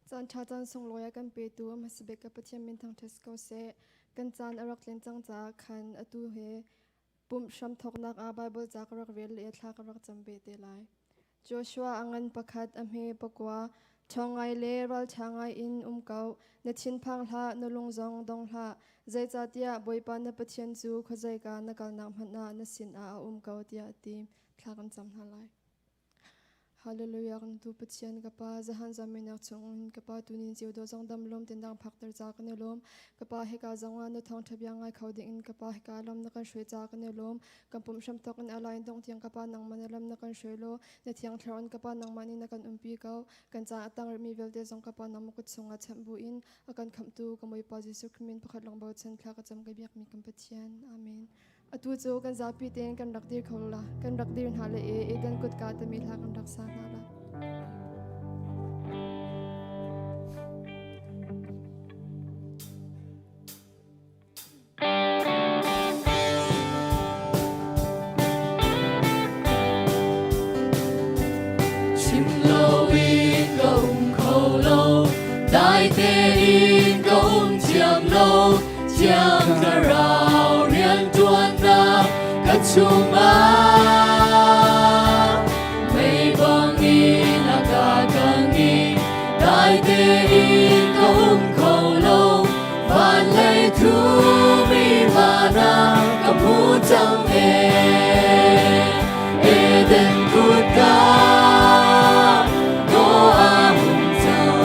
Caan ṭha caan sunglawi a kan petu a hmasa bik ka Pathian min thangṭhat si ko seh. Kan caan a rak tlin cang caah khan atu hi pumh hramthawknak ah Baibal ca ka rak rel le thla ka rak cam ve te lai. Joshua a ngan pakhat, a hme pakua, ṭhawng ngai le ralṭha ngai in um ko. Na thinphang hlah, na lung zong dong hlah. Zeicahtiah Bawipa na Pathian cu khuazeika na kalnak hmanh ah na sinah a um ko, tiah a ti. Thla kan cam hna lai. Hallelujah kan tu Pathian ka pa zahan zaminak chungin ka pa tunin cio do zong dam lom tin dang phak ter ca kan i lawm ka pa hika zong ah na thawng tha bia ngai kho ding in ka pa hika lam na kan hruai ca kan i lawm kan pum hram tok in alain dong tiang ka pa nangmah na lam na kan hruai lo na thiang thlarau in ka pa nangmah nih na kan umpi ko kan ca atang rihmi vialte zong ka pa nangmah kut chungah chanh bu in a kan khamhtu ka Bawipa Jesuh Christ min pakhat lawng bochan thla ka cam ka biakmi kan Pathian amen Atu cu kan zapi tein kan rak dir kho la, kan rak dir hna le e Eden kutka timi hla kan rak sa hna la. Chim loin ka um kho lo, dai tein ka um thiam lo, Thiang Thlarau rianṭuannak ka chungah mei bangin a ka kang i dai tein ka um kho lo van lei thumi van ah ka hmu cang e Eden kutka dawh a hung cang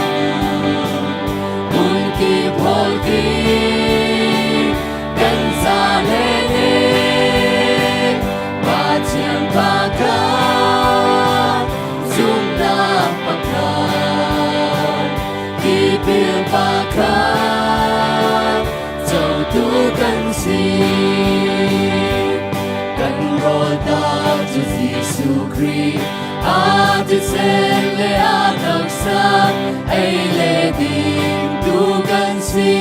hmunkip hawlkip kan za le ne Pathian pakhat zumhnak pakhat tipil pakhat cotu kan si kan rawltak cu Jesuh Khrih a thisen le a taksa ei le ding tu kan si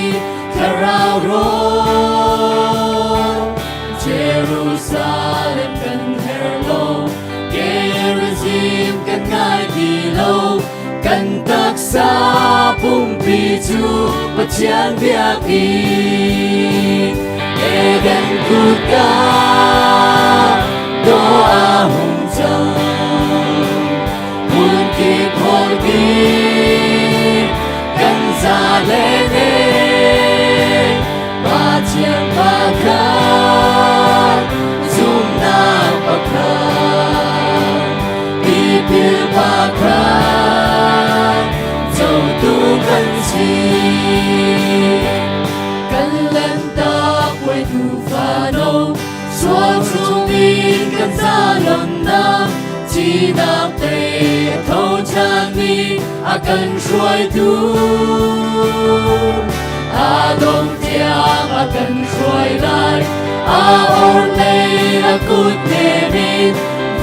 thlarau rawl Jerusalem kan her lo Gerizim kan ngai ti lo kan taksa pumpi cu Pathian biakinn Eden kutka dawh a hung cang hmunkip hawlkip kan za le ne Pathian pakhat zumhnak pakhat tipil pakhat cotu kan si kan lantak puai tuufa no sual chungin kan zalonnak thihnak tei a tho ṭhanmi a kan hruaitu a dong tiang a kan hruai lai a orhlei a kut nem in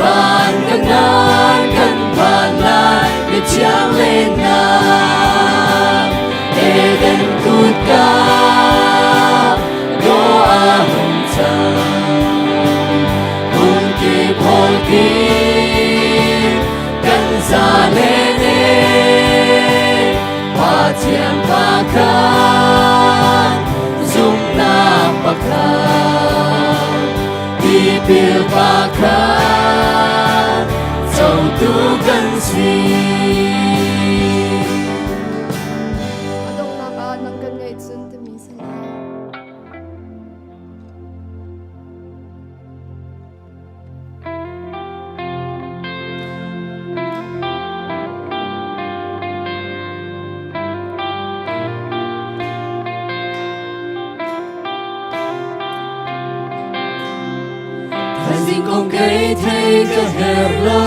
van kan ngan kan phan lai mithiang lennak Eden kutka dawh a hung cang hmunkip hawlkip kan za le ne Pathian pakhat zumhnak pakhat tipil pakhat cotu kan si. A donghnak ah nang kan ngeih cun timi si lai. Thaizing kong kei thei ka her lo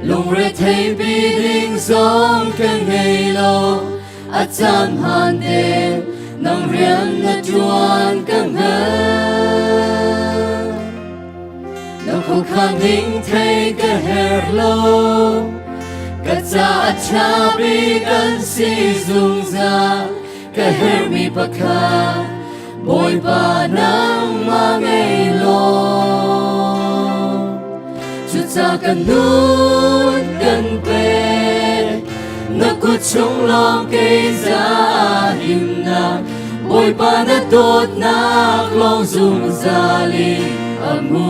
lungre thei bi ding zong ka ngei lo a caan hmaan te nang rian na ṭuan ka hngal na khuakhan ning thei ka her lo ka ca a ṭha bik an si zungzal ka hermi pakhat Bawipa nangmah ngei law cuca kan nun kan pek na kut. chung lawng kei za himnak Bawipa na dawtnak lawng zungzal in a hmu.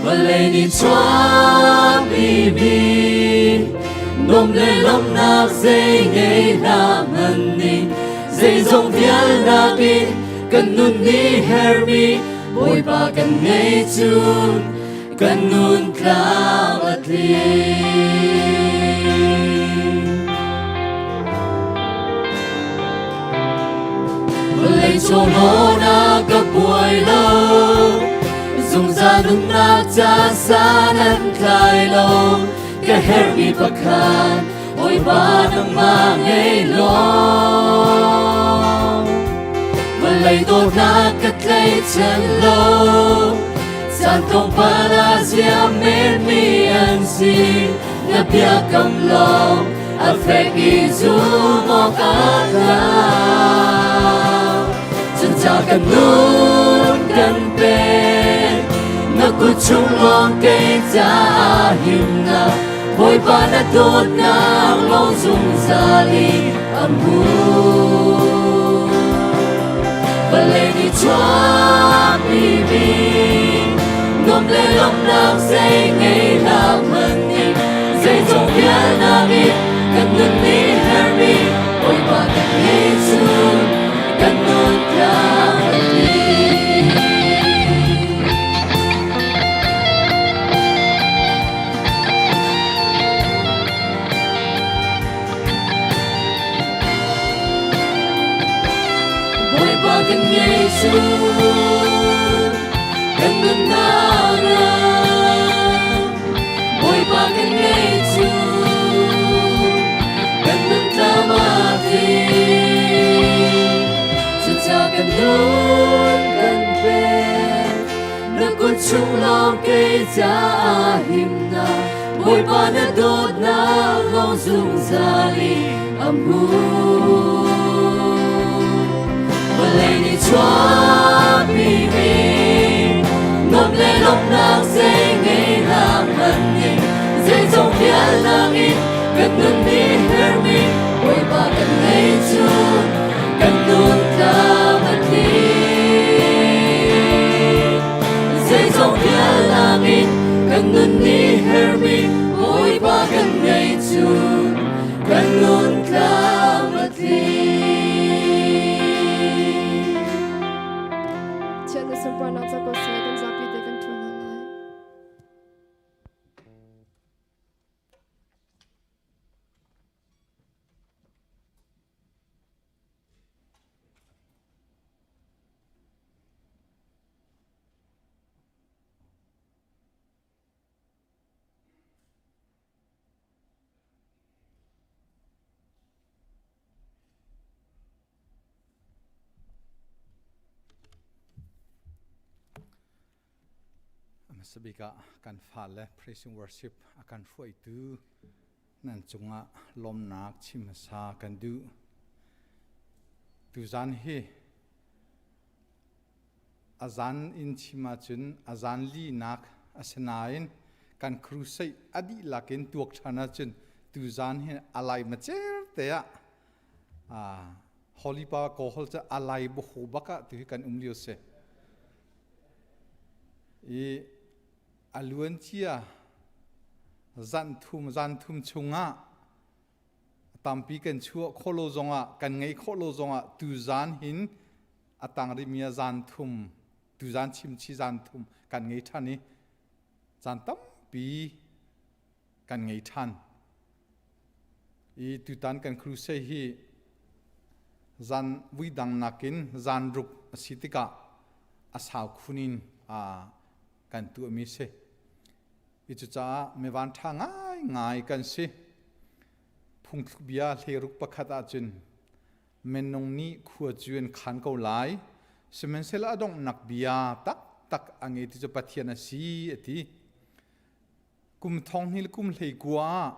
Vawlei nih chuahpi mi nuam le lawmhnak zei ngei hlah hmanh ning zeizong vialnak in kan nun nih hermi Bawipa kan ngei cun kan nun tlam a tling. Vawlei chawhlaw ka buai lo, zungzal nunnak ca san an tlai lo, ka herhmi pakhat Bawipa nangmah ngei law. Vawlei dawtnak ka tlaichan lo, caan tlawmpal ah ziam menmi an si, na biakam lawng a fek i zum awk a tlak. Cuca kan nun kan pek, na kut chung lawng kei caah himnak, Bawipa na dawtnak lawng zungzal in a hmu. Vawlei nih chuahpi mi nuam le lawmhnak zei ngei hlah hmanh ning zeizong vialnak in kan nun nih herhmi Bawipa kan ngei cun kan nun tlang a tling. Bawipa kan ngei cu kan nunnak ram Bawipa kan ngei cu kan nun tlam a tling cuca kan nun kan pek na kut chung lawng kei caah himnak Bawipa na dawtnak lawng zungzal in a hmu. Vawlei nih chuahpi mi nuam le lawmhnak zei ngei hlah hmanh ning zeizong vialnak in kan nun nih hermi Bawipa kan ngei cu kan nun tlam a tling. Zeizong vialnak in kan nun nih hermi Bawipa kan ngei cu kan nun tlam a tling. Thian na sunparnak ca ko seh kan zapi te kan ṭuan hna lai. Hmasabik ah kan fale praise and worship a kan hruaitu nan cungah lawmnak chim hmasa kan duh. Tuzan hi a zan in chim ahcun a zan linak a si nain kan crusade a dihlak in tuak ṭhan ahcun tuzan hi a lai macer te ah Holy Pa Kohol cu a lai bu bak ah tu hi kan um lio si. I a luan cia zan thum zan thum chungah tampi kan chuah khawh lo zongah kan ngei khawh lo zongah tuzan hin a tang rihmi ah zan thum tuzan chimchi zan thum kan ngei ṭhan i caan tampi kan ngei ṭhan i tutan kan crusade hi zan vuidang nakin zan ruk a si tikah a sau khun in kan tuahmi si. I cucaah mivan ṭha ngaingai kan si. Phungthluk bia hleiruk pakhat ahcun minung nih khua cu an khan ko lai, sihmanhsehlaw a donghnak bia taktak a ngei ti cu Pathian a si a ti. Kum thong hnih le kum 19 ah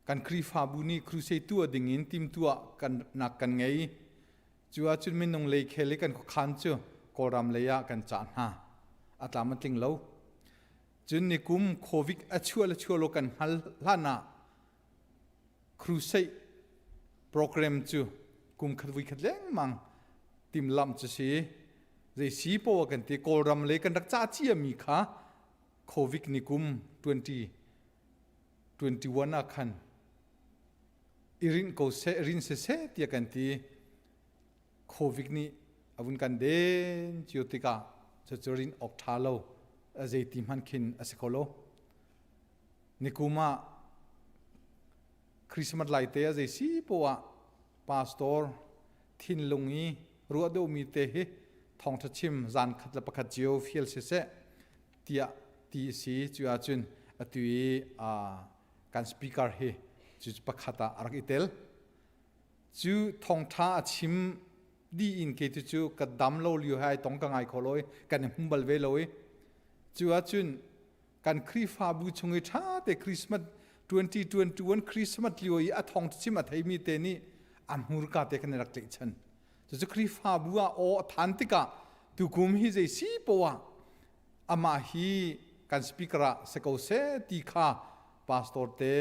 kan Khrihfabu nih crusade tuah dingin timtuah kan nak kan ngei. Cu ahcun minung lei khel i kan khuakhan cu Kawlram lei ah kan cah hna. A tlam a tling lo. Cun nikum COVID a chuah le chuah lo kan hngal hlan ah crusade program cu kum khat vui khat lengmang timhlamh cu si. Zei si poah kan ti Kawlram le kan rak ca cia mi kha COVID nikum 2021 ah khan i rinh ko seh rin siseh tiah kan ti. Covid nih a vun kan den cio tikah cucu rin awk ṭha lo a zeiti hmanh khin a si kho lo. Nikum ah Christmas lai te a zei si poah pastor thinlung i ruah deuhmi te hi thawngṭha chim zan khat le pakhat cio fial siseh tiah ti a si. Cu ahcun atu i kan speaker hi cu pakhat ah a rak i tel. Cu thawngṭha a chim dih in kei tu cu ka dam lo lio he ai tong ka ngai kho lo i kan i hmu bal ve lo i cu ahcun kan Khrihfabu chung i ṭha te Christmas 2021 Christmas lio i a thawng chim a theimi te nih a hmurka te kan i rak tlaihchan. Cucu Khrihfabu ah aw a than tikah tukum hi zei si poah amah hi kan speaker ah si ko seh ti kha pastor te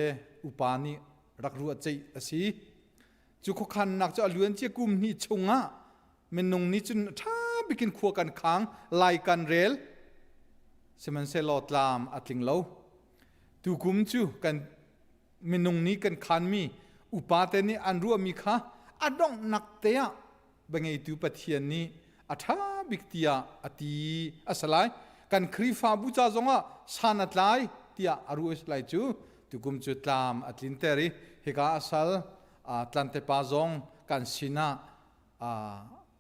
upa nih rak ruah ceih a si. Cu khuakhannak cu a luancia kum hnih chungah minung nih cun ṭha bikin khua kan khang, lai kan rel. Sihmanhsehlaw tlam a tling lo. Tukum cu kan minung nih kan khanmi upate nih an ruahmi kha a donghnak te ah biangeitu Pathian nih a ṭha bik tiah a ti a si lai. Kan Khrihfabu ca zongah san a tlai tiah a ruah a si lai cu tukum cu tlam a tlinter i hika a sal tlante pa zong kan sinah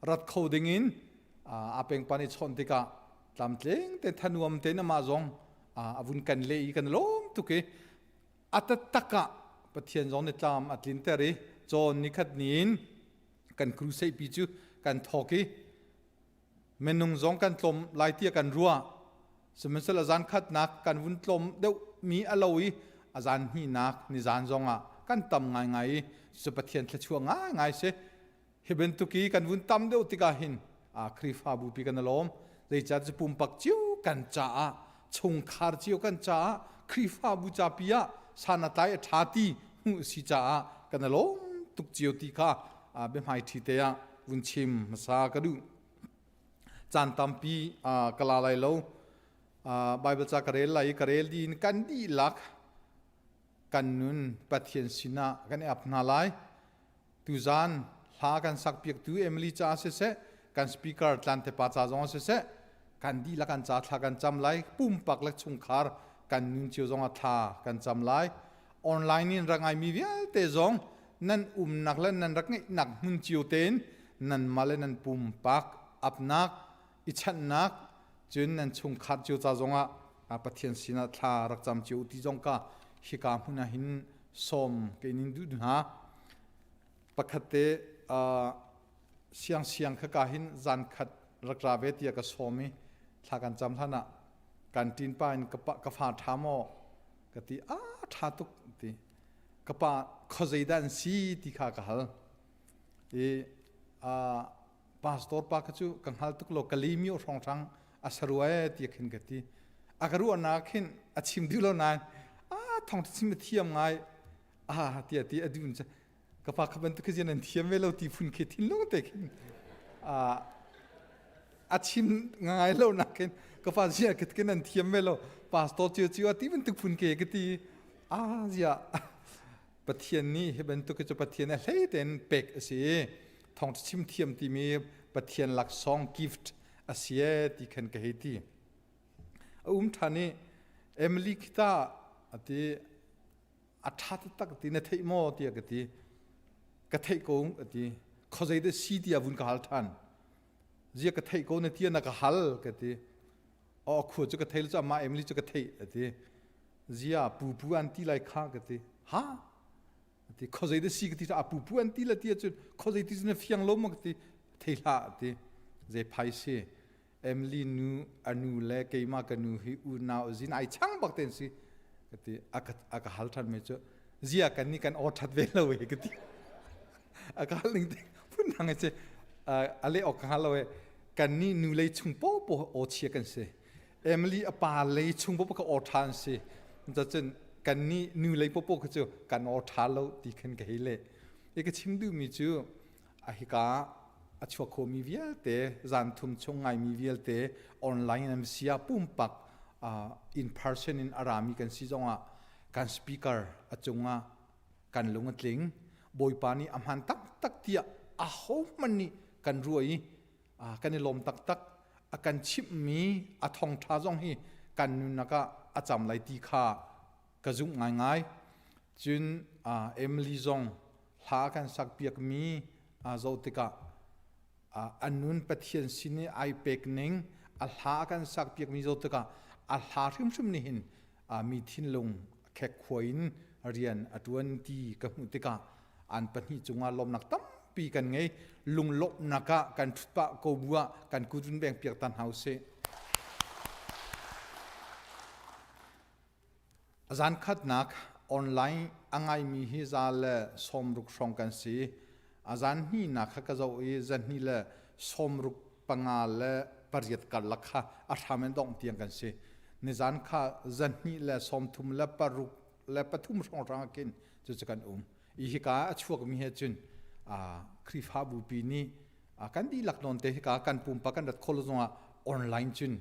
rat kho dingin a pengpan i chawnh tikah tlamtling te thanuam tein amah zong a vun kan leh i kan lawm tuk i a taktak ah Pathian zong nih tlam a tlinter i cawn nikhat ni in kan crusade pi cu kan thawk i minung zong kan tlawm lai tiah kan ruah sihmanhsehlaw zan khatnak kan vun tlawm deuh mi a lo i a zan hnihnak ni zan zong ah kan tam ngaingai i cu Pathian thluachuah ngaingai si hi bantuk i kan vun tam deuh tikah hin a Khrihfabu pi kan lawm zeicah cu pumpak cio kan caah chungkhar cio kan caah Khrihfabu ca pi ah san a tlai a ṭha ti hmuh si caah kan lawm tuk cio ti kha biahmai ṭhi te ah vun chim hmasa ka duh. Caan tampi ka la lai lo. Bible ca ka rel lai i ka rel dih in kan dihlak kan nun Pathian sinah kan i ap hna lai. Tuzaan hla kan sakpiaktu Emily ca siseh, kan speaker Tlante pa ca zong siseh, kan dihlak kan ca thla kan cam lai. Pumpak le chungkhar kan nun cio zong ah thla kan cam lai. Online in rak ngaimi vialte zong nan umnak le nan rak ngeihnak hmun cio tein nanmah le nan pumpak apnak i chanhnak cun nan chungkhar cio ca zongah Pathian sinah thla rak cam cio ti zong ka hika hmun ah hin sawm ke nin duh hna pakhat te siang siang kha ka hin zan khat rak ra ve tiah ka sawm i thla kan cam hlan ah kan ṭin pa in ka fa ṭha maw ka ti a ṭha tuk ti ka pa khuazei dah an si ti kha ka hal i pastor pa kha cu ka hngal tuk lo ka limi hrawng hrang a sarua e ti khin ka ti a ka ruahnak khin a chim duh lo nain a thong chim a thiam ngai a ti ti a dun ka pa kha bantuk khi nan thiam ve lo ti phun khi thinlung te khin a chim ngai lo nak khin ka fa zia ka ke nan thiam ve lo pastor cio cio ti bantuk phun ke ka ti a zia Pathian nih hi bantuk cu Pathian a hlei tein pek a si thong chim thiam timi Pathian laksawng gift a si e ti khan ka hei ti a um ṭhan i Emily khita ati a ṭha taktak ti na theih maw tiah ka ti ka theih ko a ti khuazei dah si tiah vun ka hal ṭhan zia ka theih ko na tia na ka hal ka ti aw khua cu ka thei lo cu amah Emily cu ka theih a ti zia pupu an ti lai kha ka ti ha a ti khuazei dah si ka ti a pupu an ti la ti ahcun khuazei ti cu na fiang lo maw ka ti thei hlah a ti zei phai si Emily nu a nu le keimah ka nu hi unau zin ai chang bak ten si ka ti a ka hal than me cu zia kan ni kan aw that ve lo e ka ti a ka hal ning te phun dang che a le ok ka hal lo e kan ni nu lei chung po po aw chia kan si. Emily a pa lei chung popo ka aw ṭha an si. Cun kan nih nu lei popo kha cu kan aw ṭha lo ti khan ka hei leh. I ka chim duhmi cu a hika a chuak khomi vialte zan thum chung ngaimi vialte online an si ah pumpak in person in a rami kan si zongah kan speaker a cungah kan lung a tling. Bawipa nih a hmaan taktak tiah ahohmanh nih kan ruah i kan i lawm taktak. A kan chimhmi a thawngṭha zong hi kan nunnak ah a cam lai ti kha ka zumh ngaingai. Cun Emily zong hla kan sakpiakmi zoh tikah a nun Pathian sin i ai pek ning a hla kan sakpiakmi zoh tikah a hla hrimhrim nih hin mi thinlung khekkhua in rian a ṭuan ti ka hmuh tikah an pahnih cungah lawmnak tampi kan ngei. Lunglawmhnak ah kan ṭhut pah ko bu ah kan kut vun beng piak ta hna usih. Zan khatnak online a ngaimi hi za le 60 hrawng kan si. A zan hnihnak kha ka zoh i zan hnih le 65 le 8 karlak kha a hram in dongh tiang kan si. Nizan kha zan hnih le 36 le 3 hrawnghrang ah khin cucu kan um. I hika a chuakmi he cun Khrihfabu pi nih kan dihlak nawn te hika kan pumpak kan rat khawh lo zongah online cun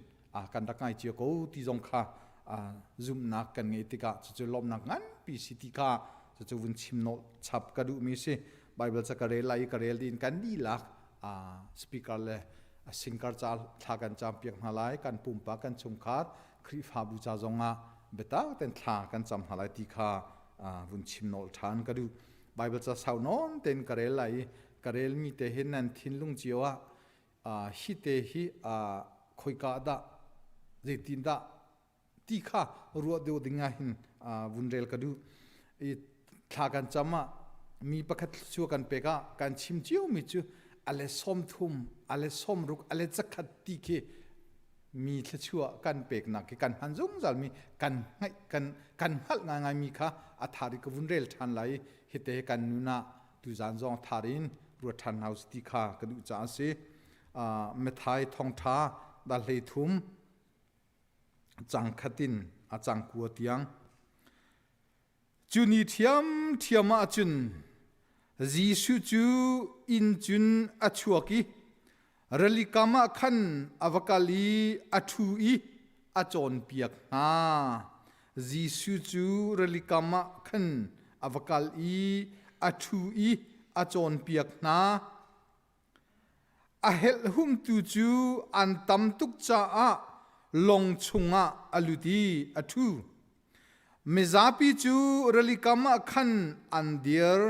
kan rak ngai cio ko ti zong kha zumhnak kan ngeih tikah cucu lawmhnak nganpi si ti kha cucu vun chim nawlh chap ka duhmi si. Bible ca ka rel lai i ka rel ding kan dihlak speaker le singer ca thla kan cam piak hna lai. Kan pumpak, kan chungkhar, Khrihfabu ca zongah biatak ten thla kan cam hna lai ti kha vun chim nawlh ṭhan ka duh. Bible ca sau nawn tein ka rel lai i ka relmi te hin nan thinlung cio ah hi te hi khoika dah, zeitin dah ti kha ruah deuh ding ah hin vun rel ka duh. I thla kan cam ah mi pakhat thluachuah kan pek ah kan chim cio mi cu ale 30, ale 60, ale 100 ti khi mi thluachuah kan peknak khi kan hman zungzal mi, kan hngaih, kan kan hngalh ngaingai mi kha a thar i ka vun rel ṭhan lai. Hite kan nun ah tuzan zong thar in ruat ṭhan hna usih ti kha ka duh caah a si. Matthai thawngṭha dal 13 cang khat in a cang 9 tiang. Cu ni ṭhiamṭhiam ah cun Jesuh cu inn cun a chuak i rili kam ah khan a va kal i a ṭhu i a cawnpiak hna. Jesuh cu rili kam ah khan a va kal i a ṭhu i a cawnpiak hna. A helhhumtu cu an tam tuk caah lawng chungah a lut i a ṭhu. Mizapi cu rili kam ah khan an dir.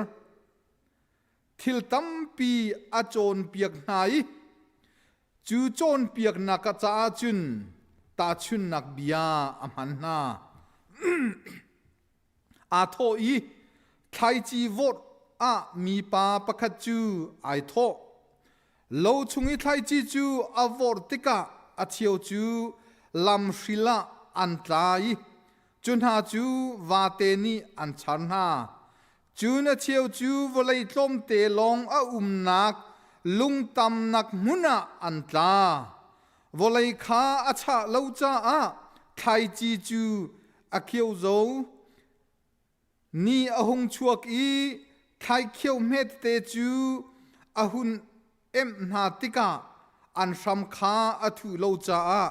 Thil tampi a cawnpiak hna i cu cawnpiaknak caah cun tahchunhnak bia a hman hna. Aa thawh i thlaici vorh ah mipa pakhat cu ai thawh. Lo chung i thlaici cu a vorh tikah a cheu cu lamhril ah an tla i cu hna cu vate nih an char hna. Cun a cheu cu vawlei tlawmte lawng a umnak lungtamnak hmun ah an tla. Vawlei kha a chah lo caah thlaici cu a khio zo. Ni a hung chuak i thlaikhio hmetete cu a hun emh hna tikah an hram kha a thuh lo caah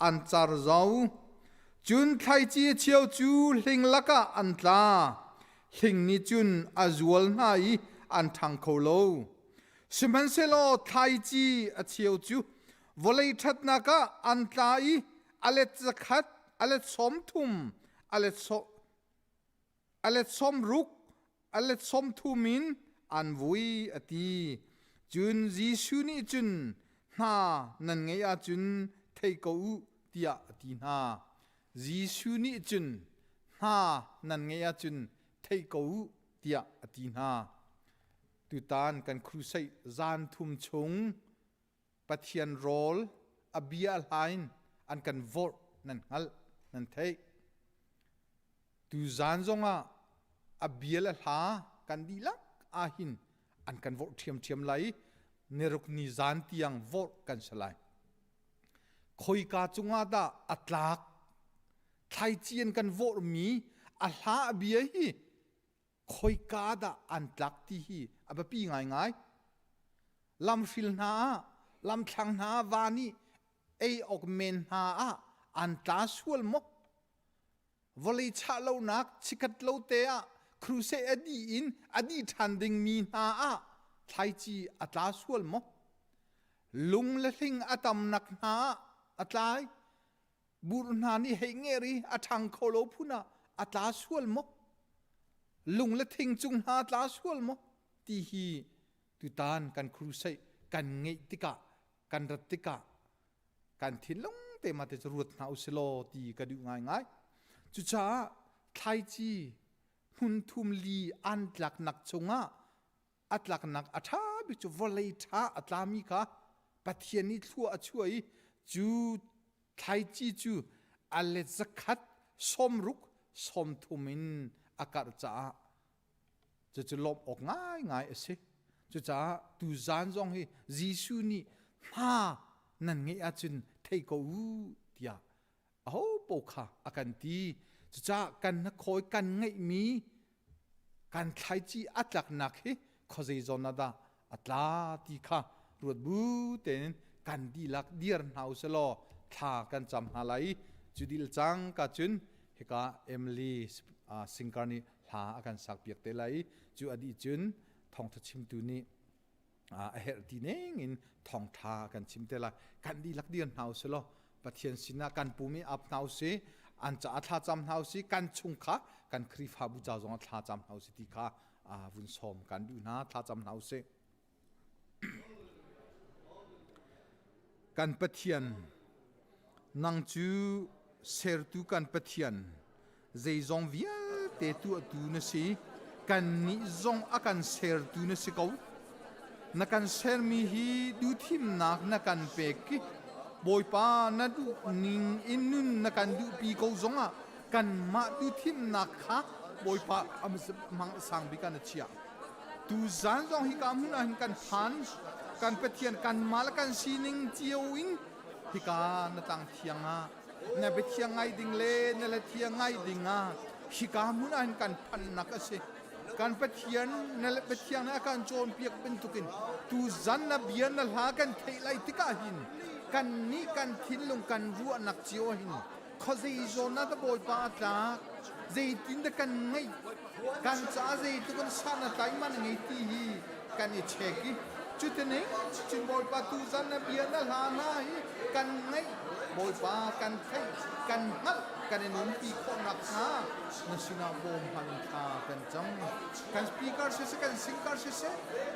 an car zau. Cun thlaici a cheu cu hling lakah an tla. Hling nih cun a zual hna i an ṭhang kho lo. Sihmanhsehlaw thlaici a cheu cu vawlei ṭhatnak ah an tla i a let 100, a let 30, a let 60, a let 30 in an vui, a ti. Cun Jesuh nih cun, hna nan ngeih ahcun thei ko u, tiah a ti hna. Jesuh nih cun, hna nan ngeih ahcun thei ko u, tiah a ti hna. Tutan kan crusade zan thum chung Pathian rawl a bia hla in an kan vorh nan hngalh, nan theih. Tuzan zongah a bia le hla kan dihlak ahhin an kan vorh ṭhiamṭhiam lai i niruk ni zan tiang vorh kan si lai. Khoika cungah dah a tlak? Thlaici an kan vorhmi a hla a bia hi khoika dah an tlak ti hi a biapi ngaingai. Lamhril hna ah, lamthlang hna ah va nih ei awk men hna ah an tla sual maw? Vawlei chah lonak chikkhat lo te ah crusade a dih in a dih ṭhan dingmi hna ah thlaici a tla sual maw? Lung le hling a tamnak hna ah a tlai. Bur hna nih hei nger i a ṭhang kho lo phun ah a tla sual maw? Lung le thing cung hna a tla sual maw? Ti hi tutan kan crusade kan ngeih tikah kan rat tikah kan thinlung te ma te cu ruat hna usilaw ti ka duh ngaingai. Cucaah thlaici hmun thum li an tlaknak chungah a tlaknak a ṭha bik cu vawlei ṭha a tlami kha Pathian nih thlua a chuah i cu thlaici cu a let zakhat 60 30 in a karh caah Cucu lawmh awk ngaingai a si. Cucaah tuzaan zong hi Jesuh nih hna nan ngeih ahcun thei ko u tiah aho paoh kha a kan ti. Cucaah kan hnakhawi kan ngeihmi kan thlaici a tlaknak hi khuazei zawn ah dah a tla ti kha ruat bu tein kan dihlak dir hna u selaw thla kan cam hna lai i cu dil cang ka cun hika Emily Singkar nih hla a kan sak piak te lai i cu a dih cun thawngtha chimtu nih a herh ti ning in thawngtha kan chim te lai. Kan dihlak dir hna u selaw Pathian sinah kan pum i ap hna u si, an caah thla cam hna u si, kan chung kha kan Khrihfabu ca zongah thla cam hna u si ti kha vun sawm kan duh hna. Thla cam hna u sih. Kan Pathian, nang cu sertu kan Pathian, zeizong vialte tuahtu na si. Kannih zong a kan sertu na si ko. Na kan sermi hi duhthimnak na kan pek i Bawipa na duh ning in nun na kan duhpi ko zongah kanmah duhthimnak kha Bawipa mang sang bik ah na chiah. Tuzaan zong hika hmun ah hin kan phan. Kan Pathian kanmah le kan sining cio in hika na tlang thiang ah na biathiang ngai ding le na le thiang ngai ding ah hika hmun ah hin kan phannak a si. Kan Pathian na le Pathian a kan cawnpiak bantukin tuzan na bia na hla kan theih lai tikah hin kan nih kan thinlung kan ruahnak cio hin khuazei zawn ah dah Bawipa a tlak zeitin dah kan ngeih kan caah zeitluk in san a tlai man a ngei ti hi kan i check i cutining cun Bawipa tuzan na bia na hla hna hi kan ngaih Bawipa kan theih kan hngalh kan i nunpi khawh nakhnga na sinah bawm hal thla kan cam. Kan speaker siseh kan singer siseh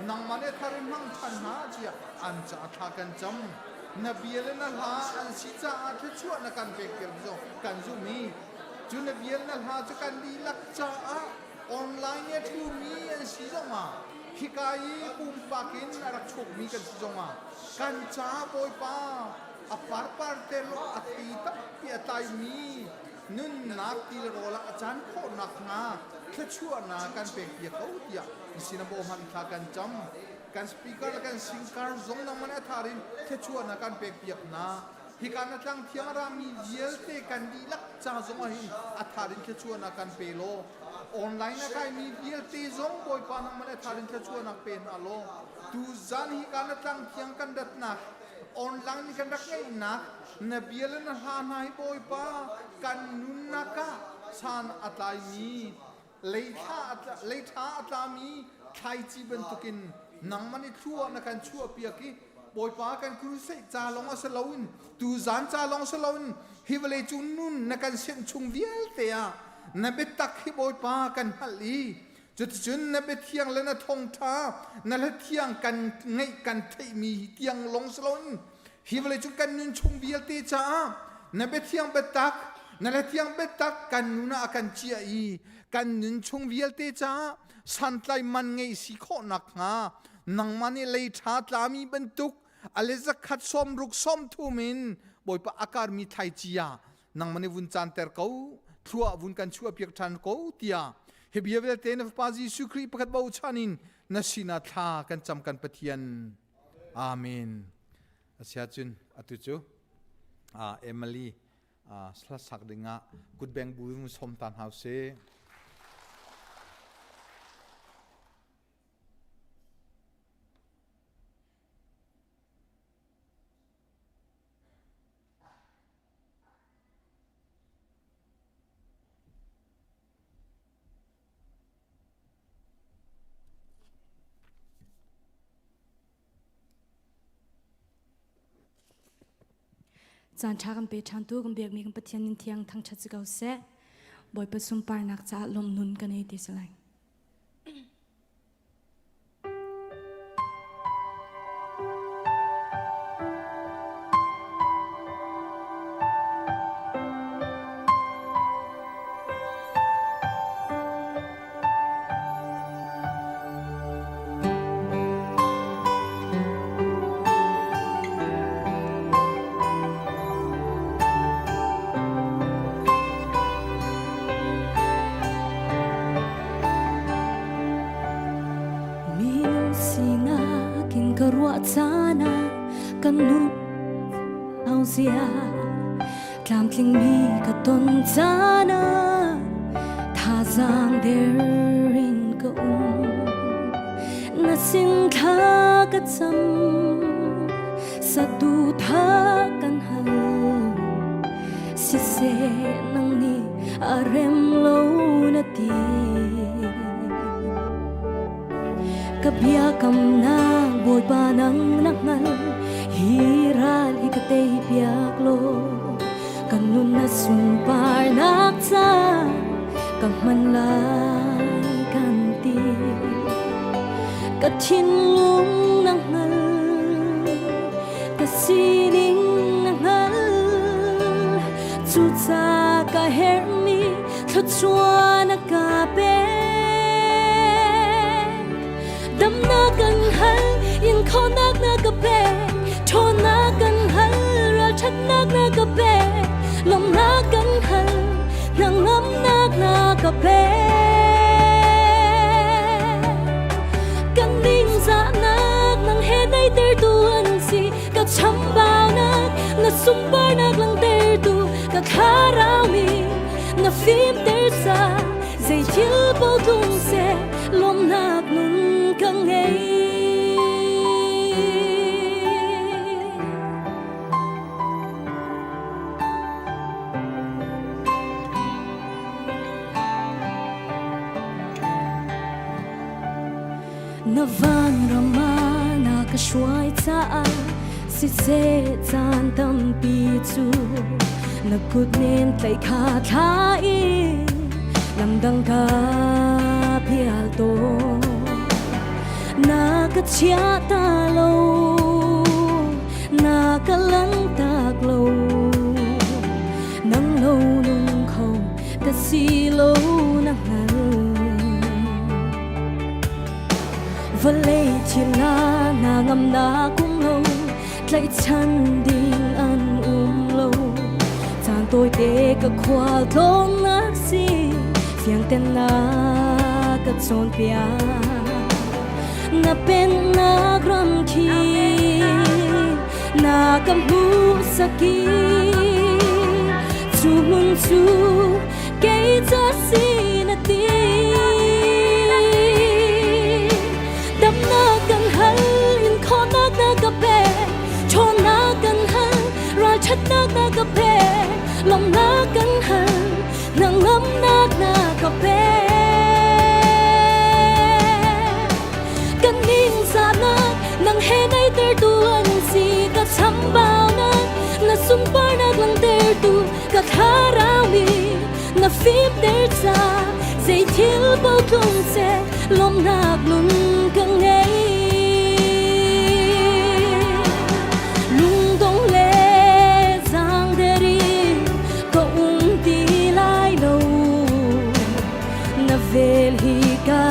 nangmah nih thar in hmang ṭhan hna tiah an caah thla kan cam. Na bia le na hla an si caah thluachuah na kan pek piak zong kan zumh i cu na bia le na hla cu kan dihlak caah online i a ṭhumi an si zongah hika i pumpak in a rak chuakmi kan si zongah kan caah Bawipa a parpar te lo a thei tampi a tlaimi nunnak ti le rawl ah a caan khawh nakhnga thluachuahnak kan pek piak ko tiah na sin ah bawmhan thla kan cam. Kan speaker le kan singkar zong nangmah nih a thar in thluachuahnak kan pek piak hna. Hika na tlang thiang a rami vialte kan dihlak ca zong ah hin a thar in thluachuahnak kan pe law online a kaimi vialte zong Bawipa nangmah nih a thar in thluachuahnak pe hna law tuzan hika na tlang thiang kan ratnak online in kan rak ngeihnak na bia le na hla hna hi Bawipa kan nunnak ah san a tlaimi leitha a tlami thlaici bantukin nangmah nih thlua na kan chuahpiak i Bawipa kan crusade ca lawng a si loin tuzaan ca lawng si loin hi vawlei cung nun na kan senh chung vialte ah na biatak hi Bawipa kan hngalh i cuticun na biathiang le na thawngṭha na hlathiang kan ngeih kan theihmi hi tiang lawng si loin hi vawlei cung kan nun chung vialte caah na biathiang biatak na hlathiang biatak kan nun ah a kan ciah i kan nun chung vialte caah santlai man ngei si khawh nakhnga nangmah nih lei ṭha tlami bantuk a le zakhat 60 30 in Bawipa a karmi thlaici ah nangmah nih vun caanter ko thlua vun kan chuahpiak ṭhan ko tiah hi bia vialte na Fapa Jesuh Khrih pakhat bochan in na sinah thla kan cam kan Pathian. Amen. Asiahcun atu cu. Emily hlasak dingah kutbeng bu in som ta hna usih. Caan ṭha kan pe ṭhan tu kan biakmi kan Pathian min thiang thangṭhat si ko seh. Bawipa sunparnak caah lawmhnun kan ei ti si lai. Minung sinak in ka ruah caan ah kan nun au zia tlamtlingmi ka ton caan ah thazaang der in ka um na sin thla ka cam satu tha kan hal siseh nang nih a rem lo na ti Ka biakamnak Bawipa nang na hngal hi ral hi ka tei piak law kan nun na sunparnak ca ka hman lai kan ti ka thinlung na hngal ka sining na hngal cuca ka herhmi thluachuah na ka pek Damnak kan hal in khawhnak na ka pek ṭhawnnak kan hal ralṭhatnak na ka pek lawmhnak kan hal hnangamnak na ka pek Kan ningzahnak nang he daitertu an si ka chambaunak na sunparnak langhtertu ka thlarau mi na fimter ca zei thil paoh tlung seh lawmhnak nun ka ngei. Na van ram ah na ka hruai caah siseh caan tampi cu na kut nem tlaih kha thla in lamdang ka pial tawn na ka chia ta lo na ka lantak lo nang lo nung kho ka si lo na hngal Vawlei thil ah na ngamnak um lo, tlaihchan ding an um lo. Caan tawite ka khual tlawnnak si, fiangten na ka cawnpiak. Na pennak ram khi na ka hmuhsak i cu hmun cu kei ca si na ti. Damnak kan hal in khawhnak na ka pek ṭhawnnak kan hal ralṭhatnak na ka pek lawmhnak kan hal hnangamnak na ka pek kan ningzahnak nang he naitertu an si ka chambaunak na sunparnak langhtertu ka thlarau nih na fimter ca zei thil paoh tlung seh lawmhnak nun ka ngei lungdong le zaangder in ka um ti lai lo na vel hi ka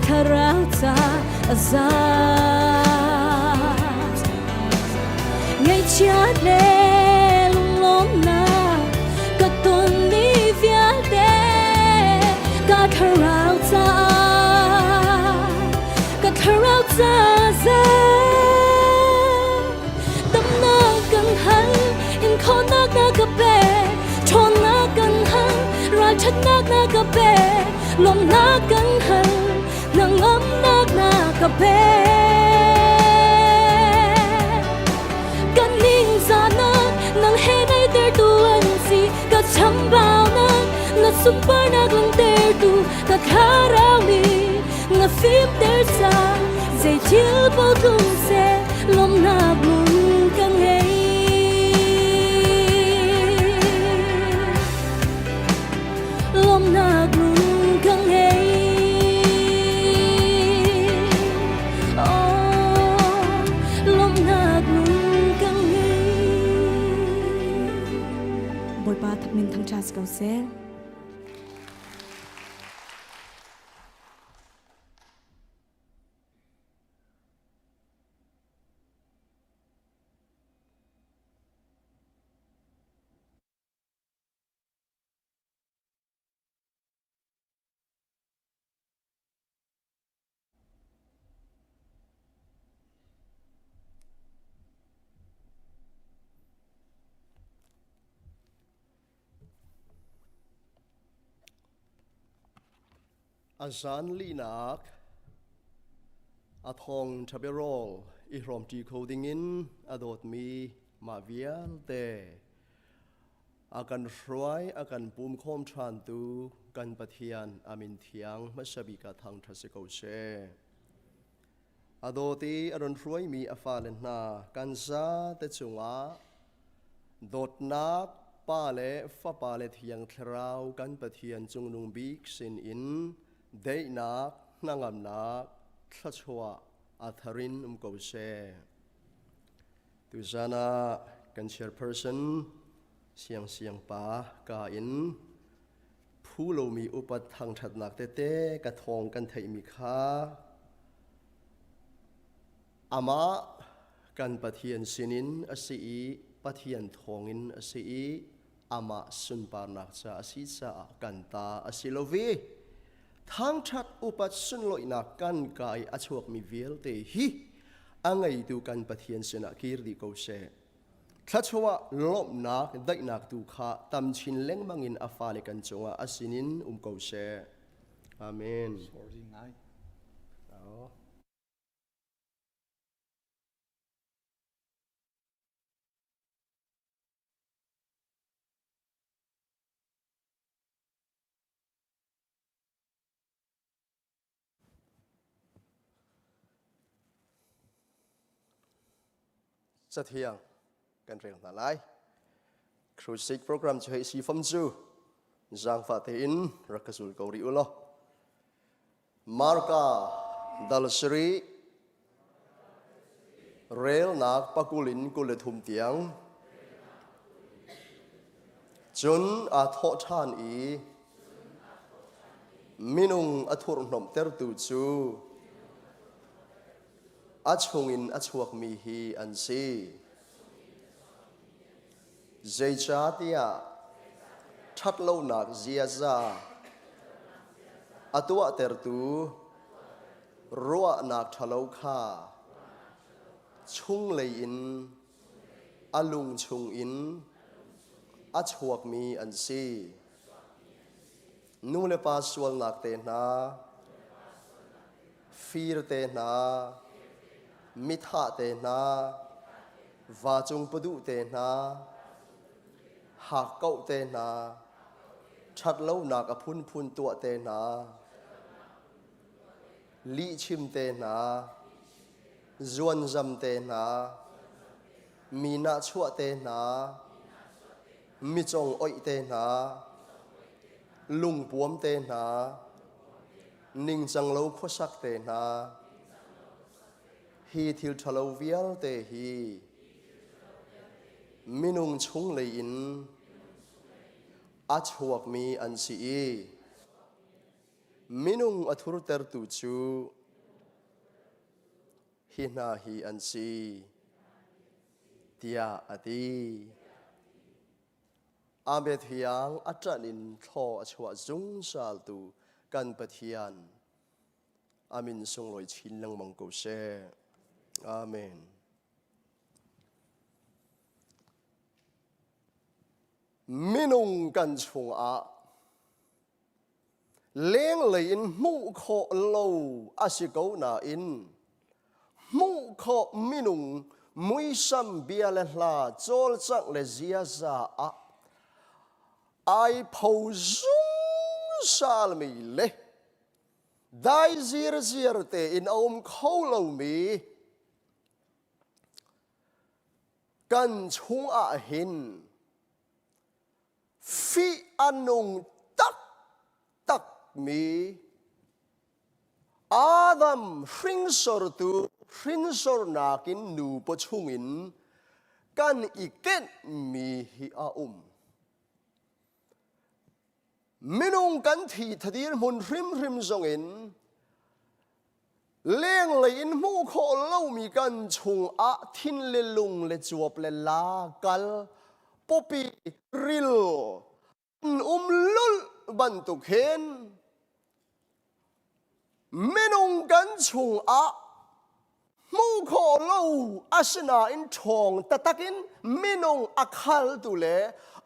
thlarau ca a za Ngaihchiat le lunglawmhnak ka tonmi vialte ka thlarau caah ka thlarau caah damnak kan hal in. khawhnak na ka pek ṭhawnnak kan hal ralṭhatnak na ka pek lawmhnak kan hal hnangamnak na ka pek kan ningzahnak nang he naihtertu an si ka chambaunak na sunparnak langhtertu ka thlarau nih na fimter cang zei thil paoh tlung seh lawmhnak lung ka ngei. Lawmhnak lung ka ngei. Oh, lawmhnak lung ka ngei. Bawipa min thangṭhat si ko seh. A zanlinak a thawngṭha biarawl i hrawmṭi kho dingin a dawtmi mah vialte a kan hruai a kan pumkhawm ṭhantu kan Pathian a min thiang hmasa bik ah thangṭhat si ko seh. A dawt i a run hruaimi a fale hna kan zate cungah dawtnak Pa le Fapa le Thiang Thlarau kan Pathian cungnung bik sinin daihnak, hnangamnak, thluachuah a thar in um ko seh. Tuzan ah kan chairperson Siang Siang Pa ka in phu lomi upat thangṭhatnak tete ka thawng kan theihmi kha amah kan Pathian sinin a si i Pathian thawngin a si i amah sunparnak ca a si caah kan ta a si lo ve. Thangṭhat upat sunlawihnak kan ka i a chuakmi vialte hi a ngeitu kan Pathian sinah kir dih ko seh. Thluachuah lawmhnak daihnak tu kha tam chin lengmang in a fale kan cungah a sinin um ko seh. Amen. Sorry ngai. Oh. Cathiang kan rel hna lai. Crusade program cu hei si fam cu zaangfah tein rak ka zul ko rih u law. Marka dal sarih relnak pakul in 23 tiang cun aa thawh ṭhan i minung a thurhhnawmhtertu cu a chungin a chuakmi hi an si. Zeicahtiah ṭhatlonak ziaza a tuahtertu ruahnak ṭhalo kha chunglei in a lung chungin a chuakmi an si. Nu le pa sualnak te hna, fir te hna, mithah te hna, vacung paduh te hna, hakkauh te hna, ṭhatlonak a phunphun tuah te hna, lihchim te hna, zuanzam te hna, mi nahchuah te hna, mi congoih te hna, lungpuam te hna, ningcang lo khuasak te hna, hi thil ṭhalo vialte hi minung chunglei in a chuakmi an si i minung a thurtertu cu hi hna hi an si tiah a ti. Abet hiang a ṭanh in thlaw a chuah zungzaltu kan Pathian a min sunglawi chin lengmang ko seh. Amen. Minung kan chungah lenglei in hmuh khawh lo a si ko nain hmuh khawh minung muisam bia le hla cawlcangh le ziaza ah ai pho zungzalmi le dai zirziar tein a um kho lomi kan chungah hin fih a nung taktakmi Adam hringsortu hrinsornak in nupa chungin kan i kenhmi hi a um. Minung kan thi thadir hmun hrimhrim zongin Lenglei in hmuh khawh lomi kan chungah thin le lung le cuap le la kal pawpi ril an um lulh bantuk hin minung kan chungah hmuh khawh lo asinain ṭhawng taktak in minung a khaltu le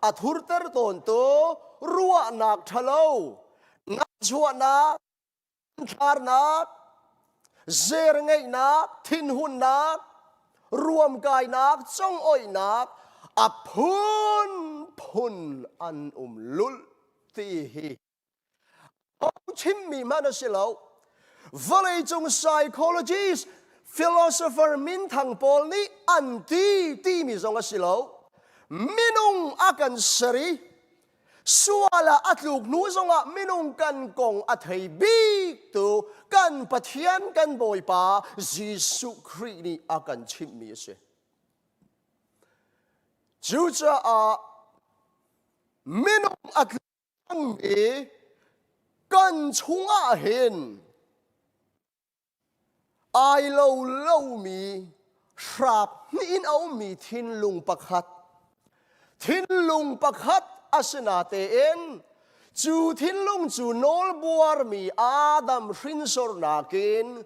a thurter tawntu ruahnak ṭhalo nahchuahnak Thlarnak, zer ngeihnak, thinhunnak, ruamkainak, congoihnak a phunphun an um lulh ti hi chimmi hmanh a si lo. Vawleicung psychologist, philosopher minthang pawl nih an ti timi zong a si lo. Minung a kan ser i Sual ah a tluk hnu zongah minung kan kong a thei bik tu kan Pathian kan Bawipa Jesuh Khrih nih a kan chimhmi a si. Cucaah minung a tlukmi kan chungah hin ai lo lomi hrap hnih in a ummi thinlung pakhat thinlung pakhat asinatein cu thinlung cu nawlbuarmi Adam hrinsornak in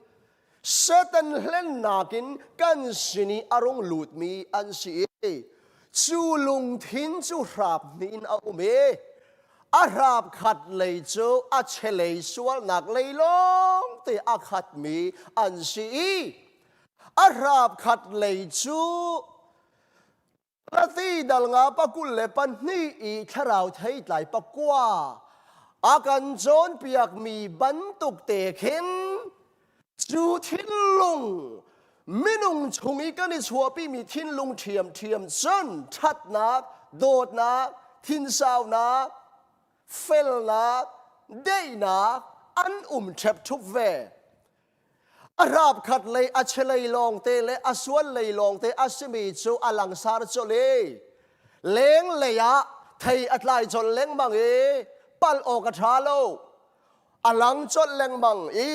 Satan hlennak in kan sin i a rung lutmi an si i cu lungthin cu hrap hnih in a um i A hrap khat lei cu a chelei sualnak lei lawngte a khatmi an si i a hrap khat lei cu Rati dal nga pa 22 i thlarau theitlai pakua a kan cawnpiakmi bantuk te khin cu thinlung minung chung i kan i chuahpimi thinlung ṭhiamṭhiam cun ṭhatnak dawtnak thinsaunak felnak daihnak an um ṭhepṭhup ve a hrap khat lei a chelei lawngte le a sual lei lawngte a simi cu a langsar colh i leng lei ah thei a tlai colh lengmang i palh awk a ṭha lo a lang colh lengmang i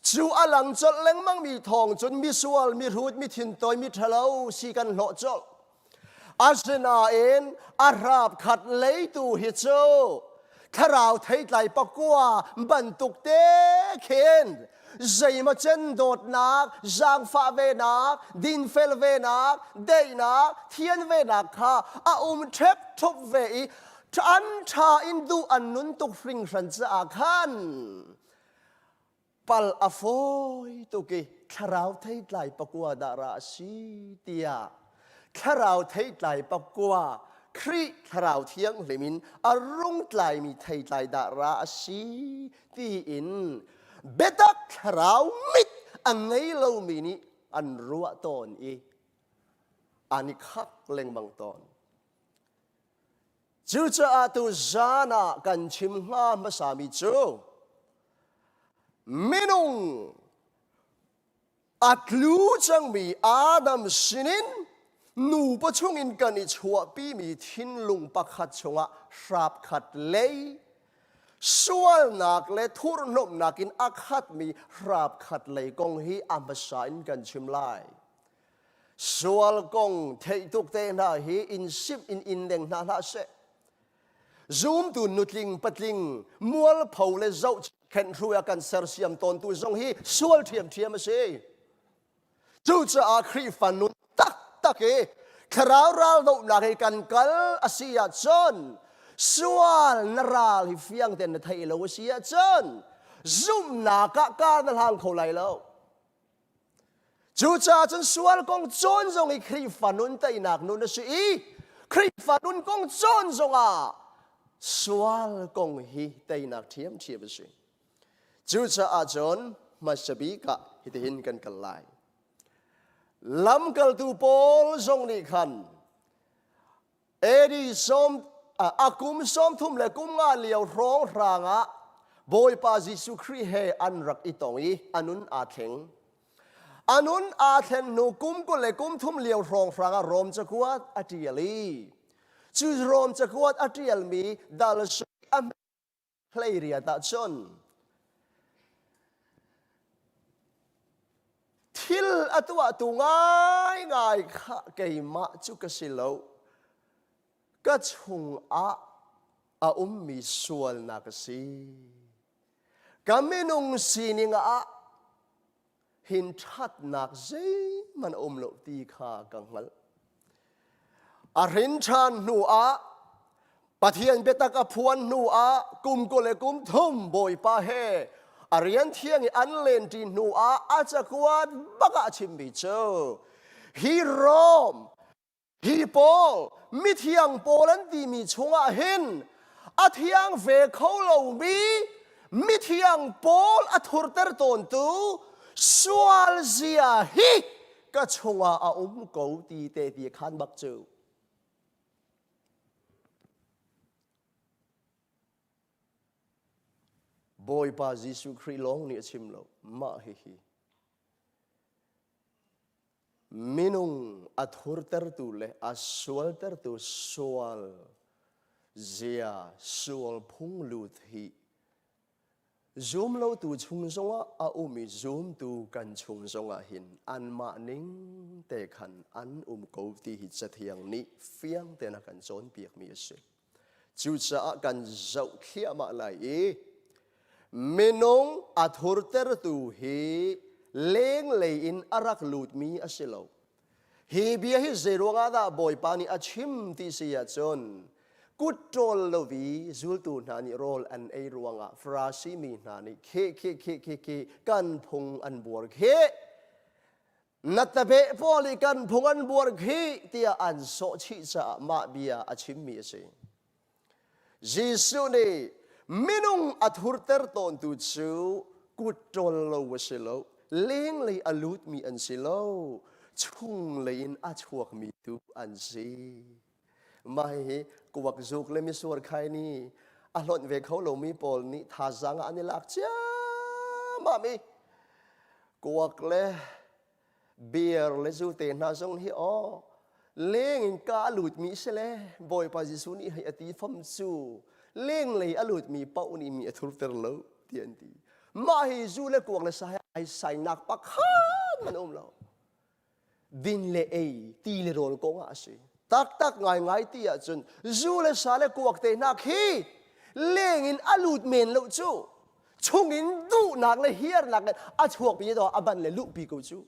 cu a lang colh lengmang mi thawng cun misual mihrut mi thintawi mi ṭhalo si kan hlawh colh asinain a hrap khat leitu hi cu thlarau theitlai pakua bantuk te khin zeimaw cen dawtnak zaangfah venak dinfel venak daihnak thian venak kha a um ṭhep ṭhup ve i An ṭha in duh an nun tuk hringhran caah khan pal a fawi tuk i thlarau theitlai pakua dah ra a si tiah thlarau theitlai pakua Khrih thlarau thianghlim in a rung tlaimi theitlai dah ra a si tiin biatak thlarau mit a ngei lomi nih an ruah tawn i an i khak lengmang tawn. Cucaah tu zan ah kan chim hnga hmasami cu minung a tlu cangmi Adam sinin nupa chungin kan i chuahpimi thinlung pakhat chungah hrap khat lei sualnak le thurhnomhnak in a khatmi hrap khat lei kong hi a hmasa in kan chim lai. Sual kong theih tuk te hna hi in simh in in leng hna hlah seh. Zumtu nutling patling mualpho le zoh khenh hru a kan sersiam tawntu zong hi sual ṭhiamṭhiam a si. Cucaah Khrihfa nun taktak i Thlarau ral dohnak hi kan kal a si ahcun sual na ral hi fiang tein na theih lo a si ahcun zumhnak ah kar na hlang kho lai lo. Cucaah cun sual kong cawn zong i Khrihfa nun teinak nun a si i Khrihfa nun kong cawn zongah sual kong hi teinak ṭhiamṭhiam a si. Cucaah cun hmasa bik ah hitihin kan kal lai. Lamkaltu Paul zong nih khan AD sawm a kum 30 le kum nga lio hrawng hrang ah Bawipa Jesuh Khrih he an rak i tong i a nun aa thleng. A nun aa thlen hnu kum 20 le kum thum lio hrawng hrang ah Rom cakuat a ṭial i cu Rom cakuat a ṭialmi dal a 18 ah cun thil a tuahtu ngaingai kha keimah cu ka si lo ka chungah a ummi sualnak a si ka minung sining ah hin ṭhatnak zeihmanh a um lo ti kha ka hngalh. A hrin ṭhan hnu ah Pathian biatak a phuan hnu ah kum 20 le kum thum Bawipa he a rian thiang i an lenṭi hnu ah a cakuat bak ah a chimmi cu hi Rom Hi pawl mithiang pawl an timi chungah hin a thiang ve kho lomi mithiang pawl a thurter tawntu sual zia hi ka chungah a um ko ti te ti khan bak cu. Bawipa Jesuh Khrih lawng nih a chim lo mah hihi Minung a thurtertu le a sualtertu sual zia sual phung lut hi zumlotu chung zongah a um i zumtu kan chung zongah hin anmah ning te khan an um ko ti hi Cathiang nih fiang tein a kan cawnpiakmi a si. Cucaah kan zoh thliahmah lai i minung a thurtertu hi lenglei in a rak lutmi a si lo. Hi bia hi zeiruangah dah Bawipa nih a chim ti si ahcun kut ṭawl lo i zultu hna nih rawl an ei ruangah Farasi mi hna nih khi khi khi khi khi kan phung an buar khih Na tabeh pawl i kan phung an buar khi tiah an sawh chih caah mah bia a chimmi a si. Jesuh nih minung a thurter tawntu cu kut ṭawl lo a si lo, lenglei a lutmi an si lo, chunglei in a chuakmi tu an si. Mah hihi kuak zuk le misuar khai nih a hlonh ve kho lomi pawl nih thazaang ah an i lak ciammam i kuak le beer le zu te hna zong hi aw leng in ka a lutmi si le Bawipa Jesuh nih hei a ti fam cu lenglei a lutmi paoh nih mi a thurter lo ti an ti. Mah hi zu le kuak le sa he ai sainak pakhat man um lo. Din le ei, ti le rawl kong ah a si. Taktak ngaingai ti ahcun zu le sa le kuak te hna khi leng in a lut men lo cu. Chung in duhnak le hiarnak in a chuakmi do a ban le luhpi ko cu.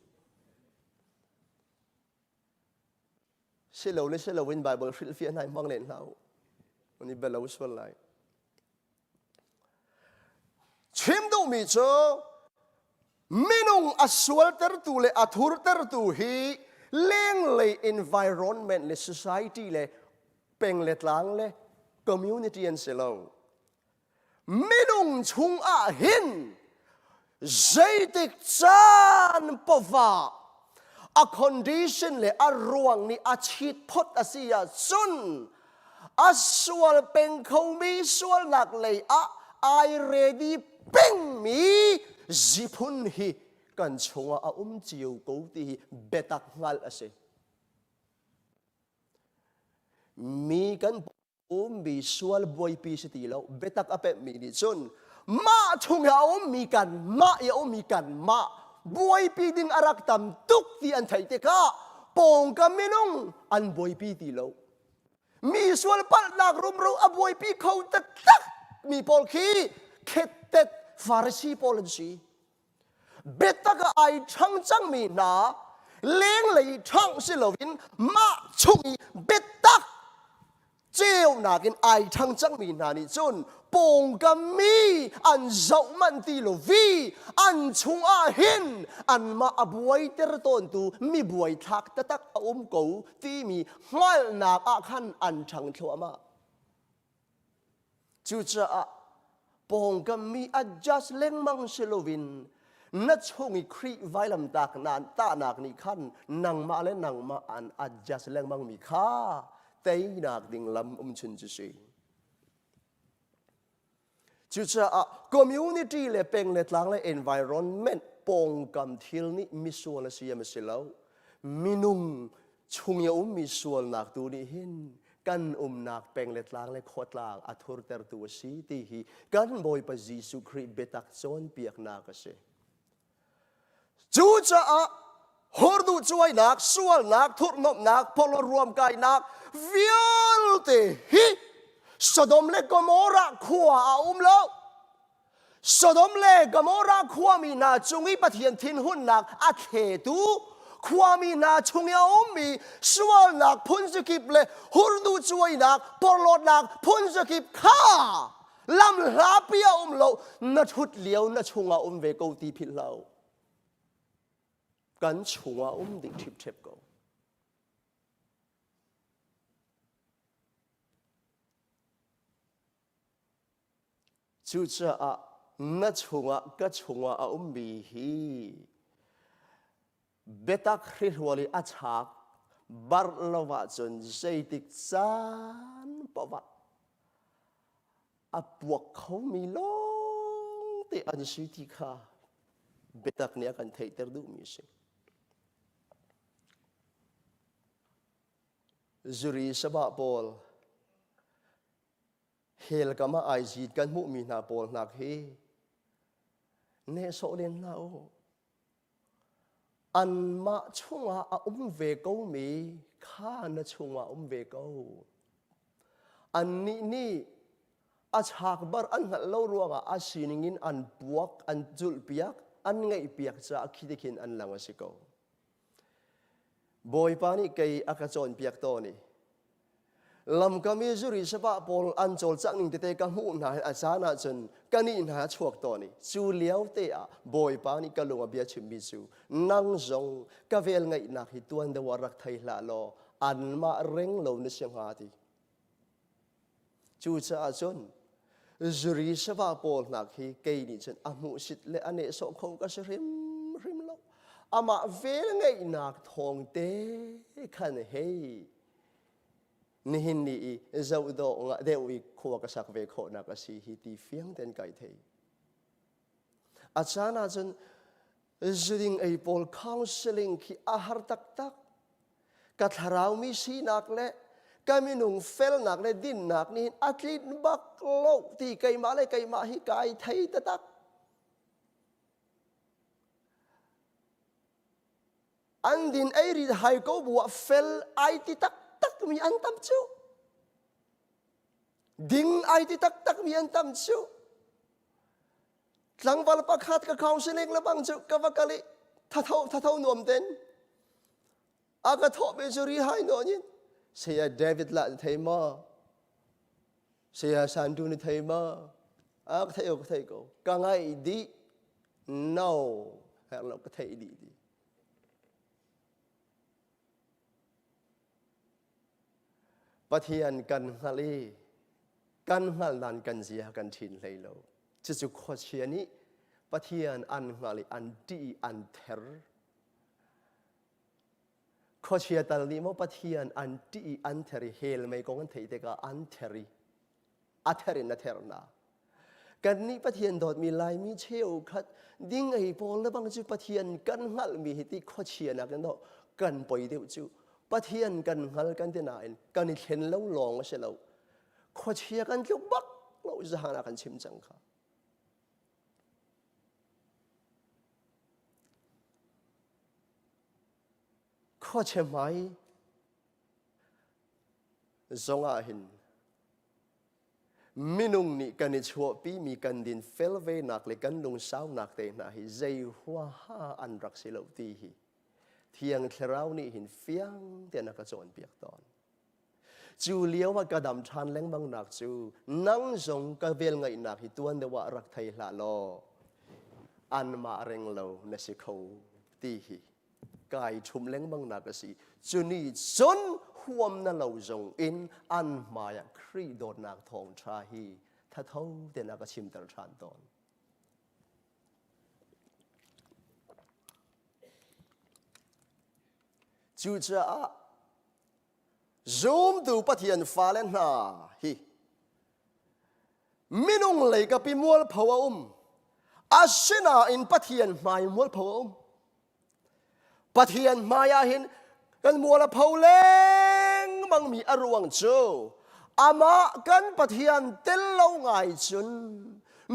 Si lo le si lo in Bible hrilhfiah hna hmang len hlah u. Ni belo sual lai. Chim duhmi cu minung a sualtertu le a thurtertu hi lenglei environment le society le peng le tlang le community an si lo. Minung chung ah hin zeitik caan pawah a condition le a ruang nih a chit phot a si ahcun a sual peng khomi sualnak lei ah ai ready pengmi ziphun hi kan chungah a um cio ko ti hi biatak hngalh a si. Mi kan ummi sual buaipi si ti lo biatak a pemhmi nih cun mah chung i a ummi kan mah i a ummi kan mah buaipi ding a rak tam tuk ti an theih tikah pawngkam minung an buaipi ti lo mi sual palhnak rumro a buaipi kho taktak mi pawl khi khettet Farasi pawl an si biatak ah ai ṭhang cangmi hna. Lenglei ṭhangh si loin mah chung i biatak ceunak in ai ṭhang cangmi hna nih cun pawngkam mi an zoh manh ti lo vi an chungah hin anmah a buaiter tawntu mi buaithlak taktak a um ko timi hngalhnak ah khan an ṭhang thluahmah. Cucaah pawngkam mi adjust lengmang si loin na chung i Khrih vailamtak tahnak nih khan nangmah le nangmah an adjust lengmang mi kha teinak ding lam um chun cu si. Cucaah community le peng le tlang le environment pawngkam thil nih misual a si a si lo. Minung chung i a ummi sualnak tu nih hin kan umnak peng le tlang le khuatlang a thurtertu a si ti hi kan Bawipa Jesuh Khrih biatak cawnpiaknak a si. Cucaah hurduh cuainak, sualnak, thurhnomhnak, porhlawt ruamkainak vialte hi Sodom le Gomorrah khua ah a um lo. Sodom le Gomorrah khuami hna cung i Pathian thinhunnak a thletu khuami hna chung i a ummi sualnak phunzakip le hurduh cuainak, porhlawtnak phunzakip kha lam hlapi a um lo na ṭhut lio na chungah um ve ko ti philh hlah u. Kan chungah um ding ṭhipṭhep ko. Cucaah na chungah ka chungah a ummi hi biatak hrihrual i a chak barh lo ahcun zeitik caan paoh ah a puak khomi lawngte an si ti kha biatak nih a kan theihter duhmi a si. Zuri sabah pawl hell kam ah ai zit kan hmuhmi hna pawl hnak hi nehsawh len hlah u. Anmah chungah a um ve komi kha na chungah um ve ko. Annih nih a chakbar an hngalh lo ruangah a sining in an puak, an zulhpiak, an ngaihpiak caah khi te khin an lang a si ko. Bawipa nih kei a ka cawnpiak tawn i lamkam i zuri sapah pawl an cawlcangh ning tete ka hmuh hna hin a caan ahcun ka nih hna a chuak tawn i cu lio te ah Bawipa nih ka lung a bia chimmi cu nang zong ka vel ngeihnak hi tuan deuh ah rak thei hlah law anmah reng lo na si hnga ti. Cucaah cun zuri sava pawl hna khi kei nih cun a hmuhsit le a nehsawh kho ka si hrimhrim lo. Amah vel ngeihnak thawng te khan hei nihin ni i zoh dawh deuh i khua ka sak ve khawhnak a si hi ti fiang ten kai thei. A caan ahcun zuding ei pawl counseling khi a har taktak. Ka thlarau mi sinak le ka minung felnak le dinnak nih a tlinh bak lo ti keimah le keimah hi kai thei taktak. An din ei rit hai ko bu ah fel ai ti taktak mi an tam cu. Ding ai ti taktak mi an tam cu. Tlangval pakhat ka counseling le bang cu ka va kal i thatho thatho nuam ten a ka thawh mi cu ri hai nawn in saya David lah na thei maw saya Sandu na thei maw a ka thei ka thei ko ka ngai dih no herh lo ka thei dih di Pathian kan hngalh i kan hngalh nain kan zia kan ṭhin hlei lo. Cucu khuachia nih Pathian an hngalh i an ṭih i an ther. Khuachia tal nih maw Pathian an ṭih i an ther i hell mei kong an theih tikah an ther i a ther in a ther hna. Kannih Pathian dawtmi Laimi cheukhat ding ei pawl le bang cu Pathian kan hngalhmi hi ti khuachia nakin dawh kan poi deuh cu. Pathian kan hngal kan ti nain kan i thlen lo lawng a si lo. Khuachia kan tluk bak lo zahan ah kan chim cang kha. Khuachia hmai zong ah hin Minung nih kan i chuahpimi kan dinfel venak le kan lungsaunak te hna hi zei huaha an rak si lo ti hi. Thiang Thlarau nih hin fiang tein a ka cawnpiak tawn. Cu lio ah ka dam ṭhan lengmang nak cu nang zong ka velngeihnak hi tuan deuh ah rak thei hlah law anmah reng lo na si kho ti hi kai ṭhum lengmang nak a si. Cu nih cun huam na lo zong in an hmai ah Khrih dawtnak thawngṭha hi thatho tein a ka chimter ṭhan tawn. Cucaah zumtu Pathian fale hna hi minung lei kapi mualpho a um. Asinain Pathian hmai mualpho a um. Pathian hmai ah hin kan mual a pho lengmang mi a ruang cu amah kan Pathian tel lo ngai cun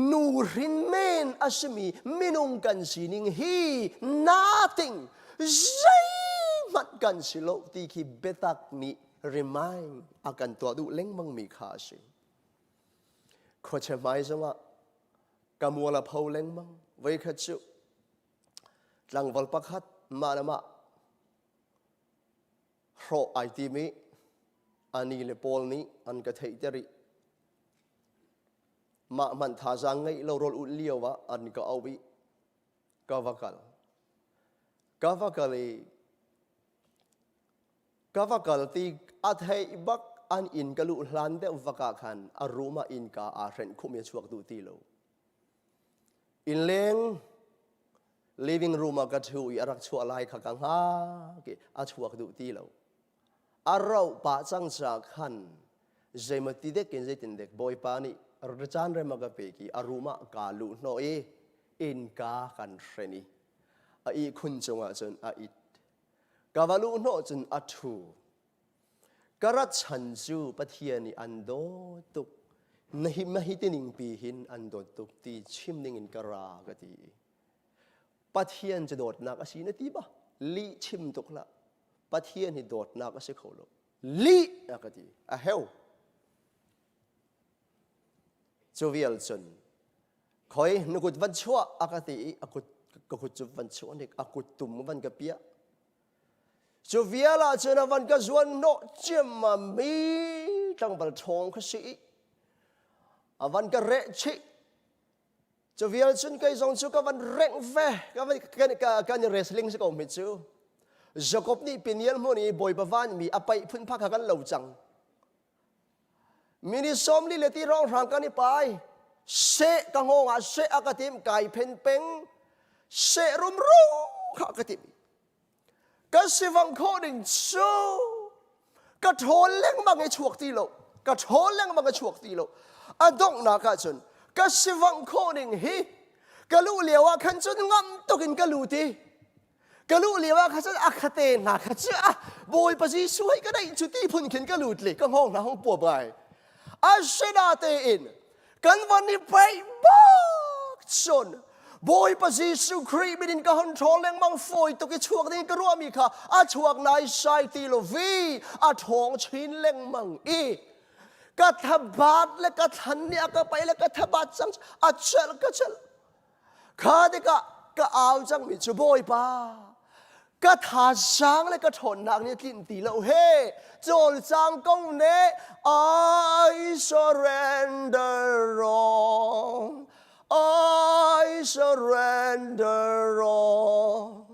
nu hrin men a simi minung kan sining hi nothing zeihmanh kan si lo ti khi biatak nih remind a kan tuah duh lengmang mi kha a si. Khuachia hmai zongah ka mual a pho lengmang voikhat cu Tlangval pakhat mah le mah hrawh ai tim i a ni le pawl nih an ka theihter i mah hmanh thazaang ngeih lo rawl ulh lio ah an ka auh i ka va kal. Ka va kal i ka va kal ti a theih bak an inn ka luh hlan deuh vak ah khan a room ah innka aa hrenh khumh i a chuak duh ti lo. Innleng living room ah ka ṭhu i a rak chuah lai kha ka hngak i a chuak duh ti lo. A rauh pah cang caah khan zeimaw ti dek in zeitin dek Bawipa nih caan rem a ka pek i a room ah kaa luh hnawh i innka kan hren i a ihkhun cungah cun a it. Ka va luh hnawh cun a ṭhu. Ka rat chan cu Pathian nih an dawt tuk. Na hi na hi tining pi hin an dawt tuk ti chim ding in ka ra ka ti. Pathian cu dawtnak a si na ti ba? Lih chim tuk hlah. Pathian hi dawtnak a si kho lo. Lih a ka ti. A heu. Cu vial cun khoi na kut van chuah a ka ti i a kut ka kut cu van chuah nik a kut tum van ka piah. Cu vial ah cun a van ka zuan hnawh ciammam mi tlangval ṭhawng kha si i a van ka reh chih. Cu vial cun kei zong cu ka van rengh ve ka van kan, kan i wrestling si ko mi cu. Jakob nih Peniel hmun i Bawipa vanmi a paih phunphak kha kan lo cang. Mini 40 le ti rong hrang kan i pai. Seh ka ngong ah seh a ka tim kai phen peng. Seh rumro kha ka tim. Ka sivang khawh ding cu ka ṭhawl lengmang i chuak ti lo. Ka ṭhawl lengmang i chuak ti lo. A donghnak ah cun ka sivang khawh ding hi ka luh lio ah khan cun ngam tuk in ka lut i ka luh lio ah kha cun a khate hna kha cu a Bawipa Jesuh hei ka neih cu ti phun khin ka lut le ka hngawng hna hong puap ngai asina tein kan van i paih bak cun Bawipa Jesuh Khrih min in ka hon ṭhawl lengmang fawi tuk i chuak ding ka ruahmi kha a chuak nai sai ti lo vi a ṭhawng chin lengmang i ka thabat le ka thlan nih a ka paih le ka thabat cang a celh ka celh Kha tikah ka au cangmi cu Bawipa, ka thazaang le ka ṭhawnnak nih a tlinh ti lo he cawlcang ko ne I surrender all I surrender all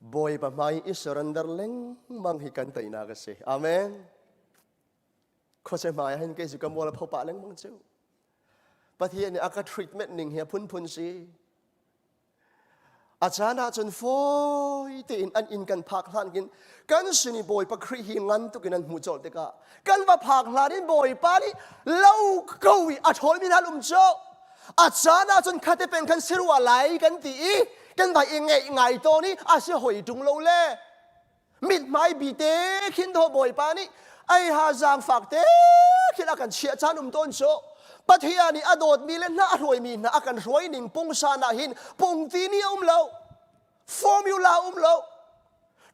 Bawipa hmai i surrender lengmang hi kan teinak a si amen khuase hmai ah hin kei cu ka mual a pho pah lengmang cu Pathian nih a ka treatment ning hi a phunphun si. A caan ahcun fawi tein an inn kan phak hlan khin kan sin i Bawipa Khrih hi ngan tuk in an hmuh colh tikah kan va phak hlan in Bawipa nih lo ko i a ṭhawlmi hna um cu. A caan ahcun khate pen khan si rua lai kan ti i kan vai i ngeih ngai tawn i a si hoi ṭung lo le mithmai bi te khin thaw bawipa nih ai ha zaangfak te khin a kan chiah caan um tawn cu Pathian nih a dawtmi le hna a hruaimi hna a kan hruai ning pungsan ah hin pungti ni a um lo formula um lo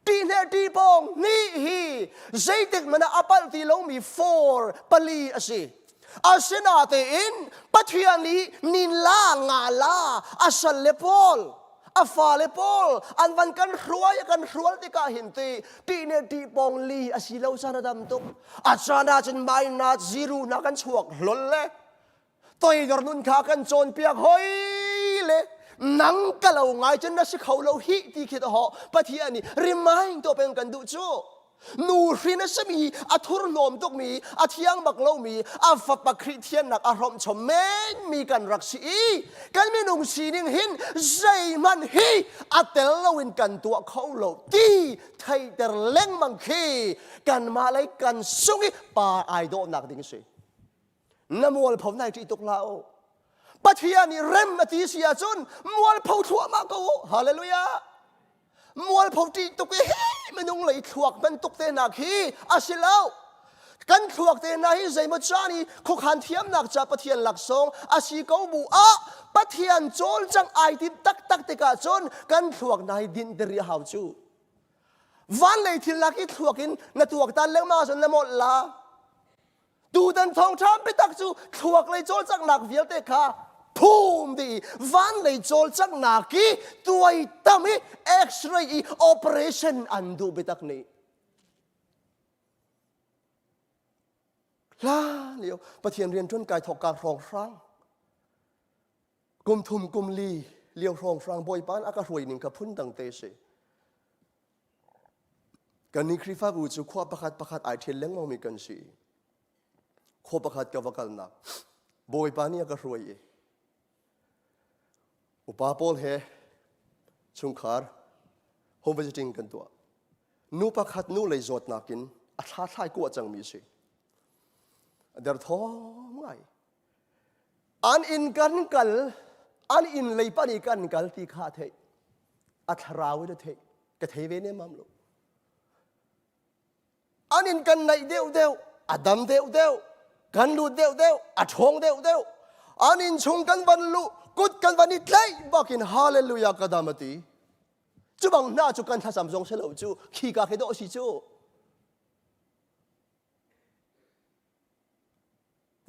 ṭihne ṭihpawng ni hi zeitik hmanh ah a palh ti lomi for pali a si asinatein Pathian nih nin la nga la a sal le pawl. A fale pawl an van kan hruai kan hrual tikah hin ti ti ne ti pong li a si lo caan a dam tuk. A caan ah cun minus zero na kan chuak hlol le toidor nun kha kan cawnpiak hoi le nang ka lo ngai cun na si kho lo hi ti khi to ho Pathian nih remind to peng kan duh cu. Nu hrin a simi, a thurhnawm tukmi, a thiang bak lomi, a fapa Khrih thiannak a hrawmh chom menmi kan rak si i kan minung sining hin zeihmanh hi a tel loin kan tuah kho lo ti theihter lengmang khi kanmah lei kan sung i pa ai dawhnak ding si. Na mualpho nai ṭih tuk hlah u. Pathian nih rem a ti si ahcun mualpho thluahmah ko u. Hallelujah. Mualpho ṭih tuk i hi minung lei thluak bantuk te nak hi a si lo. Kan thluak te hna hi zeimaw caan i khuakhan thiamnak ca Pathian laksawng a si ko bu ah Pathian cawlcangh ai tim taktak tikah cun kan thluak hna hi dinhter rih a hau cu. Van lei thil lak i thluak in na tuaktan lengmang ahcun na molh la. Tutan thawngṭha biatak cu thluak lei cawlcanghnak vialte kha phum dih i van lei cawlcanghnak i tuaitam i x-ray i operation an duh biatak nih. Hlan lio Pathian rianṭuan kai thawk ka hrawnghrang kum thum kum li lio hrawnghrang Bawipa a ka hruai ning kha phun dang te si. Kannih Khrihfabu cu khua pakhat pakhat ai ṭhial lengmangmi kan si. Khua pakhat ka va kalnak Bawipa nih a ka hruai i upa pawl he chungkhar home visiting kan tuah. Nu pakhat nu lei zawtnak in a thla thlai kuah cangmi a si. A derthawm ngai. An inn kan kal, an inn lei pan i kan kal ti kha a theih. A thlarau in a theih. Ka thei ve nemam lo. An inn kan naih deuh deuh, a dam deuh deuh, kan lut deuh deuh, a ṭhawng deuh deuh. An inn chung kan van luh, kut kan van i tlaih bakin hallelujah ka dam a ti. Cu bang hna cu kan thlacam zong si lo cu, khi ka khi dawh si cu.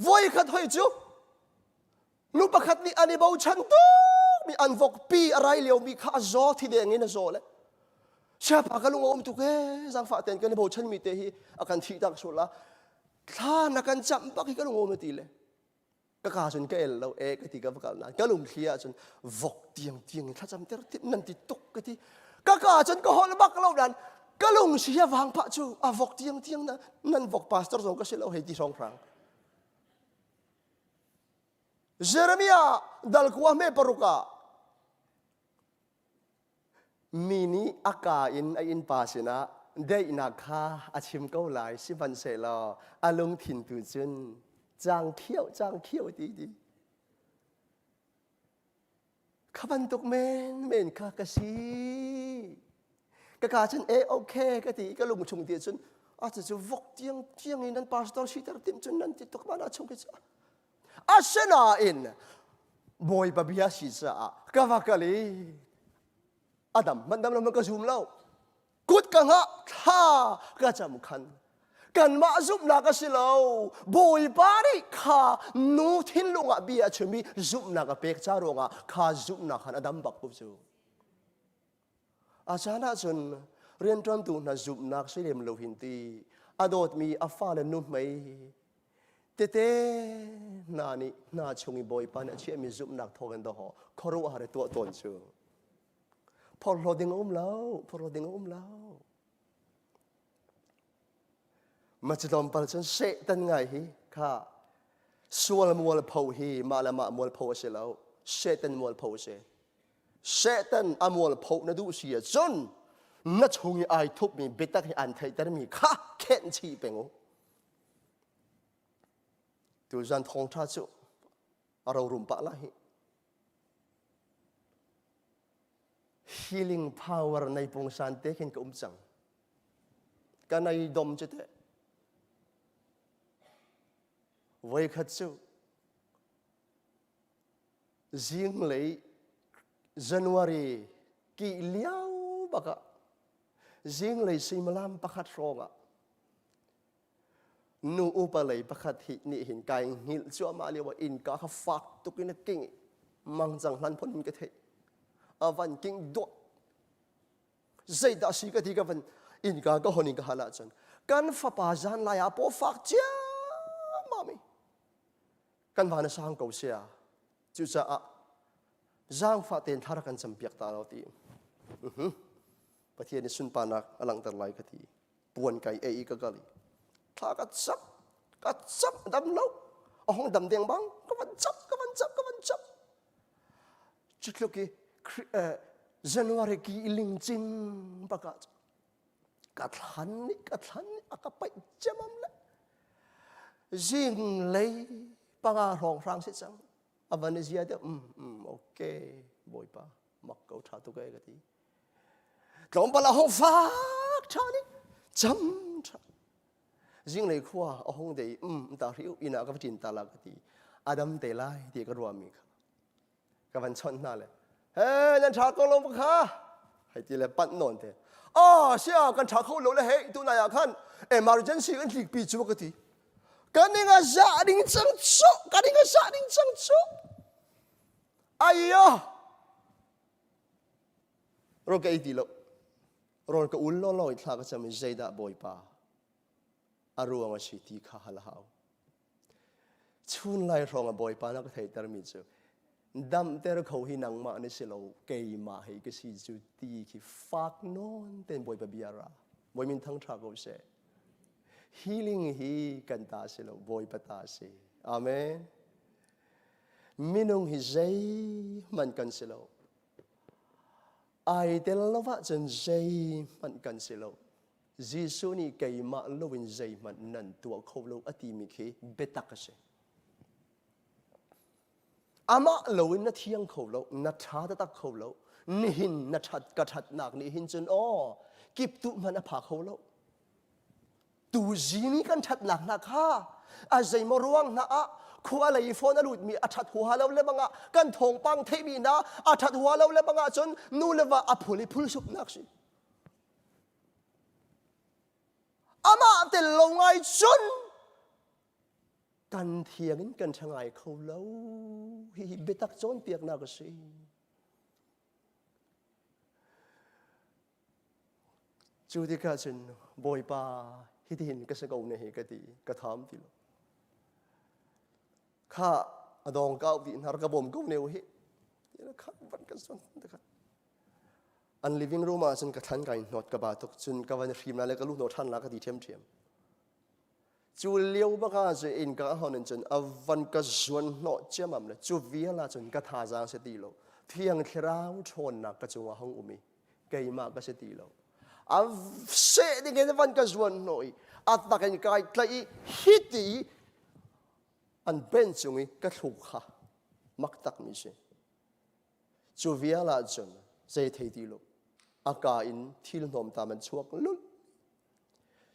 Voikhat hoi cu nu pakhat nih an i bochan tukmi an vokpi a rai liomi kha a zaw thi deng in a zaw le siapa ka lung a um tuk ee zaangfah tein kan i bochanmi te hi a kan thih tak sual la thla na kan camh bak hi ka lung a um ti le ka ka cun ka el lo e ka ti ka va kal nain ka lungthli ah cun vok tiang tiang in thlacam ter ti nan ti tuk ka ti ka ka cun ka holh bak lo nan ka lung si a vang phah cu a vok tiang tiang na nan vok pastor zong ka si lo hei ti hrawng hrang Jeremiah dal kua me paruk ah mi nih a ka in a innpa sinah daihnak kha a chim ko lai sihmanhsehlaw a lungthin tu cun cang khiau cang khiau ti ti Kha bantuk menmen kha ka si. Ka ka cun e okay ka ti ka lung chung ti cun a cu vok tiang tiang in nan pastor siter tim cun nan ti tuk mana chung ki cu. Asinain Bawipa bia si caah ka va kal i adam man dam lo ka zum lo. Kut ka ngah thla ka cam khan kanmah zumhnak a si lo Bawipa nih kha nu thinlung ah bia a chim i zumhnak a pek ca ruangah kha zumhnak khan a dam bak ko cu a caan ahcun rianṭuantu hna zumhnak si lem lo hin ti a dawtmi a fale nuhmei tete hna nih hna chung i Bawipa nih a chiahmi zumhnak thawngin dawh khuaruahhar i tuah tawn cu Phorhlaw ding a um lo, phorhlaw ding a um lo. Ma cu tlawmpal cun Satan ngai hi kha sual mualpho hi mah le mah mualpho a si lo. Satan mualpho a si. Satan a mualpho na duh si ahcun na chung i ai thupmi biatak hi an theihtermi kha khenh chih peng u. Tuzan thawngṭha cu a rorum pah la hi. Healing power nei pungsan te khin ka um cang. Ka nei dom cu teh. Voikhat cu zinglei January ki liao bakah zinglei suimilam pakhat hrawng ah Nu upa lei pakhat hi nih hin kai hngilh cuahmah lio ah innka kha fak tuk in a king i mangcang hlan phun in ka theih. A van king dawt. Zeidah si ka ti ka van innka ka hon in ka hal ahcun kan fapa zan lai ah paw fak ciammam i kan van a sang ko sia. Cucaah zaangfah tein thla rak kan campiak ta lo ti. Pathian nih sunparnak a langhter lai ka ti. Puan kai ei i ka kal i thla ka cam ka cam dam lo a hong dam deng bang ka van cam ka van cam ka van cam cutluk i January ki lingcing baka ka thlan nih ka thlan nih a ka paih ciamam le zing lei panga hrawng hrang si cang a van i zia deuh um um okay bawipa mak ko tha tuk e ka ti tlawmpal a hong fak ṭhan i cam ṭhan zinglei khua a hong dei um ta hriu inn ah ka va ṭin ta la ka ti adam te lai ti ka ruahmi kha ka van chawnh hna le he nan ṭha ko lo kha hei ti le panh nawn te ah sia kan ṭha kho lo le hei tu nai ah khan emergency kan tlik pi cu ka ti kan ning a za ding cang cu kan ning a za ding cang cu aiyo Rawl ka ei ti lo. Rawl ka ul lawlaw i thla ka cam i zeidah Bawipa a ruang a si ti kha hal a hau. Chun lai hrawng a Bawipa na ka theihtermi cu damter kho hi nangmah na si lo keimah hei ka si cu ti khi fak nawn ten Bawipa bia ra. Bawi min thang ṭha ko seh. Healing hi kan ta si lo Bawipa ta si. Amen. Minung hi zeihmanh kan si lo. Ai tel lo ahcun zeihmanh kan si lo. Jesuh nih keimah loin zeihmanh nan tuah kho lo a timi khi biatak a si. Amah loin na thiang kho lo, na ṭha taktak kho lo. Nihin na ṭhat ka ṭhatnak nih hin cun aw kiptuh hmanh a pha kho lo. Tuzi ni kan ṭhatnak hna kha a zeimaw ruang hna ah khua lei phone a lutmi a ṭhat huaha lo le bangah kan thawngpang theihmi hna a ṭhat huaha lo le bangah cun nu le va a phul i phul supnak si. Amah tel lo ngai cun kan thiang in kan ṭha ngai kho lo. Hihi biatak cawnpiaknak a si. Cu tikah cun Bawipa hitihin ka si ko ne hi ka ti ka tham ti lo. Kha a dong kau ti hnar ka bawm ko ne hi. Kha van kan son te kha. An living room ah cun ka thlan kai hnot ka ba tuk cun ka van hrim la le ka lu hno than la ka ti ṭhiam ṭhiam. Cu lio bak ah cun inn ka hon in cun a van ka zuan hnawh ciamam le cu vial ah cun ka thazaang si ti lo. Thiang Thlarau ṭhawnnak ka cungah hung um i keimah ka si ti lo. A seh ding in van ka zuan hnawh i a tak in kai tlaih i hiti an ben cung i ka thluk kha mak tak mi si. Cu vial ah cun zei thei ti lo. A ka in thil hnawmtam an chuak lulh.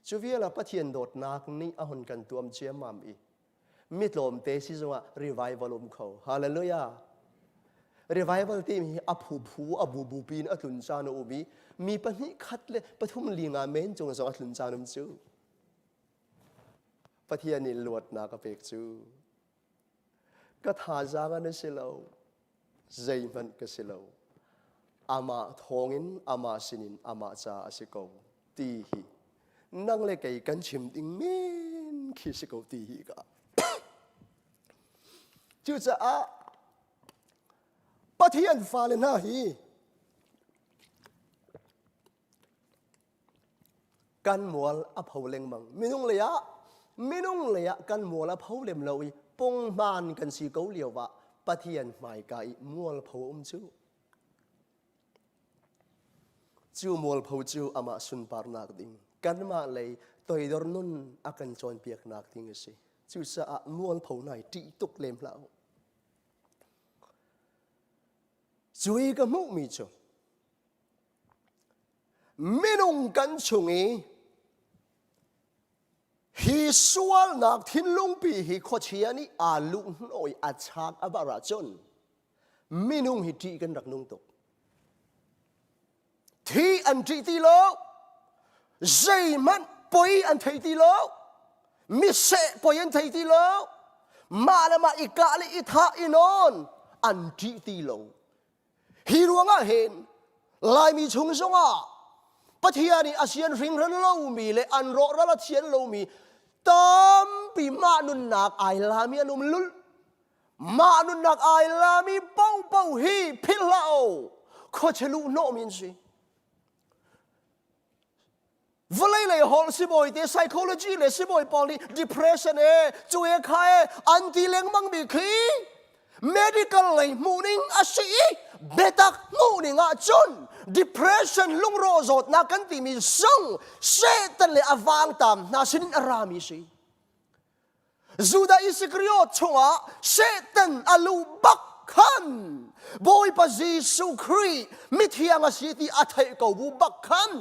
Cu vial ah Pathian dawtnak nih a hun kan tuam ciammam i mi tlawmte si zongah revival um kho. Hallelujah! Revival timi hi a phuphu a bubu piin a tlun caan a um i mi pahnih khat le pathum linga men cung zong a tlun caan um cu. Pathian nih luatnak a pek cu. Ka thazaang an si lo. Zeihmanh ka si lo. Amah thawngin amah sinin amah ca a si ko ti hi nang le kei kan chim ding men khi si ko ti hi ka. Cucaah Pathian fale hna hi kan mual a pho lengmang. Minung lei ah minung lei ah kan mual a pho lem lo i punghman kan si ko lio ah Pathian hmaika i mualpho a um cu. Cu mualpho cu amah sunparnak ding kanmah lei toidor nun a kan cawnpiaknak ding a si. Cucaah mualpho nai ṭih tuk lem hlah u. Cu i ka hmuhmi cu Minung kan chung i hi sualnak thinlungpi hi khuachia nih aa luhhnawh i a chak a bar ahcun minung hi ṭih kan rak nung tuk. Thi an ṭih ti lo, zeihmanh poi an thei ti lo, miseh poi an thei ti lo, mah le mah i kah le i thah i nawn an ṭih ti lo. Hi ruang. ruangah hin Laimi chung zongah Pathian i a sian hringhran lomi le an rawhral a thian lomi tampi mah nunnak ai lami an um lul. Mah nunnak ai lami paohpaoh hi philh hlah u. Khuachia luh hnawhmi an si. Vawlei lei holh sibawi te psychology le sibawi pawl nih depression e cu e kha e an ti lengmang mi khi medical lei hmuhning a si i biatak hmuhning ah cun depression lungrawh zawtnak kan timi zong Satan le a vangtam hna sinin a rami si. Judah Iskariot chungah Satan a luh bak khan Bawipa Jesuh Khrih mithiang a si ti a theih ko bu bak khan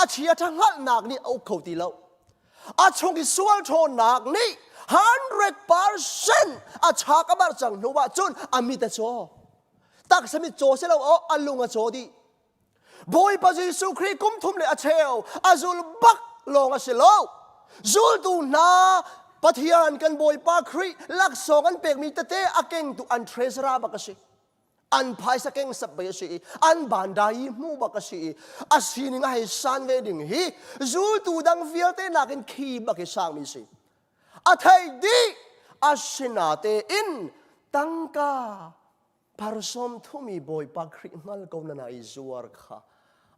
a chiaṭha hngalhnak nih a uk kho ti lo. A chung i sual ṭhawnnak nih 100% a chak a barh cang hnu ah cun a mit a caw. Taksa mit caw si lo a lung a caw dih. Bawipa Jesuh Khrih kum thum le a cheu a zul bak lawng a si lo. Zultu hna Pathian kan Bawipa Khrih laksawng an pekmi tete a kengtu an treasurer bak a si. An phaisa keng sap bai a si i an bandai i hmu bak a si i a sining a hei san ve ding hi zultu dang vialte nakin khi bak i sangmi si. A thei dih asinatein in tangka Parsom thumi Bawipa Khrih hngal ko na i zuar kha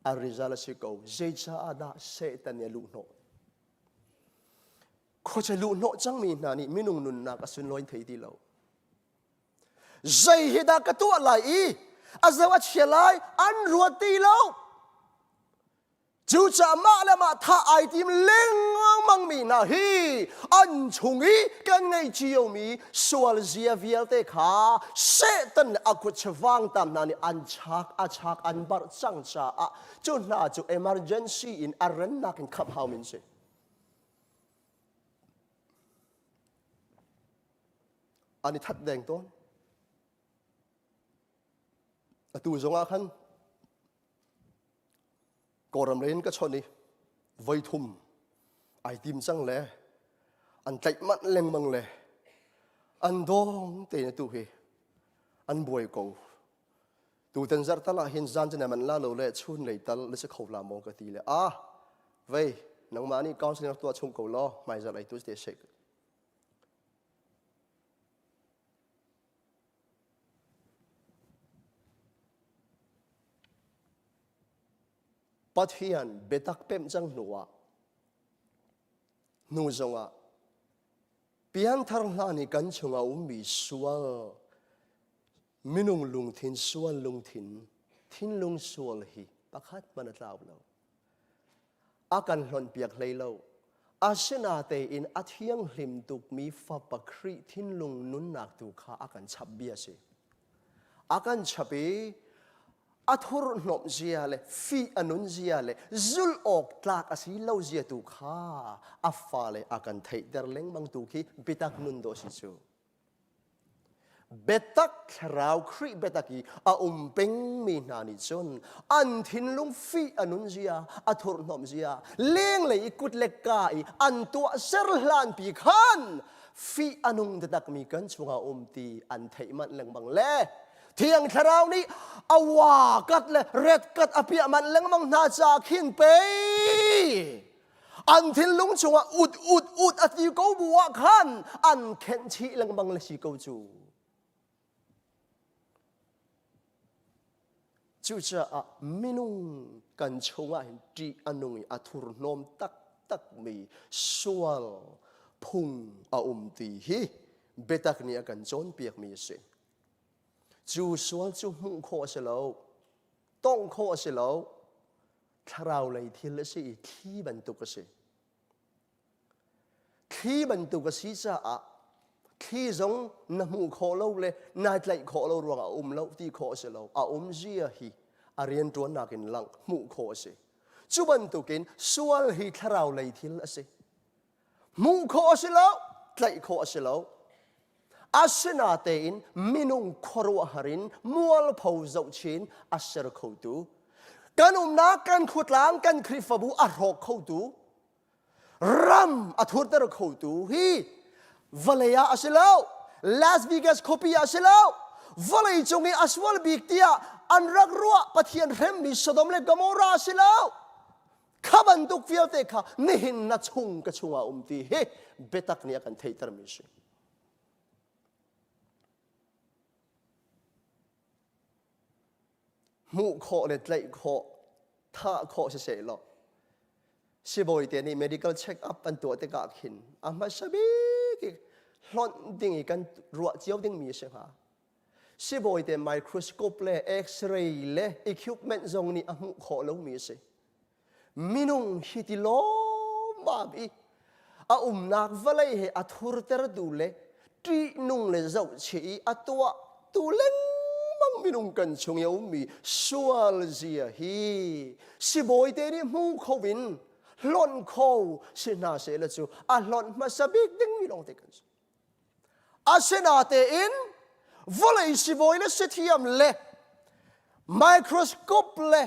a rizal a si ko. Zeicaah dah Satan nih a luhhnawh? Khuacha luhhnawh cangmi hna nih minung nunnak a sunlawi thei ti lo. Zei hi dah ka tuah lai i a zo a chia lai an ruat ti lo. Cucaah mah le mah thah ai tim lengmang mi hna hi an chung i kan ngei ciomi sual zia vialte kha Satan le a kut vangtam hna nih an chak a chak an barh cang caah cu hna cu emergency in a rennak in khamh hau min si. An i that deng tawn. Atu zongah khan Kawlram lei in ka chawnh i voithum ai tim cang le an tlaih manh lengmang le an dawng tein atu hi an buai ko. Tutan zarh tal ah hin zan cu na manh la lo le chun lei tal na si kho la maw ka ti le ah vei nangmah nih counseling rak tuah chung ko law hmaizarh lei tu te seh. Pathian biatak pemh cang hnu ah hnu zongah piangthar hna nih kan chungah ummi sual minung lungthin sual lungthin thinlung sual hi pakhat hmanh a tlau lo a kan hlonhpiak hlei lo asinatein a thianghlim tukmi Fapa Khrih thinlung nunnak tu kha a kan chap bia si a kan chap i a thurhnomh zia le fih a nun zia le zulh awk tlak a si lo zia tu kha a fale a kan theihter lengmang tu khi biatak nun dawh si cu biatak thlarau Khrih biatak i a um pengmi hna nih cun an thinlung fih a nun zia a thurhnomh zia lenglei i kut le ka i an tuah ser hlanpi khan fih a nung takmi kan chungah um ti an theih manh lengmang le Thiang Thlarau nih a wa kat le ret kat a piah manh lengmang hna caah khin pei an thinlung chungah ut ut ut a ti ko bu ah khan an khenh chih lengmang le si ko cu. Cucaah minung kan chungah hin ṭih a nung i a thurhnawm taktakmi sual phung a um ti hi biatak nih a kan cawnpiakmi a si. Cu sual cu hmuh khawh a si lo, tongh khawh a si lo, thlarau lei thil a si i thli bantuk a si. Thli bantuk a si caah thli zong na hmuh khawh lo le nai tlaih khawh lo ruangah a um lo ti khawh a si lo. A um zia hi a rianṭuannak in langh hmuh khawh a si. Cu bantukin sual hi thlarau lei thil a si. Hmuh khawh a si lo, tlaih khawh a si lo. Asinatein minung khuaruahhar in mualpho zohchin a ser khotu, kan umnak kan khuatlang kan Khrihfabu a hrawk khotu, ram a thurter khotu hi vawlei ah a si lo, Las Vegas khuapi ah a si lo, Vawlei cung i a sual bik tiah an rak ruah Pathian hremmi Sodom le Gomorrah si lo. Kha bantuk vialte kha nihin na chung ka chungah um ti hi biatak nih a kan theihtermi si. Hmuh khawh le tlaih khawh, thah khawh siseh law sibawi te nih medical check up an tuah tikah khin a hmasa bik i hlonh ding i kan ruah cio dingmi a si hnga. Sibawi te microscope le x-ray le equipment zong nih a hmuh khawh lomi a si. Minung hi ti lawmmam i a umnak vawlei he a thurtertu le ṭihnung le zohchia i a tuahtu lengmang minung kan chung i a ummi sual zia hi sibawi te nih hmu kho in hlonh kho si hna seh cu a hlonh hmasa bik dingmi lawng te kan si. Asinatein vawlei sibawi le sithiam le microscope le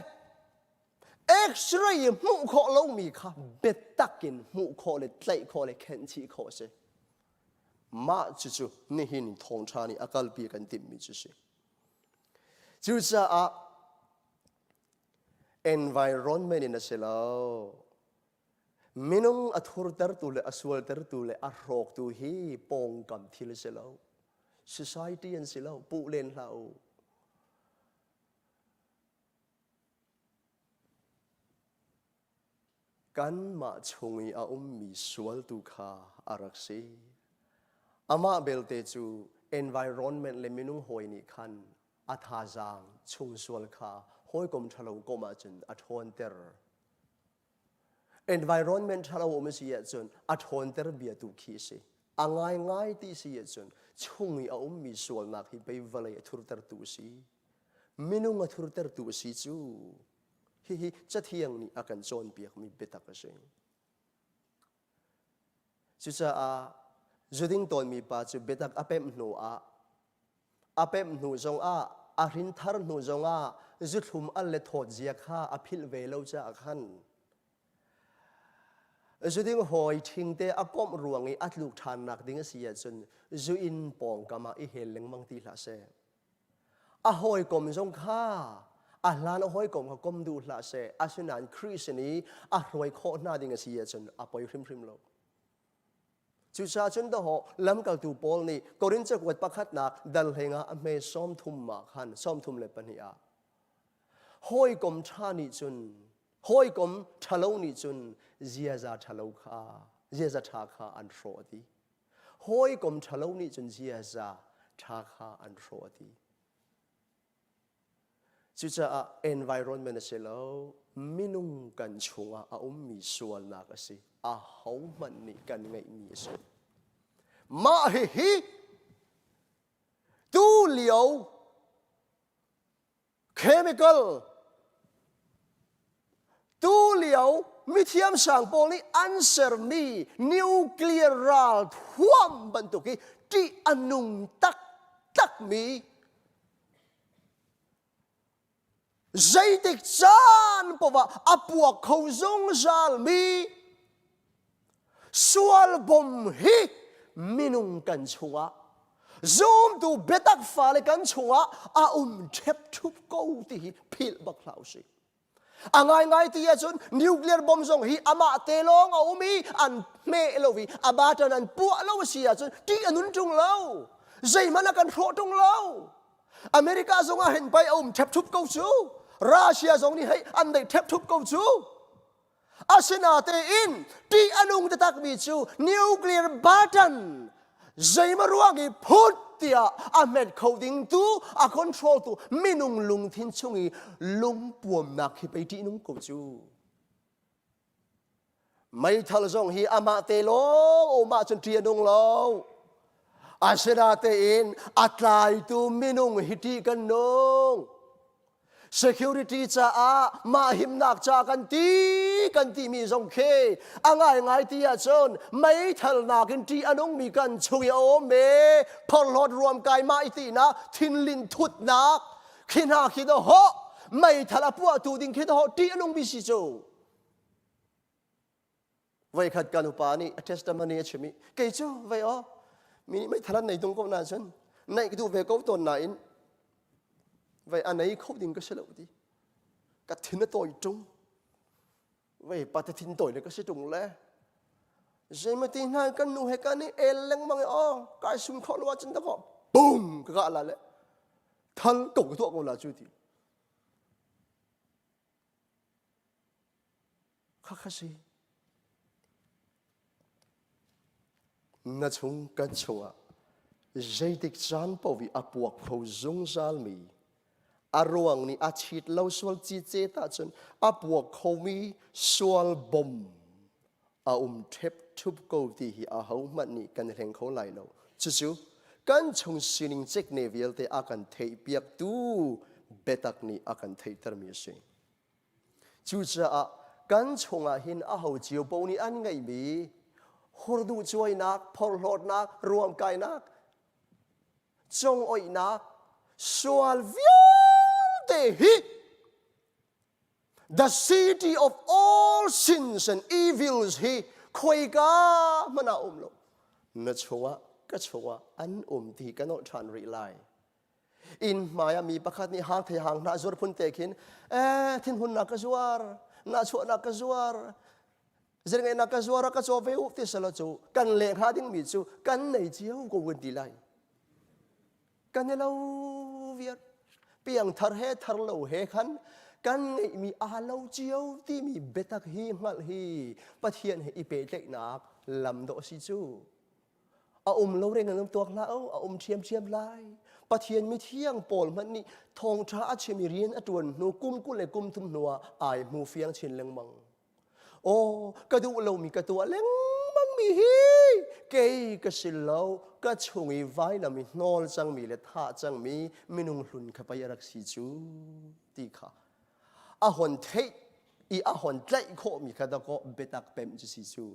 X-ray hmuh khawh lomi kha biatak in hmuh khawh le tlaih khawh le khenh chih khawh a si. Mah cucu nihin thawngṭha nih a kalpi kan timhmi cu si. Cucaah environment in a si lo. Minung a thurtertu le a sualtertu le a hrawktu hi pawngkam thil a si lo. Society an si lo. Puh len hlah u. Kanmah chung i a ummi sual tu kha a rak si. Amah belte cu environment le minung hawi nih khan a thazaang chung sual kha hawikom ṭhalo kom ahcun a ṭhawnter. Environment ṭhalo um a si ahcun a ṭhawnter bia tu khi a si. A ngaingai ti si ahcun chung i a ummi sualnak hi pei vawlei a thurtertu a si. Minung a thurtertu a si cu. Hihi Cathiang nih a kan cawnpiakmi biatak a si. Cucaah zuding tawnmi pa cu biatak a pemh hnu ah a pemh hnu zongah a hrinthar hnu zongah zuthlum al le thawt zia kha a philh ve lo caah khan zuding hawi ṭhingte a komh ruang i a tluk ṭhannak ding a si ahcun zu inn pawngkam ah i hel lengmang ti hlah seh. A hawikom zong kha a hlan a hawikom kha kom duh hlah seh. Asinain Khrih sin i a hruai khawh hna ding a si ahcun a poi hrimhrim lo. Cucaah cun dahawh lamkaltu Paul nih Korin cakuat pakhatnak dal hlengah a hme 30 ah khan 32 ah hawikom ṭha nih cun hawikom ṭhalo nih cun ziaza ṭhalo kha ziaza ṭha kha an hrawh a ti. Hawikom ṭhalo nih cun ziaza ṭha kha an hrawh a ti. Cucaah environment a si lo, minung kan chungah a ummi sualnak a si. Ahohmanh nih kan ngeihmi a si. Mah hihi tu lio chemical tu lio mithiam sang pawl nih an sermi nuclear ral thuam bantuk hi ṭih a nung taktakmi zeitik caan poah a puak kho zungzalmi Sual bom hi minung kan chungah zumtu biatak fale kan chungah a um ṭhepṭhup ko ti hi philh bak hlah usih. A ngaingai ti ahcun nuclear bomb zong hi amah te lawng a um i an hmeh lo i a button an puah lo a si ahcun ṭih a nun ṭung lo. Zeihmanh a kan hrawh ṭung lo. America zong ah hin pei a um ṭhepṭhup ko cu. Russia zong nih hei an neih ṭhepṭhup ko cu. Asinatein ṭih a nung taktakmi cu nuclear button zeimaw ruang i phut tiah a hmet kho ding tu a control tu minung lungthin chung i lungpuamnak hi pei ṭih nung ko cu. Meithal zong hi amah te lawng um ahcun ṭih a nung lo. Asinatein a tlaitu minung hi ṭih kan nung. Security caah mah himnak ca kan ti kan timi zong khi a ngaingai ti ahcun meithal nakin ṭih a nungmi kan chung i a um i phorhlawt ruamkai mah i tinak thinlin thutnak khi hna khi dahawh meithal a puahtu ding khi dahawh ṭih a nungmi si cu. Voikhat kan upa nih a testimony a chim i kei cu vei aw mi nih meithal an nei tung ko na cun naih ka duh ve ko tawn nain. Vei a nei kho ding ka si lo ti. Ka thin a tawi ṭung. Vei pa te thin tawi le ka si ṭung le. Zeimati hna kan nu he kan i el lengmang i aw kai sum kho lo ahcun ta ko boom ka kah la le thal ko ka tuah ko la cu ti. Khakha si. Na chung kan chungah zeitik caan paoh i a puak kho zungzalmi a ruang nih a chit lo sual cice ahcun a puak khomi sual bom a um ṭhepṭhup ko ti hi ahohmanh nih kan i hleng kho lai lo. Cucu kan chung sining cekne vialte a kan theihpiaktu biatak nih a kan theihtermi a si. Cucaah kan chungah hin aho cio paoh nih an ngeihmi hurduh cuainak, phorhlawtnak, ruamkainak, congoihnak, sual vialte hi the city of all sins and evils hi khoika hmanh ah um lo. Na chungah ka chungah an um ti ka nolh ṭhan rih lai. Inn hmai ah mi pakhat nih hang thei hang hnah zuar phun te khin eh thinhunnak ka zuar nahchuahnak ka zuar zirngeihnak ka zuar ka caw ve u ti selo cu kan leh hnga ding mi cu kan nei cio ko kan ti lai kan i lo viar piang thar he thar lo he khan kan ngeihmi aa lo cio timi biatak hi hngalh hi Pathian he i pehtlaihnak lam dawh si cu A um lo reng in tuak hlah o, a um ṭhiamṭhiam lai. Pathian mithiang Paul hmanh nih thawngṭha a chim i rian a ṭuan hnu kum 20 le kum thum hnuah ai hmu fiang chin lengmang. Aw, ka duh lomi ka tuah lengmangmi hi kei ka si lo, ka chung i vainam i hnawl cangmi le thah cangmi minung hlun kha pei a rak si cu ti kha a hon theih i a hon tlaih khawhmi kha dakaw biatak pemh cu si cu.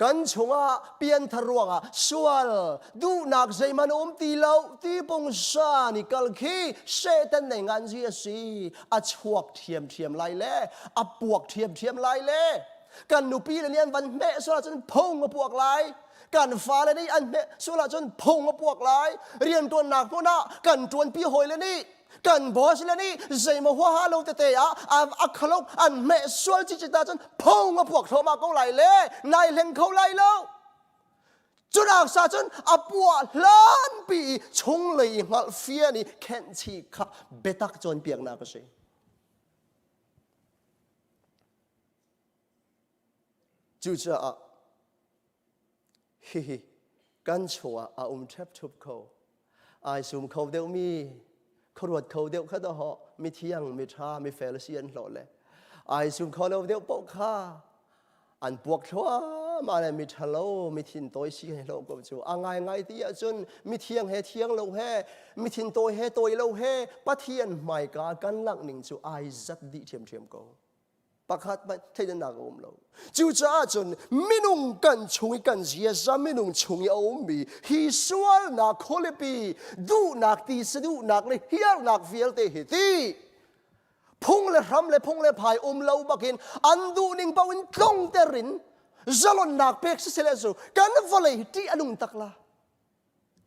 Kan chungah pianthar ruangah sual duhnak zeihmanh a um ti lo ti pungsan i kal khi Satan nei ngan zi a si. A chuak ṭhiamṭhiam lai le a puak ṭhiamṭhiam lai le kan nupi le nih an van hmeh sual ahcun phung a puak lai. Kan fale nih an hmeh sual ahcun phung a puak lai. Rianṭuannak hmun ah kan ṭuanpi hawile nih kan boss le nih zeimaw huaha lo tete ah a khalok an hmeh sual ci cita cun phung a puak thluahmah ko lai le nai hleng kho lai lo cunak sa cun a puah hlan pi i chunglei i hngalh fian i khenh chih kha biatak cawnpiaknak a si cucaah Hihi kan chungah a um ṭhepṭhup kho. Ai sum kho deuhmi, khuaruat kho deuh kha dawh mithiang, miṭha, mifel si an hlawh le ai sum kho lo deuh paoh kha an puak thluahmah le miṭhalo, mithin tawi si he hlawh ko cu. A ngaingai ti ahcun mithiang he thiang lo he, mithin tawi he tawi lo he Pathian hmaika kan langh ning cu ai zat dih ṭhiamṭhiam ko. Pakhat hmanh thleidannak a um lo. Cucaah cun minung kan chung i kan ziaza minung chung i a ummi hi sualnak khualipi duhnak ti saduhnak le hiarnak vialte hi ti phung le hram le phung le phai um lo bakin an duhning paoh in tlongter in zalonnak pek siseh cu kan vawlei hi ṭih a nung tak la.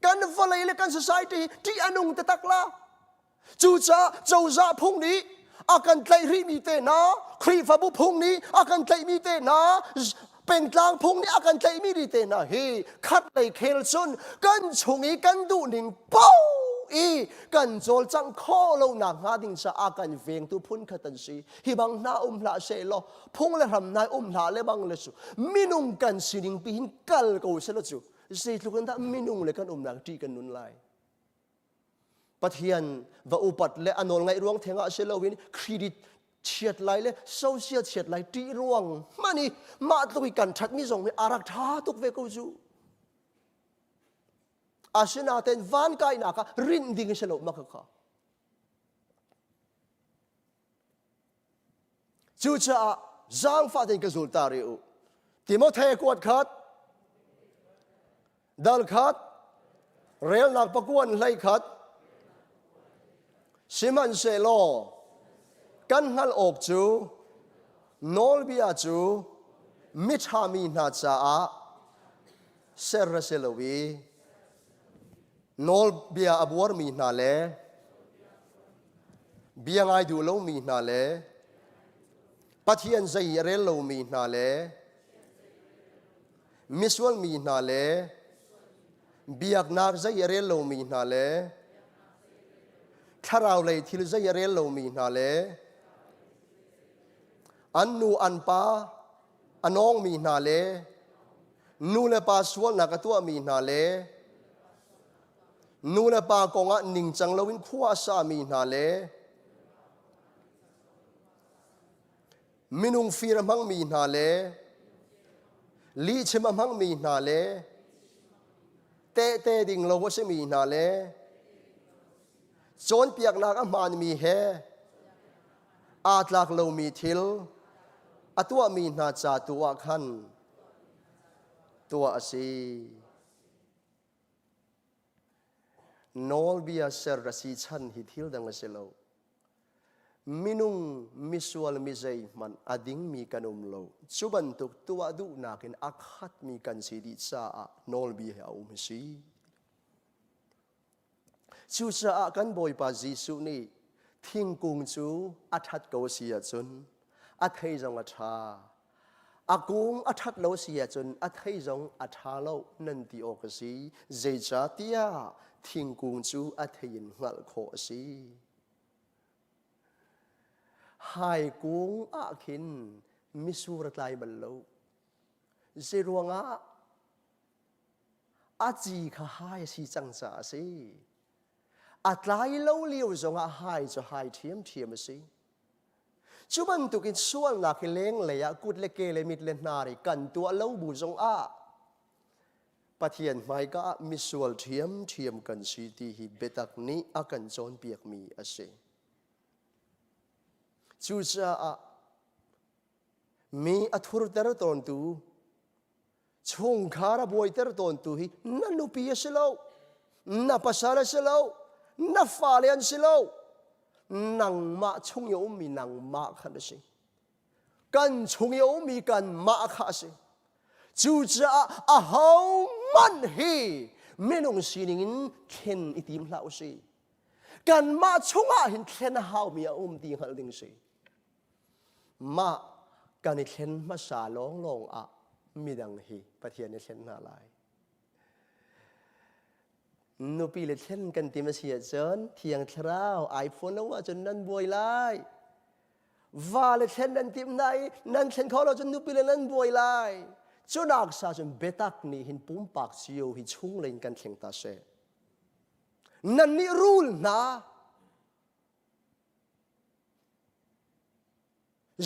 Kan vawlei le kan society hi ṭih a nung taktak la. Cucaah cozah phung nih a kan tlaih rihmi te hna, Khrihfabu phung nih a kan tlaihmi te hna, pengtlang phung nih a kan tlaihmi ri te hna hi khat lei khel cun kan chung i kan duhning paoh i kan cawlcangh khawh lonak hnga ding caah kan vengtu phun khat an si. Hi bang hna um hlah seh law phung le hram nai um hlah le bang le cu minung kan sining pi hin kal ko seh law cu Zeitluk in dah minung le kan umnak ṭih kan nun lai? Pathian va upat le a nawl ngaih ruang theng ah si loin credit chiat lai le social chiat lai ṭih ruang hmanh i mah tluk i kan ṭhatmi zong hi a rak ṭha tuk ve ko cu. Asinain van kainak ah rinh ding si lo mah kha. Cucaah zaangfah tein ka zul ta rih u. Timothea kuat khat, dal khat, relnak pakuan hlei khat, sihmanhsehlaw kan hngalh awk cu nawlbia cu miṭha mi hna caah ser a si lo i nawlbia a buarmi hna le. Bia ngai duh lomi hna le Pathian zei i a rel lomi hna le misual mi hna le biaknak zei a rel lomi hna le thlarau lei thil zei a rel lomi hna le an nu an pa a nawngmi hna le nu le pa sualnak a tuahmi hna le nu le pa kongah ningcang loin khua a sami hna le minung fir a hmangmi hna le lihchim a hmangmi hna le tehte ding lo a simi hna le cawnpiaknak a hmaanmi he aa tlak lomi thil a tuahmi hna ca tu ah khan tuah a si. Nawlbia ser a si chan hi thil dang a si lo. Minung misual mi zeihmanh a dingmi kan um lo. Cu bantuk tuah duhnak in a khatmi kan si dih caah nawlbia hi a um hi si. Cucaah kan Bawipa Jesuh nih thingkung cu a ṭhat ko a si ahcun a thei zong a ṭha. A kung a ṭhat lo a si ahcun a thei zong a ṭha lo nan ti awk a si. Zeicahtiah thingkung cu a thei in hngalh khawh a si. Haikung ah khin misur a tlai bal lo. Zeiruangah a ci kha hai a si cang caah a si. A tlai lo lio zongah hai cu hai ṭhiamṭhiam a si. Cu bantukin sualnak hi lenglei ah kut le ke le mit le hnar i kan tuah lo bu zongah Pathian hmaika ah misual ṭhiamṭhiam kan si ti hi biatak nih a kan cawnpiakmi a si. Cucaah mi a thurter tawntu, chungkhar a buaiter tawntu hi na nupi a si lo, na pasal a si lo, na fale an si lo, nangmah chung i a ummi nangmah khan a si. Kan chung i a ummi kanmah kha a si. Cucaah ahohmanh hi minung sining in thlen i tim hlah u sih. Kanmah chungah hin thlen a haumi a um ti hngalh ding si. Mah kan i thlen hmasa lawnglawng ah midang hi Pathian i thlen hna lai. Nupi le thlen kan tim a si ahcun Thiang Thlarau ai phuan lo ahcun nan buai lai. Va le thlen nan timh hna i nan thlen kho lo cun nupi le nan buai lai. Cu nak sa cun biatak nih hin pumpak cio hi chung in kan thleng ta seh. Nan nih rul hna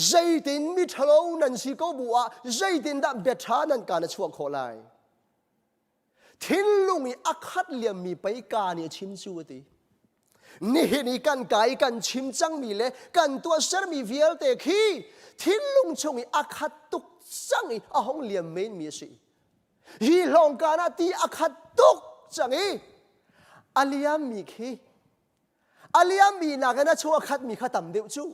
zeitin mi ṭhalo nan si ko bu ah zeitindah bia ṭha nan kaan a chuah khawh lai? Thinlung i a khat liammi pei ka nih a chim cu a ti. Nihin i kan ka i kan chim cangmi le kan tuahsermi vialte khi thinlung chung i a khat tuk cang i a hong liam menmi a si. Hi hlawngkaan ah ti a khat tuk cang i a liammi khi a liammi nakin a chung a khatmi kha tam deuh cu.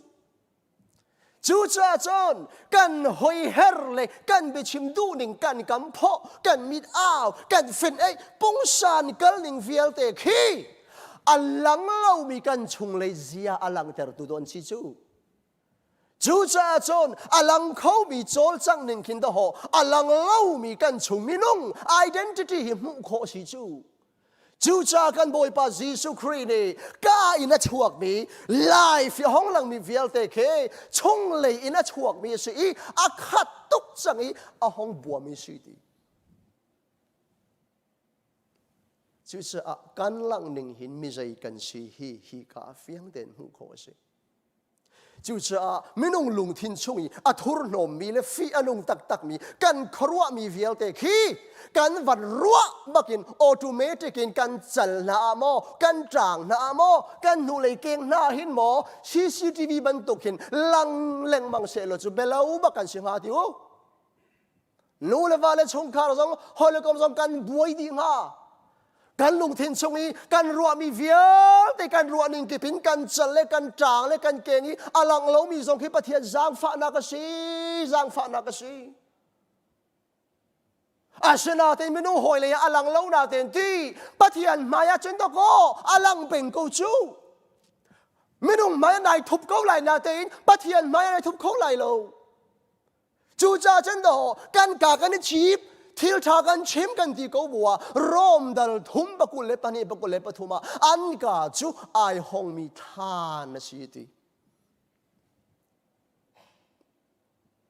Cucaah cun kan hoiher le kan biachim duhning kan kam phawh, kan mit au, kan fen ei, pungsan kalning vialte khi a lang lomi kan chunglei zia a langhtertu tu an si cu. Cucaah cun a lang khomi cawlcangh ning khin dahawh a lang lomi kan chung minung identity hi hmuh khawh si cu. Cucaah kan Bawipa Jesuh Khrih nih ka in a chuakmi life i hong langmi vialte khi chunglei in a chuakmi a si i a khat tuk cang i a hong buami si ti. Cucaah kan langh ning hin mizei kan si hi hi ka a fiang tein hmuh khawh a si. Cucaah minung lungthin chung i a thurhnawmmi le fih a nung taktakmi kan khuaruahmi vialte khi kan van ruah bakin automatic in kan cal hna ah maw kan ṭang hna ah maw kan hnulei keng hna hin maw CCTV bantuk hin lang lengmang sehlaw cu belo bak kan si hnga ti u. Nu le va le chungkhar zong hawikom zong kan buai dih hnga. Kan lungthin chung i kan ruahmi vialte kan ruah ning kip in kan cal le kan ṭang le kan keng i a lang lomi zong khi Pathian zaangfahnak a si, zaangfahnak a si. Asinain minung hawi lei ah a lang lo natein ti Pathian hmai ah cun dawkaw a lang peng ko cu. Minung hmai nai thup ko lai na tein Pathian hmai nai thup kho lai lo. Cucaah cun daw kan ka kan i chip thil ṭha kan chim kan ti ko bu ah Rom dal thum pakul le pahnih pakul le pathum ah an ka cu ai hongmi thlan a si ti.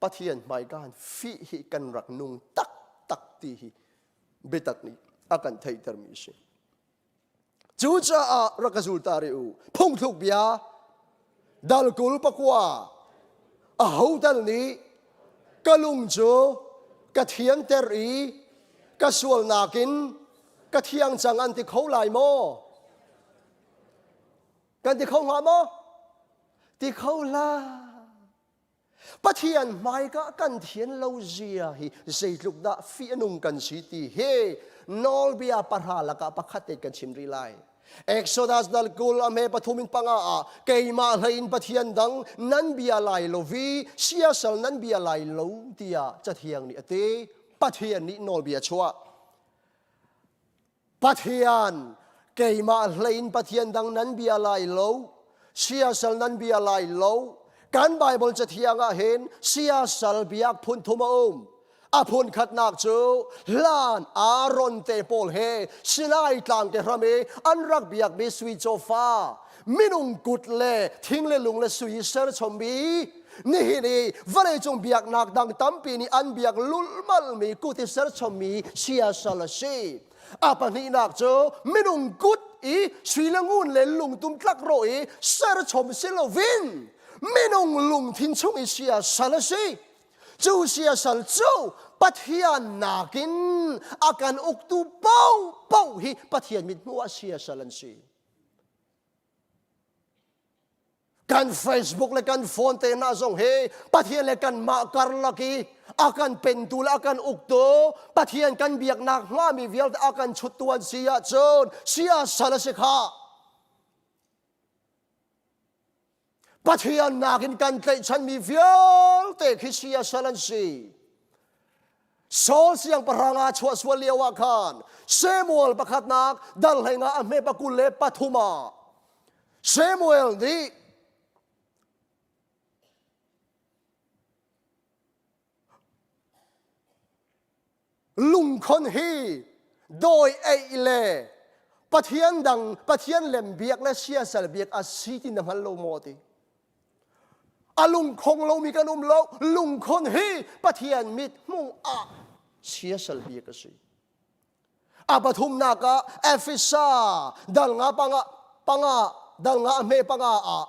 Pathian hmaikaan fih hi kan rak nung taktak ti hi biatak nih a kan theihtermi a si. Cucaah rak ka zul ta rih u. Phungthluk bia dal 20 pakua a hotal nih ka lung cu ka thianter i ka sualnak in ka thiang cang an ti kho lai maw? Kan ti kho hnga maw? Ti kho hlah. Pathian hmaika kan thian lo zia hi zeitluk dah fih a nung kan si ti hi nawlbia pahra lakah pakhat te kan chim rih lai. Exodus dal 20 a me pathum in panga ah keimah hlei in Pathian dang nan bia lai lo vi siasal nan bia lai lo tiah cathiang nih a ti. Pathian nih nawlbia chuah. Pathian keimah hlei in Pathian dang nan bia lai lo siasal nan bia lai lo kan Bible cathiang ah hin siasal biak phun thum a um a phun khatnak cu hlan Aaron te pawl he Sinai tlang te hram i an rak biakmi sui cawfa minung kut le thing le lung le sui serchommi nihin i vawleicung biaknak dang tampi nih an biak lulmalmi kut i serchommi siasal a si A pahnihnak cu minung kut i sui le ngun le lungtum tlak rawh i serchom si loin minung lungthin chung i siasal a si. Cu siasal cu Pathian nakin a kan uktu paohpaoh hi Pathian mithmuh ah siasal an si. Kan Facebook le kan phone te hna zong hi Pathian le kanmah karlak i a kan pentu le a kan uktu Pathian kan biaknak hngami vialte a kan chuttu an si ahcun siasal a si khah. Pathian nakin kan tlaihchanmi vialte khi siasal an si. Saul siangpahrang ah chuah sual lio ah khan Samuel pakhatnak dal hlei nga a hme pakul le pathum ah Samuel nih lungkhon hi dawi eih le Pathian dang Pathian lem biak le siasal biak a si ti na hngal lo maw ti A lungkhong lomi kan um lo. Lungkhon hi Pathian mit hmuh ah siasal bik a si. A pathumnak ah Efesa dal nga panga panga dal nga a hme panga ah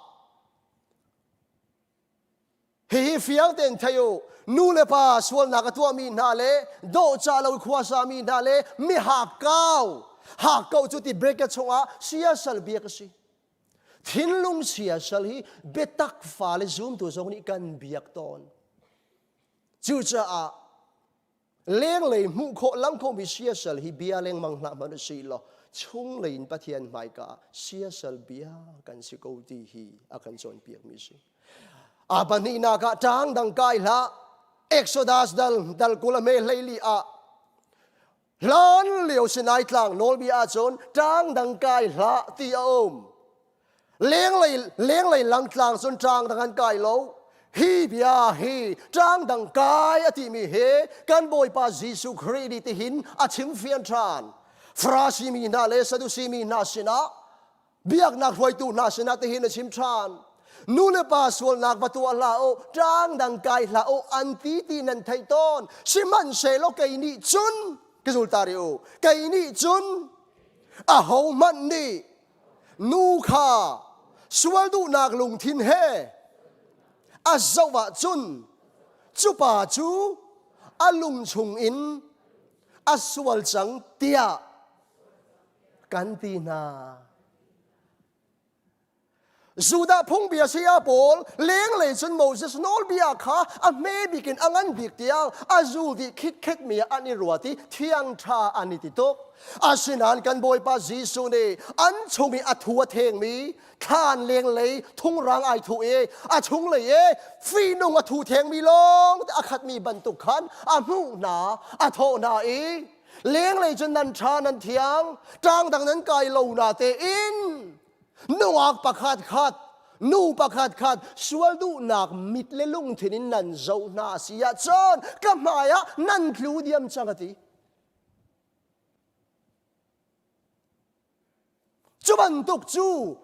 hihi fiang tein thei u nu le pa sualnak a tuahmi hna le dawhcah lo khuasami hna le mi hakkau hakkau cu ti bracket chungah siasal biak a si Thinlung siasal hi biatak fale zumtu zong nih kan biak tawn. Cucaah lenglei hmuh khawh lang khomi siasal hi bia lengmang hlah hmanh usih law chunglei in Pathian hmaika ah siasal bia kan si ko ti hi a kan cawnpiakmi si. A pahnihnak ah ṭang dang kai hlah Exodus dal dal 20 a me hleili ah Hlan lio Sinai tlang nawlbia ahcun ṭang dang kai hlah ti a um. Lenglei lenglei langtlang cun ṭang dang an kai lo. Hi bia hi ṭang dang kai a timi hi kan Bawipa Jesuh Khrih nih tihin a chim fian ṭhan. Farasi mi hna le Sadusi mi hna sinah biaknak hruaitu hna sinah tihin a chim ṭhan. Nu le pa sualnak va tuah hlah u, ṭang dang kai hlah u, an ti ti nan theih tawn. Sihmanhsehlaw kei nih cun, ka zul ta rih u, kei nih cun ahohmanh nih nu kha sual duhnak lungthin he a zoh ahcun cu pa cu a lung chungin a sual cang tiah kan ti hna. Judah phungbia saya pawl lenglei cun Moses nawlbia kha a hme bik in a ngan bik tiang a zul dih khitkhet mi ah an i ruat i thiang ṭha an i ti tuk. Asinain kan Bawipa Jesuh nih an chung i a thu a thengmi thlan lenglei thungrang ai thuh i a chunglei i fihnung a thu thengmi lawng a khatmi bantuk khan a hmuh hna, a thawh hna i Lenglei cun nan ṭha nan thiang, ṭang dang nan kai lo na tein nungak pakhat khat. Nu pakhat khat sual duhnak mit le lungthin in nan zoh hna si ahcun ka hmai ah nan tlu diam cang a ti. Cu bantuk cu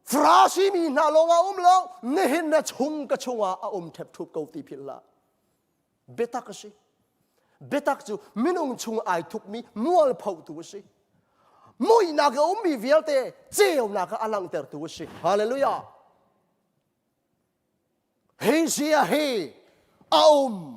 Farasi mi hna lawng ah um lo, nihin na chung ka chungah a um ṭhepṭhup ko ti philh hlah. Biatak a si. Biatak cu minung chung ai thupmi mualphotu a si. Muihnak a ummi vialte ceunak ah a langhtertu a si. Hallelujah. Hi zia hi a um.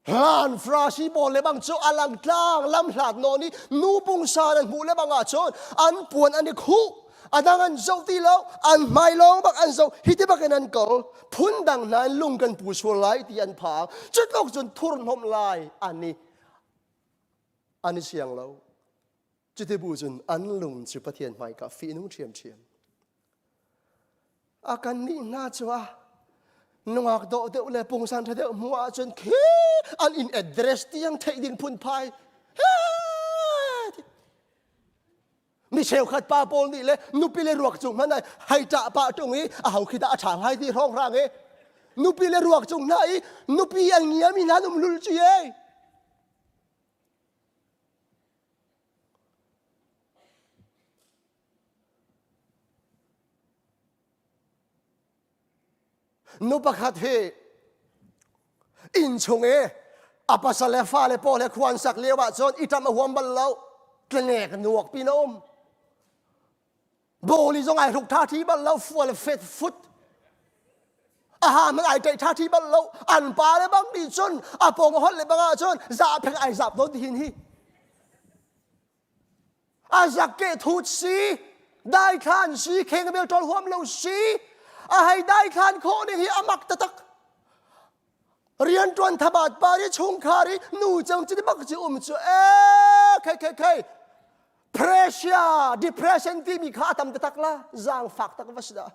Hlan Farasi pawl le bang cu a lang tlang lam hlat nawn i nu pungsan an hmuh le bang ahcun an puan an i khuh a dang an zoh ti lo an hmai lawng bak an zoh hi ti bak in an kal phundang hna in lung kan pu sual lai ti an phang cutluk cun thurhnomh lai an i an i siang lo cuti bu cun an lung cu Pathian hmaika fihnung ṭhiamṭhiam A kannih hna cu a nungak dawh deuh le pungsan ṭha deuh hmuh ahcun khi an inn address tiang theih ding phunphai mi cheukhat pa pawl nih le nupi le ruak cung hmanh hei ṭah pah ṭung i a ho khi dah a ṭha lai ti hrawnghrang i nupi le ruak cung hna i nupi an ngiami hna an um lul ci ei Nu pakhat hi inn chung i a pasal le fale pawl he khua an sak lio ahcun i ṭam a huam bal lo. Tlenek nuak pin a um. Bawli zong ai hruk ṭha ṭhi bal lo, fual fet fut. A ha hmanh ai ṭaih ṭha ṭhi bal lo. An pa le bang nih cun a pawng a holh le bang ahcun zahphek ai zap nawn ti hin hi. A zakke thut si, daithlan si, kheng bel ṭol huam lo si, a hei daithlan khawh ning hi a mak taktak. Rianṭuan thabat pa ri chungkhar i nu cang ci bak ci um cu ee khei khei khei pressure depression timi kha a tam taktak la zaangfak tak va si dah.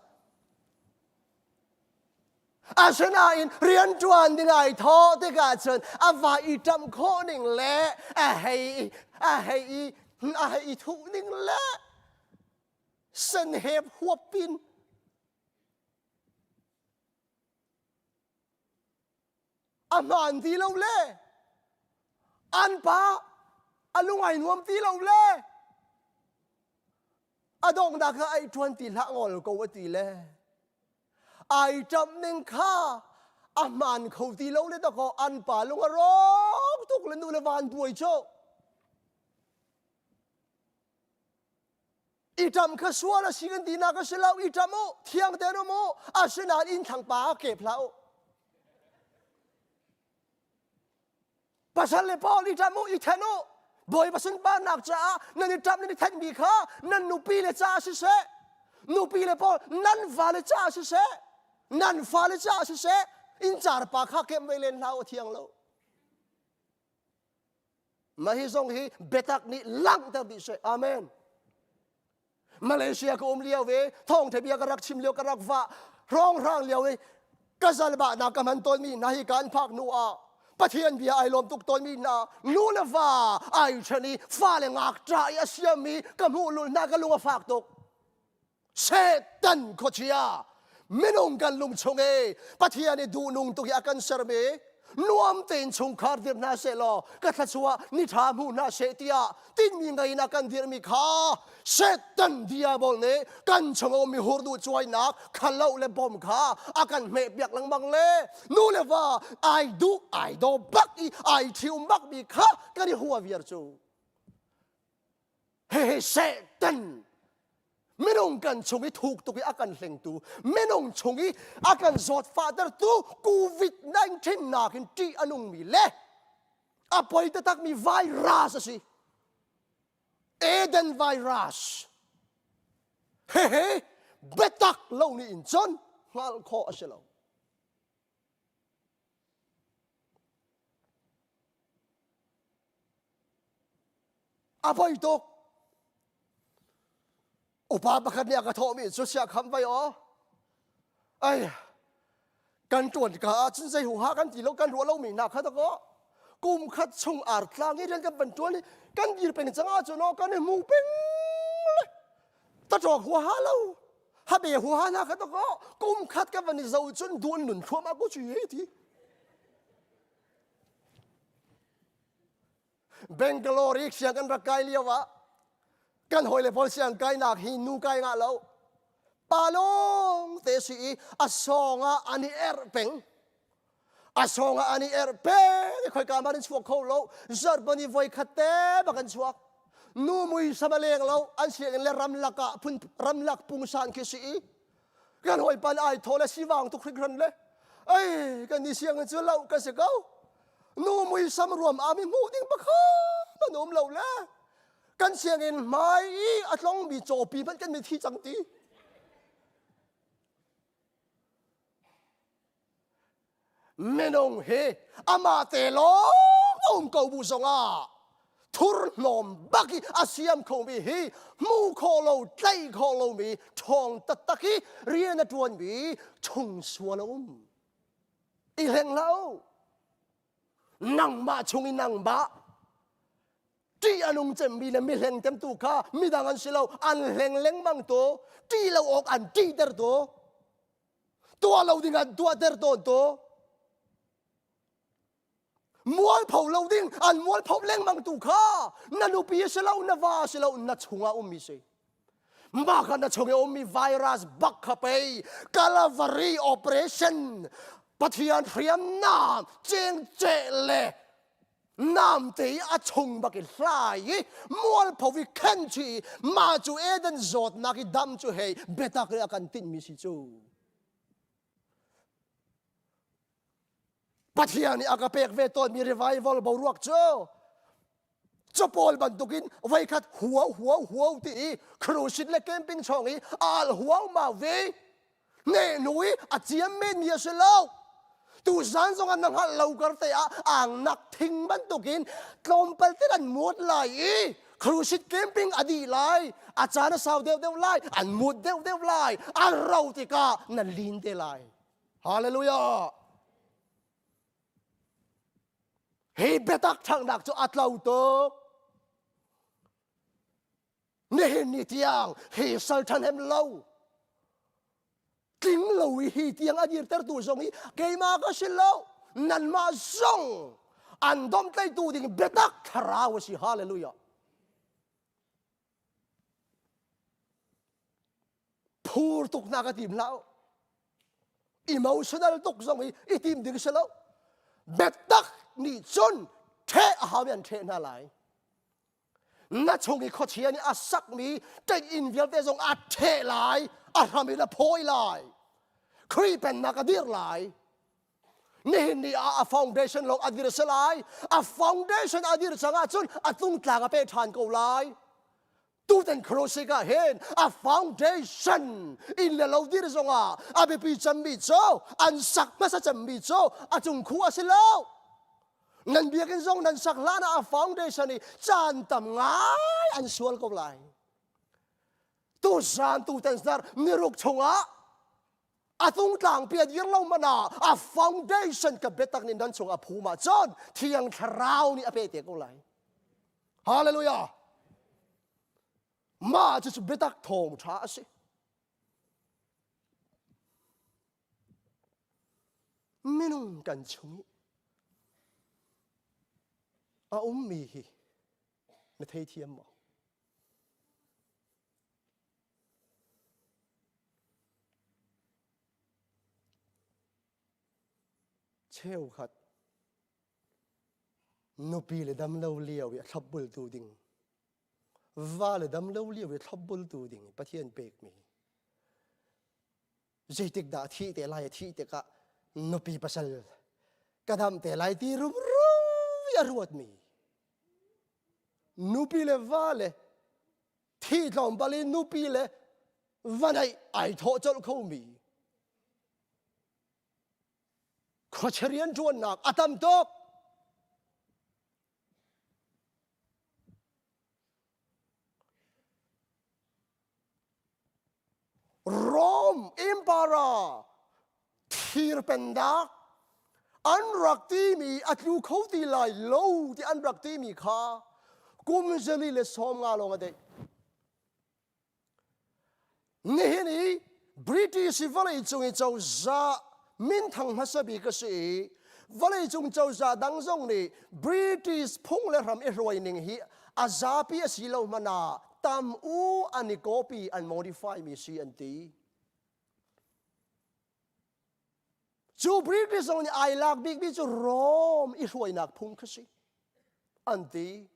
Asinain rianṭuan ding ai thawh tikah cun a va i ṭamh khawh ning le a hei a hei i a hei i thuh ning le senhep huap in a hmaan ti lo le an pa a lung ai nuam ti lo le a donghnak ah ai ṭuan ti hlah ngol ko a ti le ai ṭamh ning kha a hmaan kho ti lo le dakaw an pa lung a rawk tuk le nu le van buai cu i ṭamh kha sual a si kan tinak a si lo i ṭamh u thiang tein um u asinain inn thlang pa kep hlah u Pasal le pawl i ṭam u, i ṭhen u. Bawipa sunparnak caah nan i ṭamh nan i thenhmi kha nan nupi le caah siseh, nupi le pawl nan vale caah siseh, nan fale caah siseh, inncar pa kha kemh ve len hlah u, a thiang lo. Mah hi zong hi biatak nih langhter dih seh. Amen. Malaysia ka um lio ve thawngtha bia ka rak chim lio ka rak vah hrawnghrang lio i ka zalbah nak ka hman tawnmi hna hi kan phak hnu ah Pathian bia ai lawm tuk tawnmi hna nu le va ai ṭhen i fale ngakṭah i a siammi ka hmuh lul hna ka lung a fak tuk Satan khuachia minung kan lung chung i Pathian i duhnung tuk i a kan sermi nuam tein chungkhar dir hna seh law ka thluachuah ni ṭha hmu hna seh tiah tinhmi ngei in a kan dirhmi kha Satan diabol nih kan chung a ummi hurduh cuainak khalo le bom kha a kan hmehpiak lengmang le nu le va ai duh ai daw bak i ai ṭhium bakmi kha kan i hua viar cu Hihi Satan minung kan chung i thuk tuk i a kan hlengtu minung chung i a kan zawtfahtertu COVID-19 nakin ṭih a nungmi le a poi taktakmi virus a si. Eden virus. Hehe biatak lo nih in cun hngalh khawh a si lo. A poi tuk. Upa pakhat nih a ka thawhmi cu sia kham vai aw. Ai, kan ṭuan ka ah cun zei huha kan ti lo kan ruah lomi hna kha dakaw. Kum khat chung artlang i rian kan van ṭuan i kan dir peng cang ahcun aw kan i hmu peng le taṭawk huaha lo habe huaha hna kha to kum khat kan van i zo cun duan nun thluahmah ko cu ye ti. Bangalore i siang kan rak kai lio ah kan hawile pawl siang kainak hi nu kai ngah lo pa lawng te si i a sawng ah an i erh peng a sawng ah an i erh peng i khoika ma an chuak kho lo zarhpani voi khat te bak an chuak nu mui sama leng lo an sianginn le ramlak ah phun ramlak pungsan khi si i kan hawipa ai thaw le sivang tuk hringhran le ei kan ni sianginn cu lo kan si ko nu muisam ruam ami hmuh ding pakhat an um lo le kan sianginn hmai i a tlongmi cawpi hmanh kan mithi cang ti Minung hi amah te lawng a um ko bu zongah thurhnawm bak i a siam khomi hi hmu khawh lo tlaih khawh lomi ṭhawng taktak i rian a ṭuanmi chung sual a um. I hleng hlah u. Nangmah chung i nangmah ṭih a nung cemmi le mihleng temtu kha midang an si lo an hleng lengmang tu ṭih lo awk an ṭihter tu tuah lo ding an tuahter tawn tu mualpho lo ding an mualpho lengmang tu kha na nupi a si lo na va a si lo na chungah ummi si mah kha na chung i ummi virus bak kha pei Calvary operation Pathian hriamnam cengceh le namte i a chung bak i hlai i mualpho i khen chi i mah cu Eden zawtnak i dam cu hei biatak le a kan tinhmi si cu. Pathian nih a ka pek ve tawnmi revival boruak cu capawl bantukin voikhat huau huau huau ti i crusade le camping chong i al huau mau ve Nehnu i a ciam menmi a si lo. Tuzan zong ah na hngalh lo kar te ah angnak thing bantukin tlawmpal te an muat lai i crusade camping a dih lai, a caan a sau deuhdeuh lai, an muat deuhdeuh lai, an ro tikah na lin te lai. Hallelujah! Hi biatak ṭhanghnak cu a tlo tuk. Nihin ni tiang hi sal ṭhahnem lo tling lo i hi tiang a dirtertu zong hi keimah ka si lo nanmah zong an domhtlaihtu ding biatak thlarau a si hallelujah phur tuk na ka tim hlah emotional tuk zong hi i tim ding si lo biatak nih cun ṭheh a hau i an ṭheh hna lai Na chung i khuachia nih a sakmi ṭeih-inn vialte zong a ṭheh lai, a hram in a phawi lai. Khrih pennak a dir lai. Nihin ni ah a foundation lawng a dir si lai. A foundation a dir cang ahcun a tungtlang a pe ṭhan ko lai. Tutan Crusade ah hin a foundation inn le lo dir zongah a biapi cemmi cu an sak hmasa cemmi cu a cung khu a si lo. Nan biakinn zong nan sak hlan ah a foundation i caan tam ngai an sual ko lai. Tuzan tutan zar niruk chungah a tungtlang pi a dir lo man ah a foundation ka biatak nih nan chung a phum ah cun thiang thlarau nih a pe te ko lai. Hallelujah. Mah cu biatak thawng ṭha a si. Minung kan chung i a ummi hi na theithiam maw? Cheukhat nupi le dam lo lio i a thlopbultu ding va le dam lo lio i thlopbultu ding Pathian pekmi zeitik dah thih te lai thih tikah nupi pasal ka dam te lai ti rumro i a ruatmi nupi le va le thi tlawmpal in nupi le va neih ai thawh colh khomi khuachia rianṭuannak a tam tuk. Rome Emperor thir pennak. An rak timi a tlu kho ti lai lo ti an rak timi kha kum 150 lawng a deih. Nihin i British vawleicung i cozah minthang hmasa bik a si i vawleicung cozah dang zong nih British phung le hram i hruai ning hi a zapi a si lo hmanh ah tam u an i copy an modify mi si an ti. Cu British zong nih ai lak bikmi cu Rome i hruainak phung kha si an ti.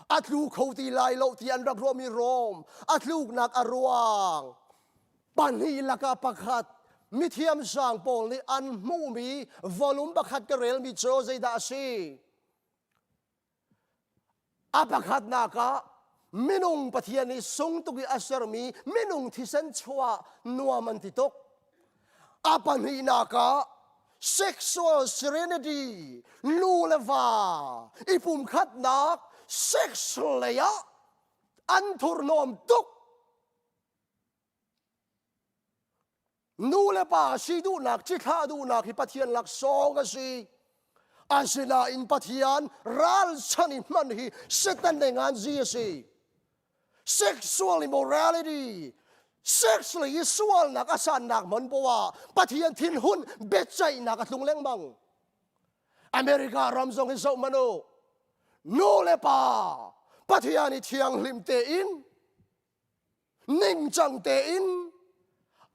A tlu kho ti lai lo ti an rak ruahmi Rome a tluknak a ruang pahnih lakah pakhat mithiam sang pawl nih an hmuhmi volume pakhat ka relmi cu zeidah a si? A pakhatnak ah minung Pathian nih sung tuk i a sermi minung thisen chuah nuam an ti tuk. A pahnihnak ah sexual serenity nu le va i pumkhatnak sex lei ah an thurhnawm tuk. Nu le pa si duhnak, cithlah duhnak hi Pathian laksawng a si. Asinain Pathian ralchan i hman hi Satan le nganzi a si. Sexual immorality, sex le i sualnak a sannak hman poah Pathian thinhun biaceihnak a tlung lengmang. America ram zong hi zoh hmanh u. Nu le pa Pathian i thianghlim tein ningcang tein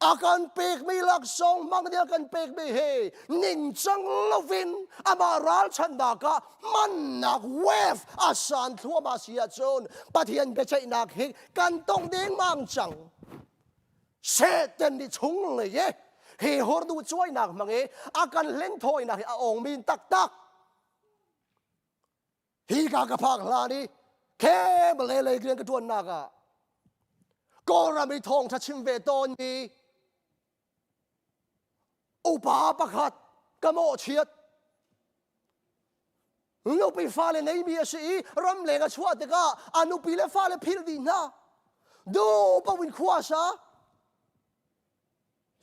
a kan pekmi laksawng hmang nih a kan pekmi he ningcang loin amah ralchanhnak ah hmannak wave a san thluahmah si ahcun Pathian biaceihnak hi kan tong dengmang cang. Satan nih chung lei i hi hurdu cuainak hmang i a kan hlenthawinak hi a ong min taktak. Hi ka ka phak hlan i khem le lei rian ka ṭuannak ah Kawlram i thawngṭha chim ve tawnmi upa pakhat ka mawhchiat. Nupi fale neimi a si i ramleng a chuah tikah a nupi le fale philh dih hna. Du paoh in khua a sa.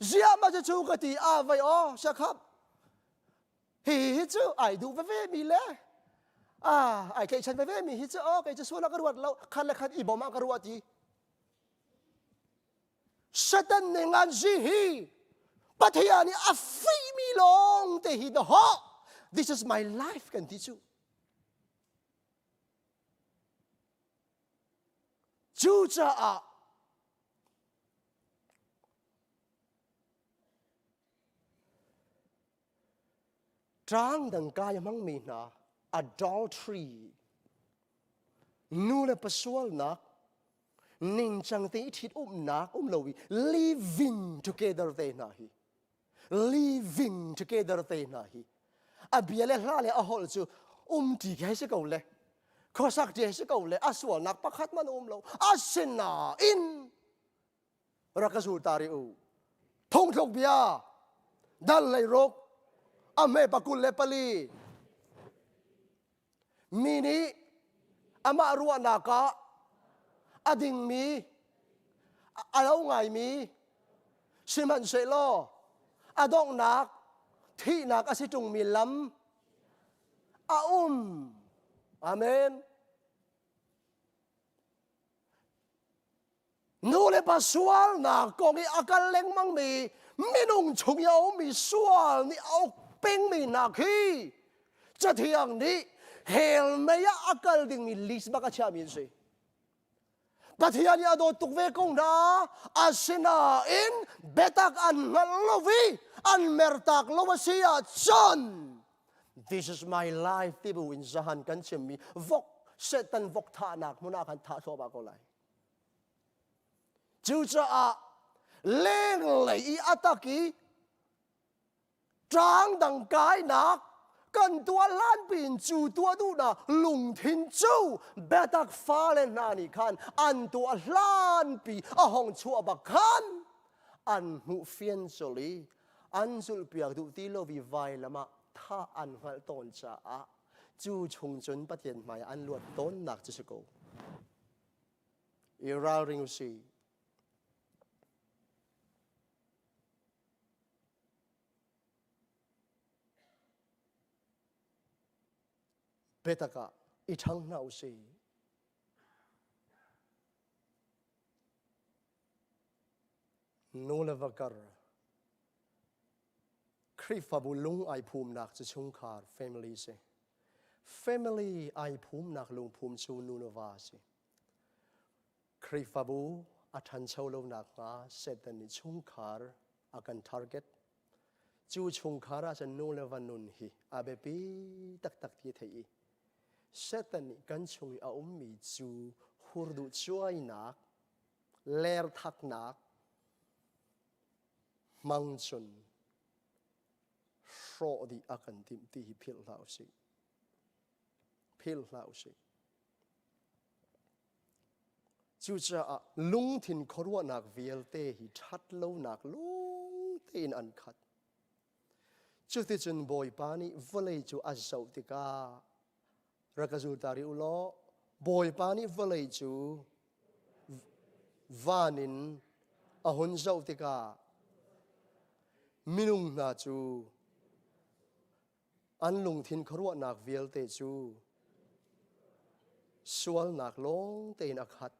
Ziah ma cu ka ti a vai aw sakhap. Hi hi cu ai duh veve mi le ah ai tlaihchan veve mi hi cu aw kei cu sual ah ka ruat lo khan le khan i bawm ah ka ruat i Satan nih ngan zi hi Pathian nih a fihmi lawng te hi the ho this is my life kan ti cu cucaah Ṭang dang kai a hmangmi hna adultery nu le pa sualnak ningcang te i ṭhit umnak um lo i living together te hna hi living together te hna hi a bia le hla le a holh cu um ṭi khi si ko le khuasak ṭi si ko le a sualnak pakhat man um lo asinain rak ka zul ta rih u phungthluk bia dal lei ruk a hme pakul le pali mi nih amah ruahnak ah a dingmi a lo ngaimi sihmanhsehlaw a donghnak thihnak a si ṭungmi lam a um amen Nu le pa sualnak kong i a kal lengmangmi minung chung i a ummi sual nih a uk pengmi hna khi Cathiang nih hell mei ah a kal dingmi list bak a chiahmi an si. Pathian nih a dawt tuk ve ko hna. Asinain biatak an hngalh lo i an mertak lo a si ahcun this is my life ti bu in zahan kan chimmi vok Satan vok thahnak hmun ah khan thah thluahmah ko lai. Cucaah lenglei i a tak i ṭang dang kainak kan tuah hlanpi in cu tuah duhnak lungthin cu biatak fale hna nih khan an tuah hlanpi a hong chuah bak khan an hmuh fian colh i an zulhpiak duh ti lo i vailam ah thah an hngalh tawn caah cu chung cun Pathian hmai an luat tawnnak cu si ko. I ralring u sih. Biatak ah i ṭhang hna usih. Nu le va kar Khrihfabu lung ai phumnak cu chungkhar family si. Family ai phumnak lungphum cu nu le va si. Khrihfabu a ṭhancho lo nakhnga Satan nih chungkhar a kan target. Cu chungkhar ah cun nu le va nun hi a biapi taktak ti a theih i Satan nih kan chung i a ummi cu hurduh cuainak, lerthaknak hmang cun hrawh dih a kan timh ti hi philh hlah usih. Philh hlah usih. Cucaah lungthin khuaruahnak vialte hi ṭhat lonak lawng tein an khat. Cuticun Bawipa nih vawlei cu a zoh tikah rak ka zul ta rih u law Bawipa nih vawlei cu van in a hun zoh tikah minung hna cu An lungthin khuaruahnak vialte cu sualnak lawng tein a khat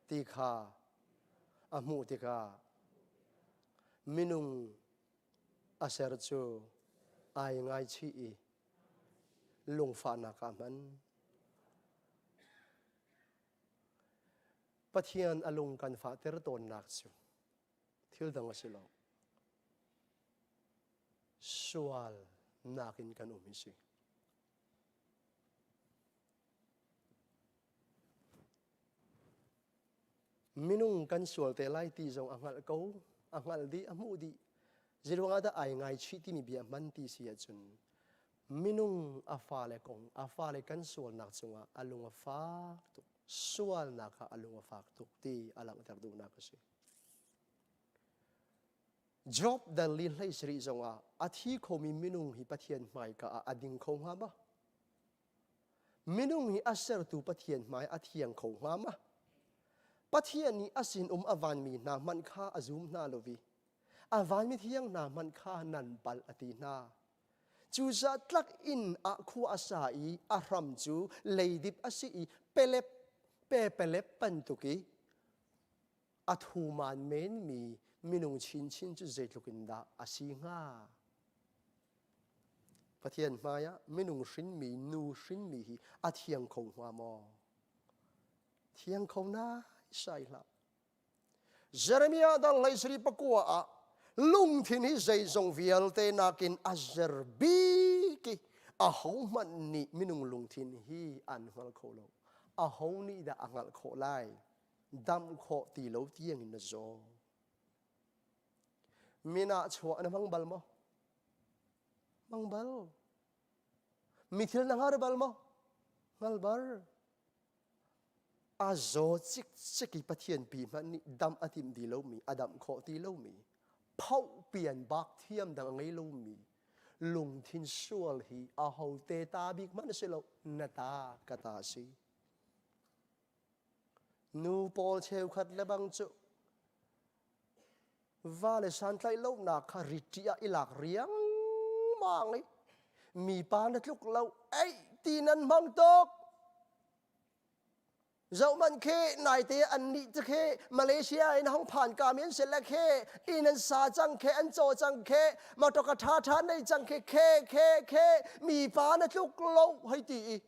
ti kha a hmuh tikah minung a ser cu ai ngaichih i lungfahnak ah hman. Pathian a lung kan fahter tawnnak cu thil dang a si lo. Sual nakin kan um hi si. Minung kan sual te lai ti zong a hngalh ko, a hngalh dih, a hmuh dih. Zeiruang ah dah ai ngaichih timi bia hman ti si ahcun minung a fale kong, a fale kan sualnak cungah a lung a fak tuk. Sualnak ah a lung a fak tuk ti a langhter duhnak a si. Job dal li hlei sarih zongah a thi khomi minung hi Pathian hmaika ah a ding kho hnga ma? Minung hi a sertu Pathian hmai a thiang kho hnga ma? Pathian nih a sinum a vanmi hna hmanh kha a zum hna lo i a vanmi thiang hna hmanh kha nan palh a ti hna. Cucaah tlak inn ah khua a sa i a hram cu leidip a si i pelep pepelep bantuk i a thuman menmi minung chinchin cu zeitluk in dah a si hnga? Pathian hmaiah minung hrinmi nu hrinmi hi a thiang kho hnga maw? Thiang kho nai sai hlah. Jeremiah dal hlei sari pakua ah lungthin hi zeizong vialte nakin a zer bik i ahohmanh nih minung lungthin hi an hngal kho lo. Aho nih dah a hngalh khawh lai? Damh khawh ti lo tiangin na zaw. Min ah chuah na hmang bal maw? Hmang bal. Mi thil na hngar bal maw? Hngal bar. A zaw cikcek i Pathian pi hmanh nih damh a timh ti lomi, a damh khawh ti lomi, phoh pian bak thiam dang a ngei lomi, lungthin sual hi ahote ta bik hmanh a si lo, na ta ka ta a si. Nu pawl cheukhat le bang cu va le santlaih lonak kha rit ah i lak riangmang i mipa na tluk lo ei ti nan hmang tuk. Zohmanh khi naite an nih cu khi Malaysia in hong phan ka mi an si le khi inn an sa cang khi an caw cang khi motor ṭha ṭha nei cang khi khe khe khe mipa na tluk lo hei ti i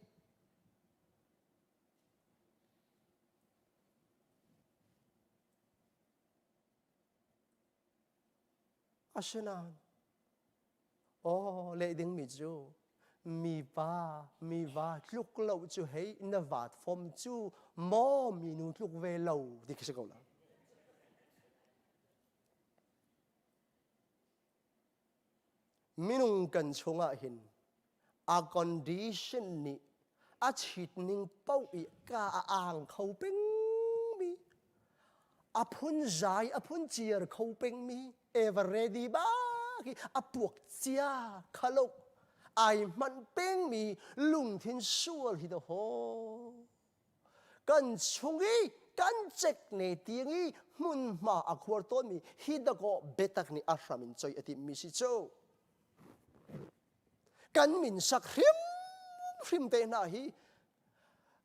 Asinain aw leh dingmi cu mipa miva tluk lo cu hei na vaat fom cu maw minu tluk ve lo ti khi si ko la. Minung kan chungah hin a condition nih a chit ning paoh i ka a ang kho pengmi a phun zai a phun ciar kho pengmi ever ready bak i a puak cia khalo ai hmanh pengmi lungthin sual hi da haw kan chung i kan cek ne tiang i hmunhma a khuar tawnmi hi dakaw biatak nih a hram in choi a timmi si cu kan min sak hrim. hrimhrim te hna hi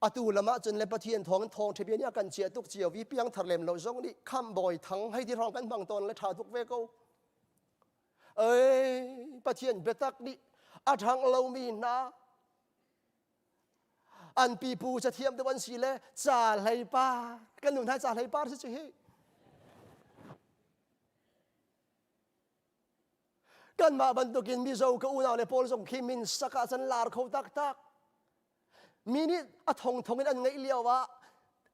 atu lam ah cun le Pathian thawng in thawng ṭha bia nih a kan ciah tuk cio i piangthar lem lo zong nih khamh thang hei ti hrawng kan hmang tawn le ṭha tuk ve ko. Ei, Pathian biatak nih a ṭhang lomi hna an pipu cathiam deuh an si le ca hlei pa kan nu hna ca hlei par si cu hi Kanmah bantukin Mizo ka unau le pawl zong khi min sak ah cun lar kho taktak. Mi nih a thongthong in an ngeih lio ah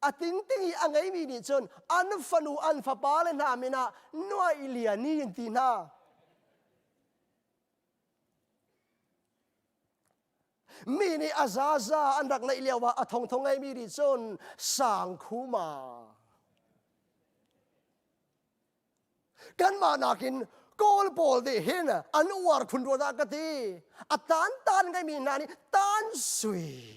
a tingting i a ngeimi nih cun an fanu an fapa le hna min ah nuai liani in ti hna. Mi nih a zaza an rak neih lio ah a thongthong ngeimi nih cun sangkhuma Kanmah nakin Kawl pawl nih hin an uar khun rua dah ka ti. A tan tan ngeimi hna nih tan sui.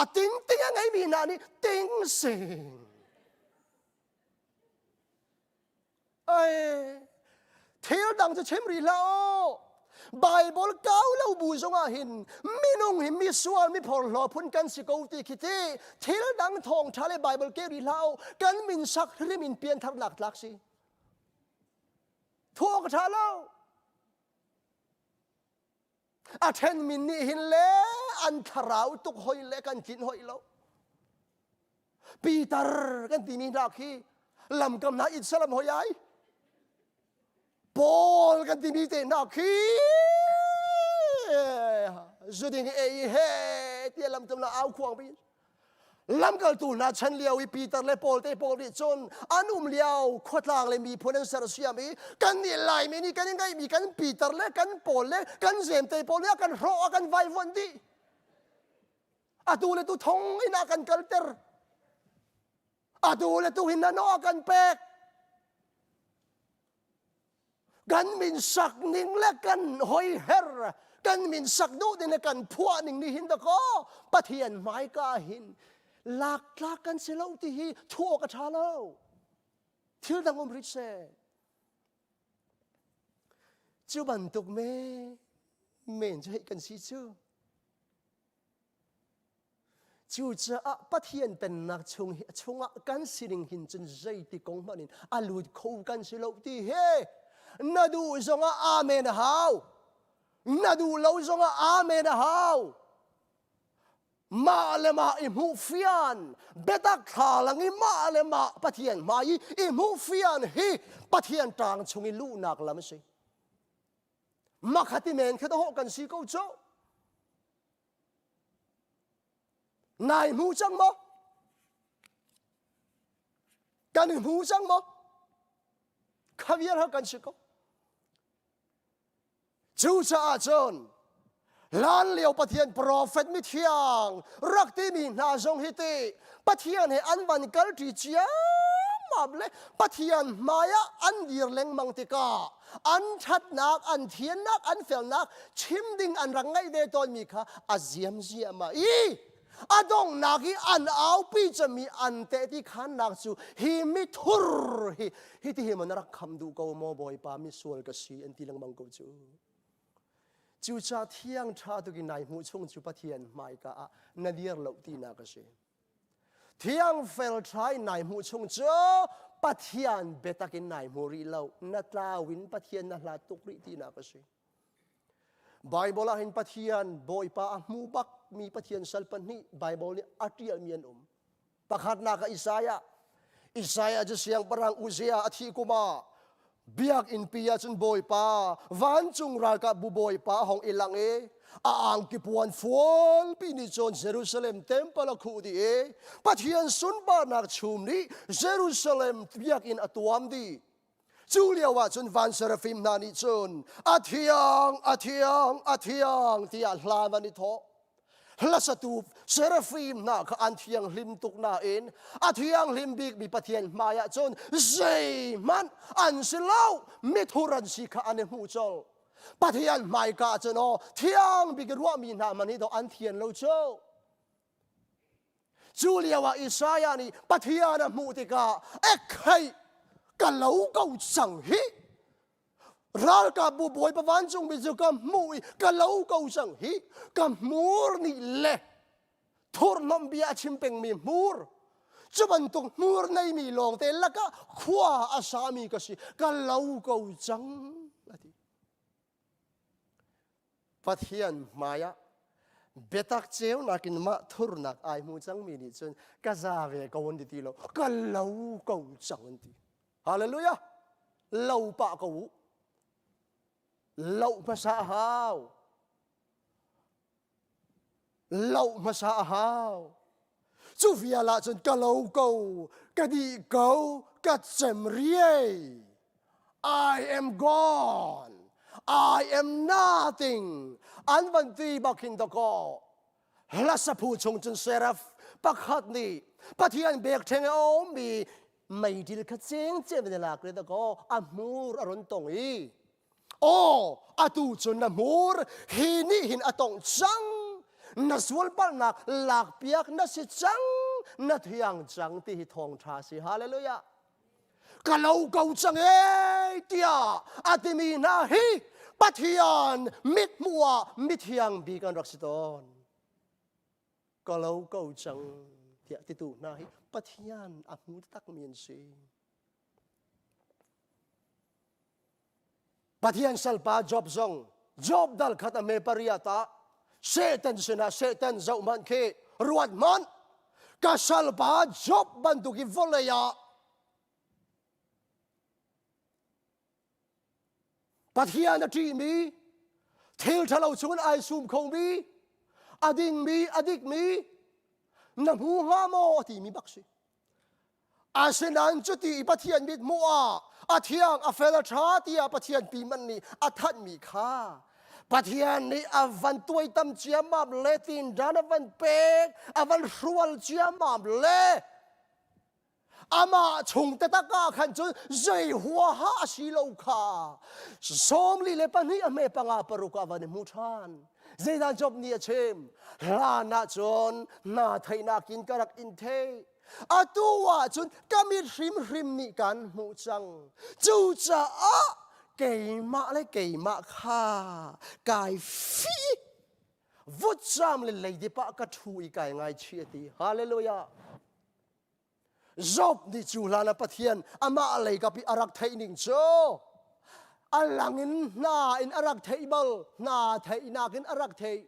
A ting ting a ngeimi hna nih ting sing. Ai, thil dang cu chim rih hlah aw. Bible kau lo bu zongah hin minung hi misual mi phorhlaw phun kan si ko ti khi ti thil dang thawng ṭha le Bible ke rih hlah kan min sak hrim in piantharnak tlak si thuak ṭha lo a ṭhen min nih hin le an thlarau tuk hoi le kan tlinh hoi lo Peter kan timi hna khi lamkam hna it salam hoi ai Paul kan timi te hna khi zuding ei he tiah lamtum na au khuang bi lamkaltu hna chan lio i Peter le Paul te pawl nih cun an um lio khuatlang le miphun an sersiam i kan nih Laimi nih kan i ngeihmi kan Peter le kan Paul le kan Jem te pawl nih a kan hrawh a kan vaivuanh dih atu le tu thong in a kan kalter atu le tu hin na naw a kan pek kan min sak ning le kan hoi her kan min sak duh ding le kan phuah ning ni hin dakaw Pathian hmaika hin lak tlak kan si lo ti hi thuak a tha lo thil dang um rih seh cu bantuk me men cu hei kan si cu Cucaah Pathian pennak chung hi chungah kan sining hin cun zeiti kong hmanh in a lut kho kan si lo ti hi na duh zongah amen a hau. Na duh lo zongah amen a hau. Mah le mah i hmuh fian biatak thlalang i mah le mah Pathian hmai i i hmuh fian hi Pathian ṭang chung i luhnak lam a si. Makhati men kha dawh kan si ko cu. Nai hmu cang maw? Kan i hmu cang maw? Khaviar ha kan si ko. Cucaah cun hlan lio Pathian profet mithiang rak timi hna zong hi ti Pathian he an van kalṭi ciammam le Pathian hmaiah an dir lengmang tikah an ṭhatnak, an thiannak, an felnak chim ding an rak ngeih ve tawnmi kha a ziamziam ah i a donghnak i an aupi cami an tehti khannak cu hi mithur hi hiti hi maw na rak kham duh ko maw Bawipa misual ka si an ti lengmang ko cu. Cucaah thiang ṭha tuk in nai hmuh chung cu Pathian hmaika ah na dir lo tinak a si. Thiang fel ṭha in nai hmuh chung cu Pathian biatak in nai hmu rih lo. Na tlau in Pathian na hlat tuk rih tinak a si. Bible ah hin Pathian Bawipa a hmu bak mi Pathian sal pahnih Bible nih a ṭialmi an um. Pakhatnak ah Isaiah. Isaiah cu siangpahrang Uzziah a thih kum ah biakinn pi ah cun Bawipa vancung ralkapbu Bawipa a hong i lang i a angki puan fualpi nih cun Jerusalem temple a khuh dih i Pathian sunparnak chum nih Jerusalem biakinn a tuam dih. Cu lio ah cun van serafim hna nih cun a thiang, a thiang, a thiang tiah hla an i thawh. Hlasatu serafim hna kha an thianghlim tuk nain a thianghlim bikmi Pathian hmaiah cun zeihmanh an si lo mithur an si kha an i hmuh colh. Pathian hmaika ah cun aw thiang bik i ruahmi hna hmanh hi dawh an thian lo cu. Cu lioah Isaiah nih Pathian a hmuh tikah ekhei ka lo ko cang hi. Ralkapbu bawipa vancungmi cu ka hmuh i ka lo ko cang hi ka hmur nih le thurhnawmh bia a chim pengmi hmur cu bantuk hmur neimi lawngte lakah khua a sami ka si ka lo ko cang a ti. Pathian hmaiah biatak ceunak in mah thurnak ai hmu cangmi nih cun ka za ve ko an ti ti lo ka lo ko cang an ti. Hallelujah! Lo pah ko u. Loh hmasa a hau. Loh hmasa a hau. Cu vial ah cun ka lo ko, ka dih ko, ka cem riai. I am gone. I am nothing. An van ti bak hin dakaw. Hlasaphu chung cun seraph pakhat nih Pathian biakṭheng a ummi meidil kha cengcem in a lak le dakaw a hmur a run tong i aw atu cun na hmur hi nih hin a tongh cang na sualpalhnak lakpiak na si cang na thiang cang ti hi thawngṭha si hallelujah ka lo ko cang ee tiah a timi hna hi Pathian mithmuh ah mithiang bik an rak si tawn ka lo ko cang tiah titu hna hi Pathian a hmu takmi an si Pathian salpa Job zong Job dal khat a me pariat ah Satan sinah Satan zoh hmanh khi ruat hmanh ka salpa Job bantuk i vawlei ah Pathian a ṭihmi thil ṭhalo chungin ai sum khomi a dingmi a dikmi na hmu hnga maw a timi bak si Asinain cuti i Pathian mit hmuh ah a thiang a fel a ṭha tiah Pathian pi man nih a thanhmi kha Pathian nih a van tuaitam ciammam le tindan a van pek a van hrual ciammam le amah chung taktak ah khan cun zei huaha a si lo kha 42 a hme panga paruk ah van i hmu ṭhan zeidah Job nih a chim hlan ah cun hna theihnak in ka rak in thei Atu ahcun ka mit hrimhrim nih kan hmuh cang. Cucaah keimah le keimah kha kai fi vutcam le leidip ah ka ṭhu i kai ngaichih a ti. Hallelujah. Job nih cu hlan ah Pathian amah lei kap i a rak theih ning cu a lang in hna in a rak theih bal hna theihnak in a rak theih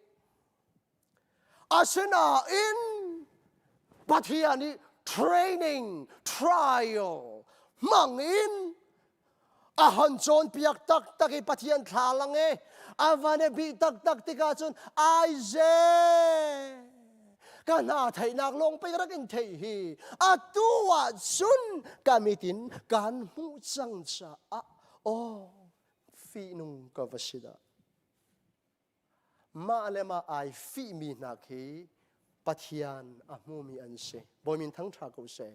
Asinain Pathian nih training, trial hmang in a hon cawnpiak taktak i Pathian thlalang i a van i bih taktak tikah cun ai ze ka hna theihnak lawng pei rak in theih hi atu ah cun ka mit in kan hmuh cang caah aw fihnung ka va si dah Mah le mah ai fihmi hna khi Pathian a hmumi an si. Bawi min thangṭha ko seh.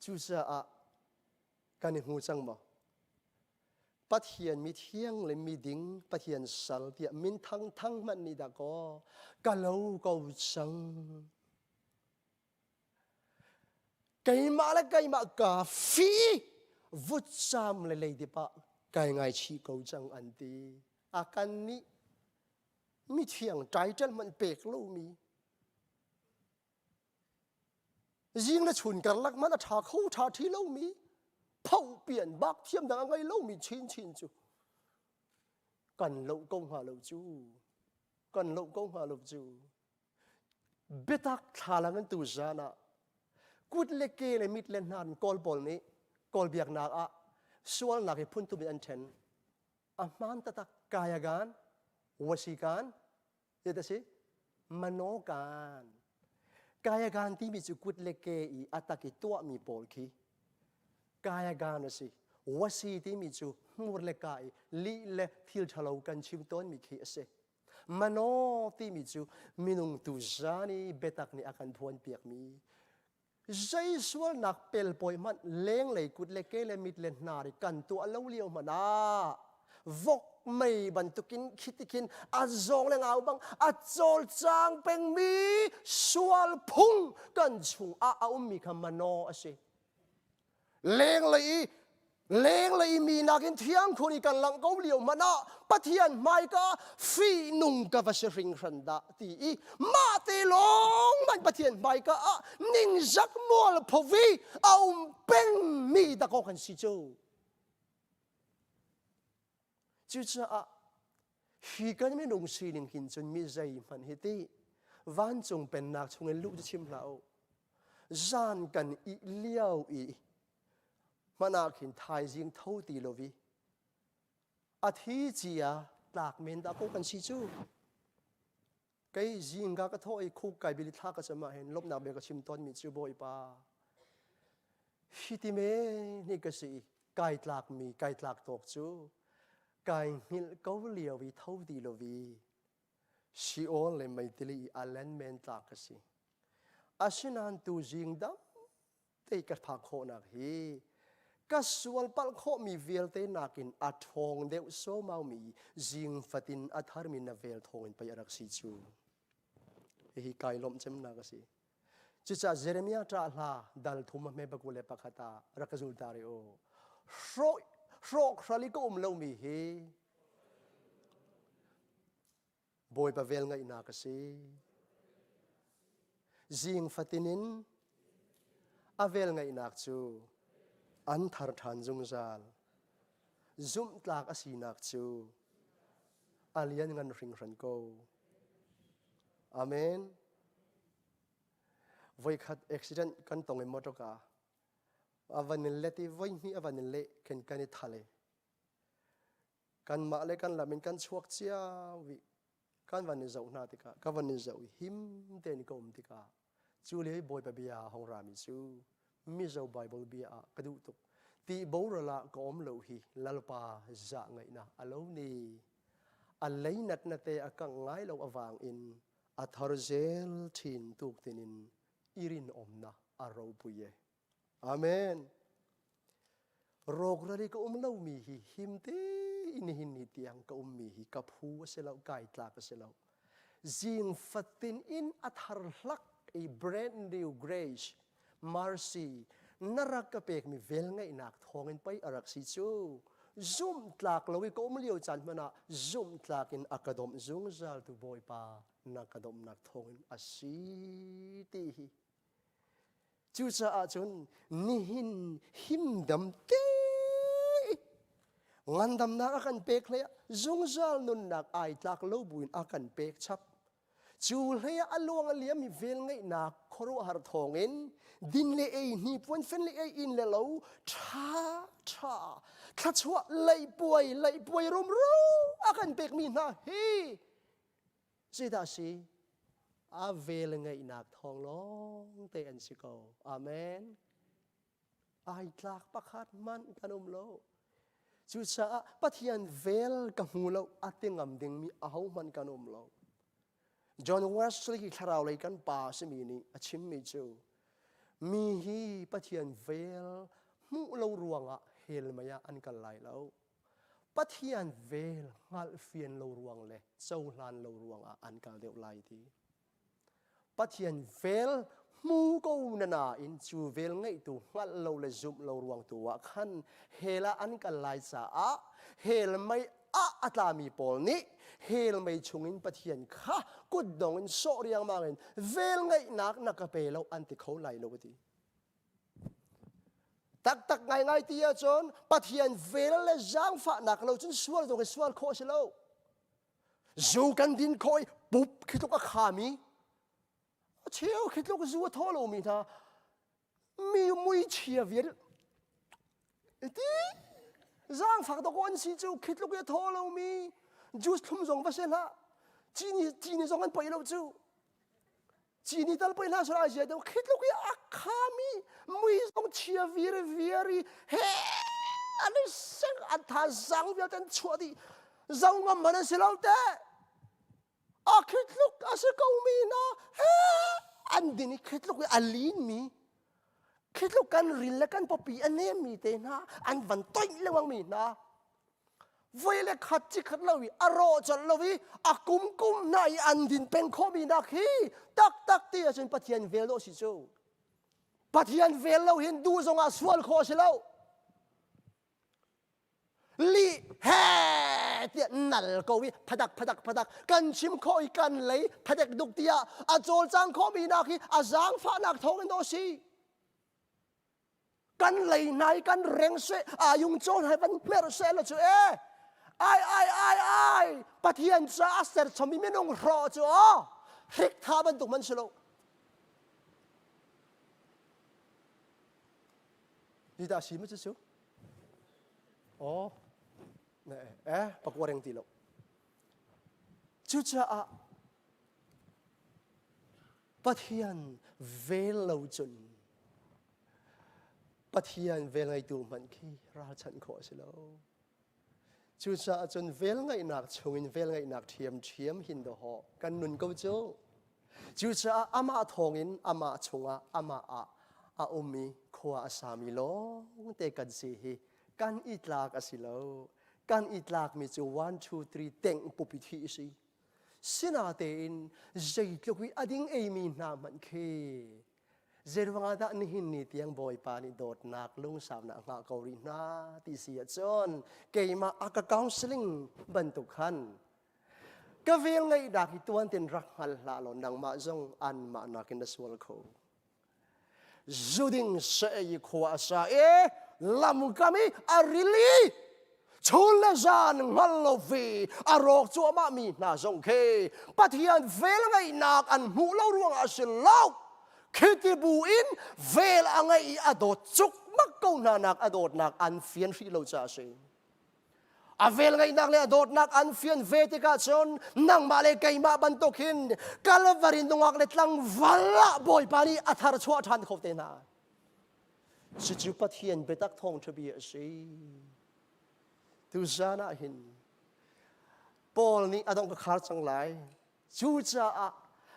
Cucaah kan i hmu cang maw? Pathian mithiang le miding Pathian sal tiah min thang thang hmanh nih dah kaw ka lo ko cang. Keimah le keimah ka fi vutcam le leidip ah kai ngaichih ko cang an ti. A kan nih mithiang title hmanh pek lomi zing le chun karlak hmanh a ṭha kho ṭha ṭhi lomi pho pian bak thiam dang a ngei lomi chinchin cu kan loh ko hnga lo cu kan loh ko hnga lo cu Biatak thlalang in tuzan ah kut le ke le mit le hnar in Kawl pawl nih Kawl biaknak ah sualnak hi phunthum in an ṭhen. A hmaan taktak kayagan, wasikan, zeidah a si? Manokan. Kayagan timi cu kut le ke i a tak i tuahmi pawl khi kayagan a si. Wasi timi cu hmur le ka i lih le thil ṭhalo kan chim tawnmi khi a si. Mano timi cu minung tu zan i biatak nih a kan phuanpiakmi zei sualnak pelpawi hmanh lenglei kut le ke le mit le hnar i kan tuah lo lio hmanh ah vok mei bantukin khitikhin a zawng le ngau bang a cawlcang pengmi sual phung kan chungah a ummi kha mano a si. Lenglei i. Lenglei mi nakin thiang khun i kan langh ko lio hmanh ah Pathian hmaika fihnung ka va si hringhran dah ti i mah te lawng man Pathian hmaika ah ningzak mual phovi a um pengmi dakaw kan si cu. Cucaah hi kan minung sining hin cun mi zeihmanh hi ti vancung pennak chungin luh cu chim hlah u. Zan kan ih lio i hmanh ah khin thaizing tho ti lo i a thi cia tlak men dah ko kan si cu. Kei zingka ka thawh i khuk kai bil thla ka cam ah hin lawmhnak bia ka chim tawnmi cu Bawipa hi ti me ni ka si kai tlakmi kai tlak tawk cu kai hngilh ko lio i tho ti lo i Sheol le meitili i a len men tlak ka si. Asinain tu zing dam te ka phak khawhnak hi ka sual palh khawhmi vialte nakin a ṭhawng deuh somaumi zing fatin a tharmi na vel thawngin pei a rak si cu. Hihi kai lawmh cemnak a si. Cucaah Jeremiah ṭah hla dal thum a hme pakul le pakhat ah rak ka zul ta rih u. Hrawh hrawkhral i ka um lomi hi Bawipa vel ngaihnak a si. Zing fatin in a vel ngaihnak cu an thar ṭhan zungzal. Zumhtlak a sinak cu a lianngan hringhran ko. Amen. Voikhat accident kan tong i motor ka a van in let i voi hnih a van in leh khin kan i thal i kanmah le kan lam in kan chuak cio i kan van i zoh hna tikah ka van i zoh i him tein ka um tikah cu le Bawipa bia hong rami cu Mizo Bible bia ah ka duh tuk ti boral ah ka um lo hi lalpa zah ngaihnak a lo ni a leinat na te a kangh ngai lo awang in a thar zel thin tuk tinin irin omna a ropui e Amen. Rawkral i ka um lomi hi him tein nihin ni tiang ka ummi hi ka phu a si lo, kai tlak a si lo. Zing fatin in a thar hlak i brand new grace, mercy, na rak ka pekmi velngeihnak thawngin pei a rak si cu. Zumh tlak lo i ka um lio caan hmanh ah zumh tlak in a ka dawmh zungzal tu Bawipa na ka dawmhnak thawngin a si ti hi Cucaah cun nihin himdam te ngandamnak a kan pek hlei ah zungzal nunnak ai tlak lo buin a kan pek chap. Cu hlei ah a luang a liam mi velngeihnak khuaruahhar thawngin din le ei hnipuan fen le ei inn le lo ṭha ṭha thluachuah leihpuai leihpuai rumro a kan pekmi hna hi Zeidah a si? A vel ngeihnak thawng lawng te an si ko. Amen. Ai tlak pakhat hmanh kan um lo. Cucaah Pathian vel ka hmu lo a ti ngam dingmi ahohmanh kan um lo. John Wesley hi thlarau lei kan pa a simi nih a chimmi cu mi hi Pathian vel hmuh lo ruangah hell mei ah an kal lai lo. Pathian vel hngalhfian lo ruang le cohlan lo ruangah an kal deuh lai ti. Pathian vel hmu ko na nain cu vel ngeihtu hngalh lo le zumh lo ruang tu ah khan hell ah an kal lai caah hell mei ah a tlami pawl nih hell mei chungin Pathian kha kutdong in sawh riangmang in vel ngeihnak na ka pe lo an ti kho lai lo a ti. Taktak ngaingai ti ahcun Pathian vel le zaangfahnak lo cun sual zong hi sual khawh a si lo. Zu kan din khawh i pup khi tluk a khami a cheu khi tluk zu a thaw lomi hna mi mui chia vial ti zaangfak dawk an si cu khi tluk i a thaw lomi juice thlum zong va si hlah cini cini zong an poi lo cu Cini tal poi hna sura zia deuh khi tluk i a khami mui zong chia vir viar i he an i seng an thazaang vialte an chuah dih zo ngam man an si lo te a khi tluk a si ko mi na he an din i khi tluk i a lin mi khi tluk kan ril le kan pawpi a nem mi te hna an van toih lengmang mi hna voi le khat ci khat lo i a rawh colh lo i a kum kum hna i an din peng khawhmi nak hi taktak ti ahcun Pathian vel dawh si cu Pathian vel lo hin duh zongah sual khawh a si lo. Li he tiah nal ko i phadak phadak phadak kan chim khawh i kan lei phadek duk tiah a cawlcang khawhmi nak hi a zaangfahnak thawng in dawh si. Kan lei nai kan reng se ayung chawn hai van hmer se la chu e ai ai ai ai Pathian ca a ser chomi minung hro chu o hrik tha bantuk man si lo. Ni dah si ma chu chu? Oh, ne eh pakuareng ti lo. Cucaah Pathian vel lo cun Pathian vel ngeitu hmanh khi ralchanh khawh a si lo. Cucaah cun velngeihnak chungin velngeihnak ṭhiamṭhiam hin dawhawh kan nun ko cu. Cucaah amah thawngin amah chungah amah ah a um i khua a sami lawngte kan si hi kan i tlak a si lo. Kan i tlakmi cu one two three tengh pupi thi a si. Sinatein zeitluk i a ding eimi hna hmanh khi Zeiruang ah dah nihin ni tiang Bawipa nih dawtnak lungsaunak a hngah ko rih hna ti si ahcun keimah a ka counseling bantuk khan ka vel ngeihnak hi tuan tin rak hngal hlah law nangmah zong anmah nakin na sual kho. Zuding se i khua a sa i lamkam i a rili chun le zan hngal lo ve a rawk cuahmah mi hna zong khi Pathian vel ngeihnak an hmuh lo ruangah a si lo khiti bu in vel a ngeih i a dawt cukmak ko hna nak a dawtnak an fian hrih lo caah a si a vel ngeihnak le a dawtnak an fian ve tikah cun nangmah le keimah bantuk hin Kalvari nungak le tlangval ah Bawipa nih a thar chuah ṭhan kho te hna Cucu Pathian biatak thawngṭha bia a si. Tuzan ah hin Paul nih a dong ka khar cang lai. Cucaah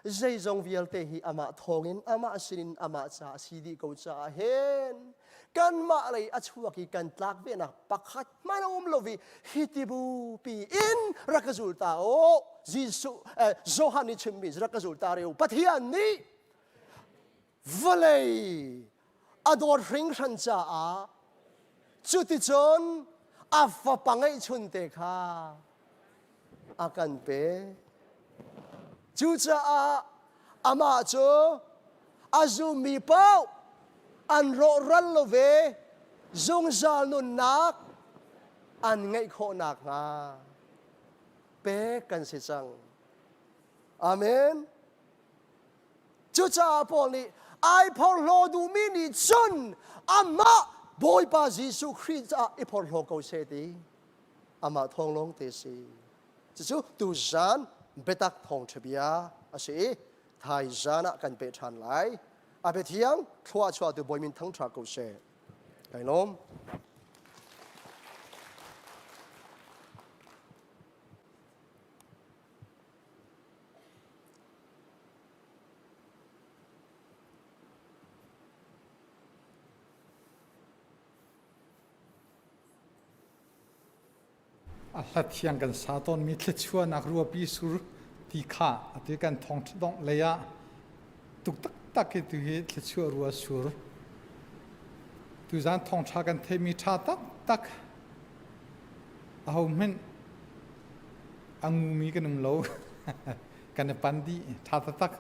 zeizong vialte hi amah thawngin amah sinin amah ca a si dih ko caah hin kanmah lei a chuak i kan tlak venak pakhat hmanh a um lo i hi ti bupi in rak ka zul ta u Jesuh Johan nih chimmi rak ka zul ta reu Pathian nih vawlei a dawt hringhran caah cuticun a fapa ngeihchunte kha a kan pe. Cucaah amah cu a zummi paoh an rawhral lo ve zungzal nunnak an ngeih khawh nakhnga pek kan si cang. Amen. Cucaah Paul nih ai phorhlaw duhmi nih cun amah Bawipa Jesuh Khrih caah i phorhlaw ko seh ti amah thawng lawng te si. Cucu tuzan biatak thawngṭha bia a si i thaizan ah kan peh ṭhan lai. A biathiang thlua chuahtu Bawi min thangṭha ko seh. Kai lawm. A hla thiang kan sa tawnmi thluachuahnak ruapi sur ti kha atu kan thawng dongh lei ah tuk taktak hi tu hi thluachuah rua sur tuzan thawngṭha kan theimi ṭha taktak aho hmanh a ngumi kan um lo kan i pan dih ṭha taktak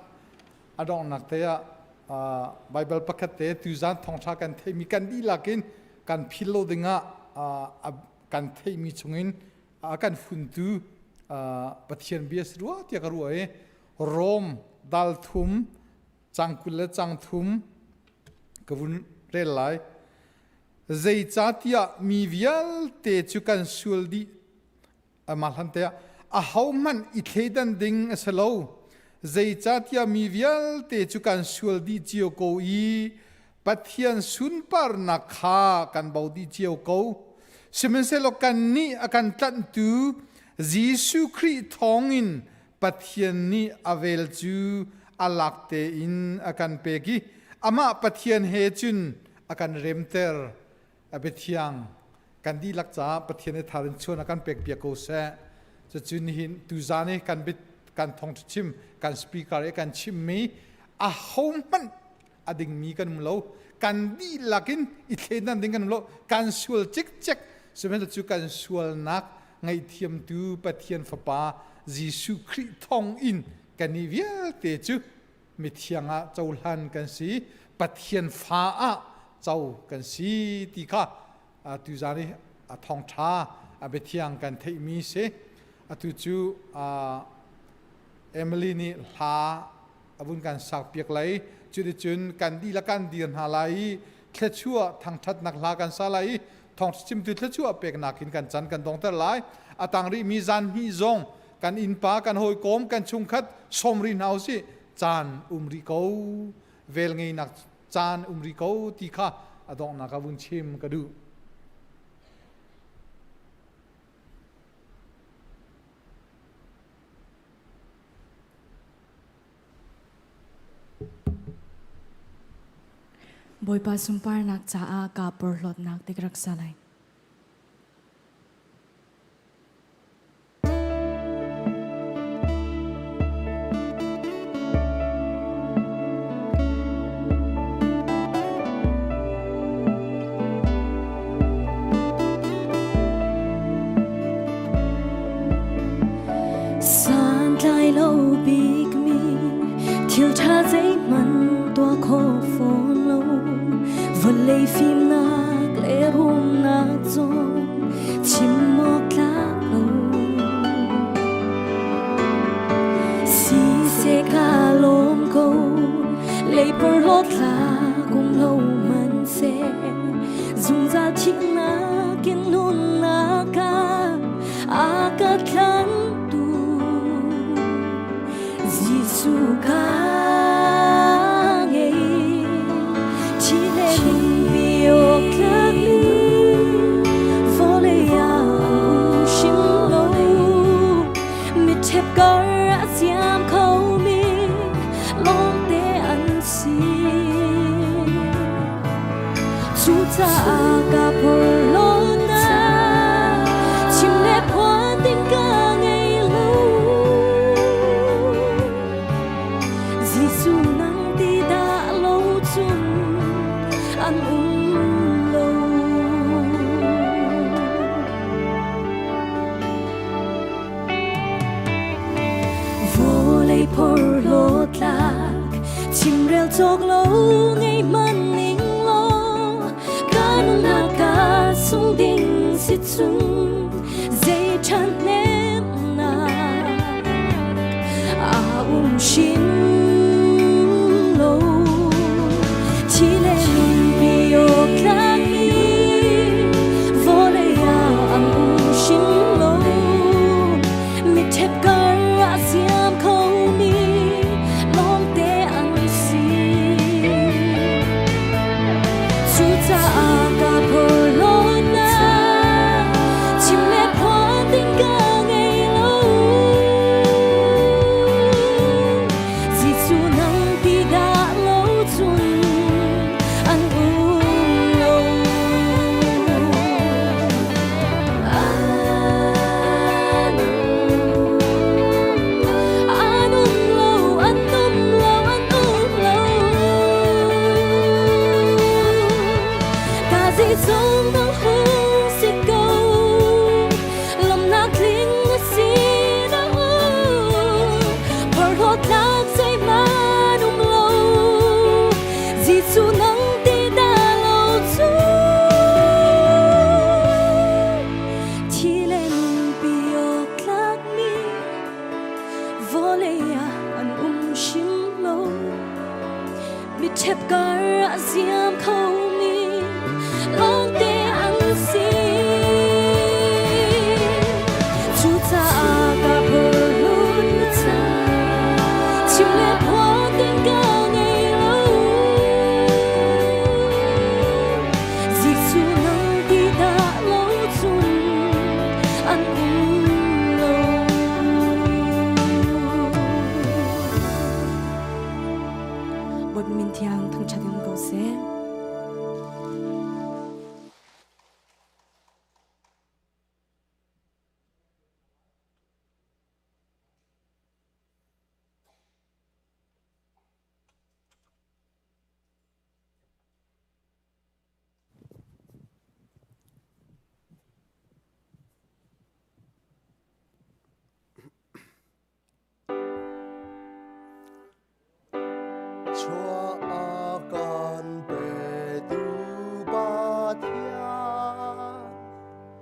a donghnak te ah Baibal pakhat te tuzan thawngṭha kan theihmi kan dihlak in kan phil lo dingah kan theihmi chungin a kan funtu Pathian bia si rua tiah ka ruah i Rom dal thum cang 20 le cang thum ka vun rel lai zeicahtiah mi vialte cu kan sual dih Amah hlan te ah ahohmanh i thleidan ding a si lo. Zeicahtiah mi vialte cu kan sual dih cio ko i Pathian sunparnak kha kan bo dih cio ko. Sihmanhsehlaw kannih a kan tlanhtu Jesuh Khrih thawngin Pathian nih a vel cu a lak tein a kan pek i amah Pathian he cun a kan remter. A biathiang kan dihlak caah Pathian i thar in chuan a kan pek piak ko seh. Cucu nihin tuzan i kan bit kan thong chim kan speaker i kan chimmi a hohmanh a dingmi kan um lo kan dihlak in i thleidan ding kan um lo kan sual cikcek. Sihmanhsehlaw cu kan sualnak ngaihthiamtu Pathian Fapa Jesuh Khrih thawng in kannih vialte cu mithiang ah cohlan kan si, Pathian fa ah co kan si ti kha tuzan i a thawngṭha a biathiang kan theihmi si. Atu cu Emily nih hla a vun kan sakpiak lai. Cuticun kan dihlak kan dir hna lai i thluachuah thangṭhatnak hla kan sa lai i thawngchimtu thluachuah peknak in kan chan kan dongter lai. A tang rihmi zan hnih zong kan innpa, kan hawikom, kan chungkhat sawm rih hna usih. Caan um rih ko, vel ngeinak caan um rih ko ti kha a donghnak ah vun chim ka duh. Bawipa sunparnak caah kaa porhlawtnak tik rak sa lai. Santlai lo bikmi thil ṭha zeihmanh tuah khawh fawn lo vawlei fimnak le rumnak zong chim awk tlak lo siseh kaa lawm ko lei porhlawt tlak um lo hmanhseh zungzal thihnak in nunnak ah a ka tlantu Jesuh ka ngei thi le nunpi awk tlakmi vawlei ah um hrim lo mitṭhep kar a siam khomi lawngte an si. Cucaah ka porhlawtnak chim le phuan ding ka ngei lo. Jesuh nang ti dah lo cun an um lo. Vawlei porhlawt tlak chimrel cawk lo ngei hmanh ning law ka nunnak ka sung ding si chung zei ṭhahnemnak a um hrim lo thi le nunpi awk tlakmi vawlei ah an um hrim lo mitṭhep kar ah siam khomi lawngte an si. Cucaah ka porhlawtnak chim le phuan ding ka ngei lo. Jesuh nang ti dah lo cun an um lo. An um lo, an um lo, an um lo. Ka zeizong dang hung si ko, lawmhnak tling na si na um. Porhlawtnak zeihmanh um lo, Jesuh nang ti dah lo cu. Thi le nunpi awk tlakmi vawlei ah an um hrim lo. Mitṭhep kar ah ziam khomi lawngte an si. Cucaah ka porhlawt na ca chim le phuan ding ka ngei lo. Jesuh nang ti dah lo cun an um lo. Bawipa min thiang thangṭhat in ko seh. Thluachuah a kan petu Pathian,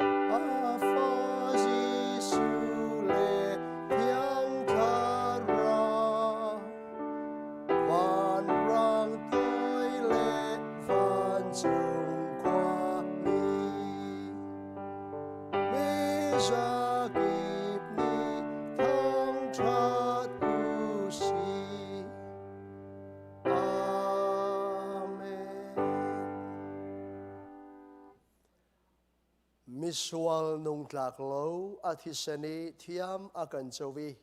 a fa Jesuh le Thiang Thlarau, vanrang toi le vancung khuami, Mizakip nih thangṭhat u sih. Amen. Misual nungtlak lo a thisen i thiam a kan co i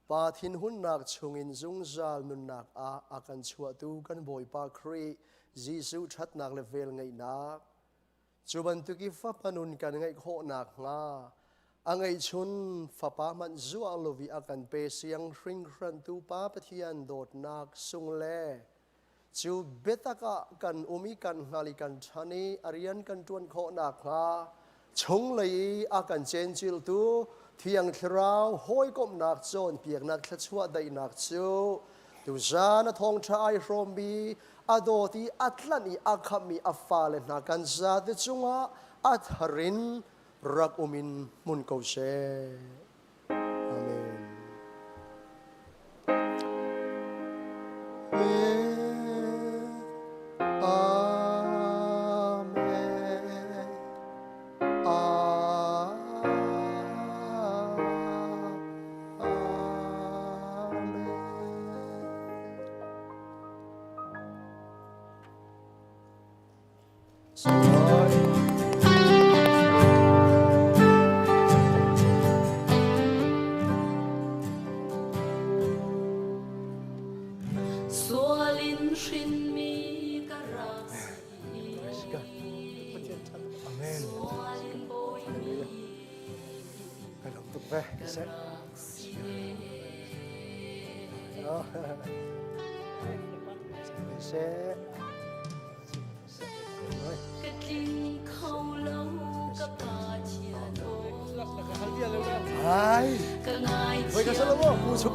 Pa thinhunnak chungin zungzal nunnak ah a kan chuahtu kan Bawipa Khrih Jesuh ṭhatnak le velngeihnak Cu bantuk i fapa nun kan ngeih khawh nakhnga a ngeihchun fapa hmanh zuah lo i a kan pe siang hringhrantu Pa Pathian dawtnak sung le cu biatak ah kan um i kan hngal i kan ṭhan i a rian kan ṭuan khawh nakhnga chunglei i a kan cenciltu Thiang Thlarau hawikomhnak cawnpiaknak thluachuah daihnak cu tuzan a thawngṭha ai hrawmmi a dawt i a tlanh i a khamhmi a fale hna kan zate cungah a thar in rak um in hmun ko seh. Amen. Amen. Amen. Sual in hrinmi ka rak si. Amen. Sual in bawimi Ka lawm tuk ve. ka rak si. Seh. Ka tling kho lo ka pa thian Ai. Ka ngai Voi ka salo mo, pu chung.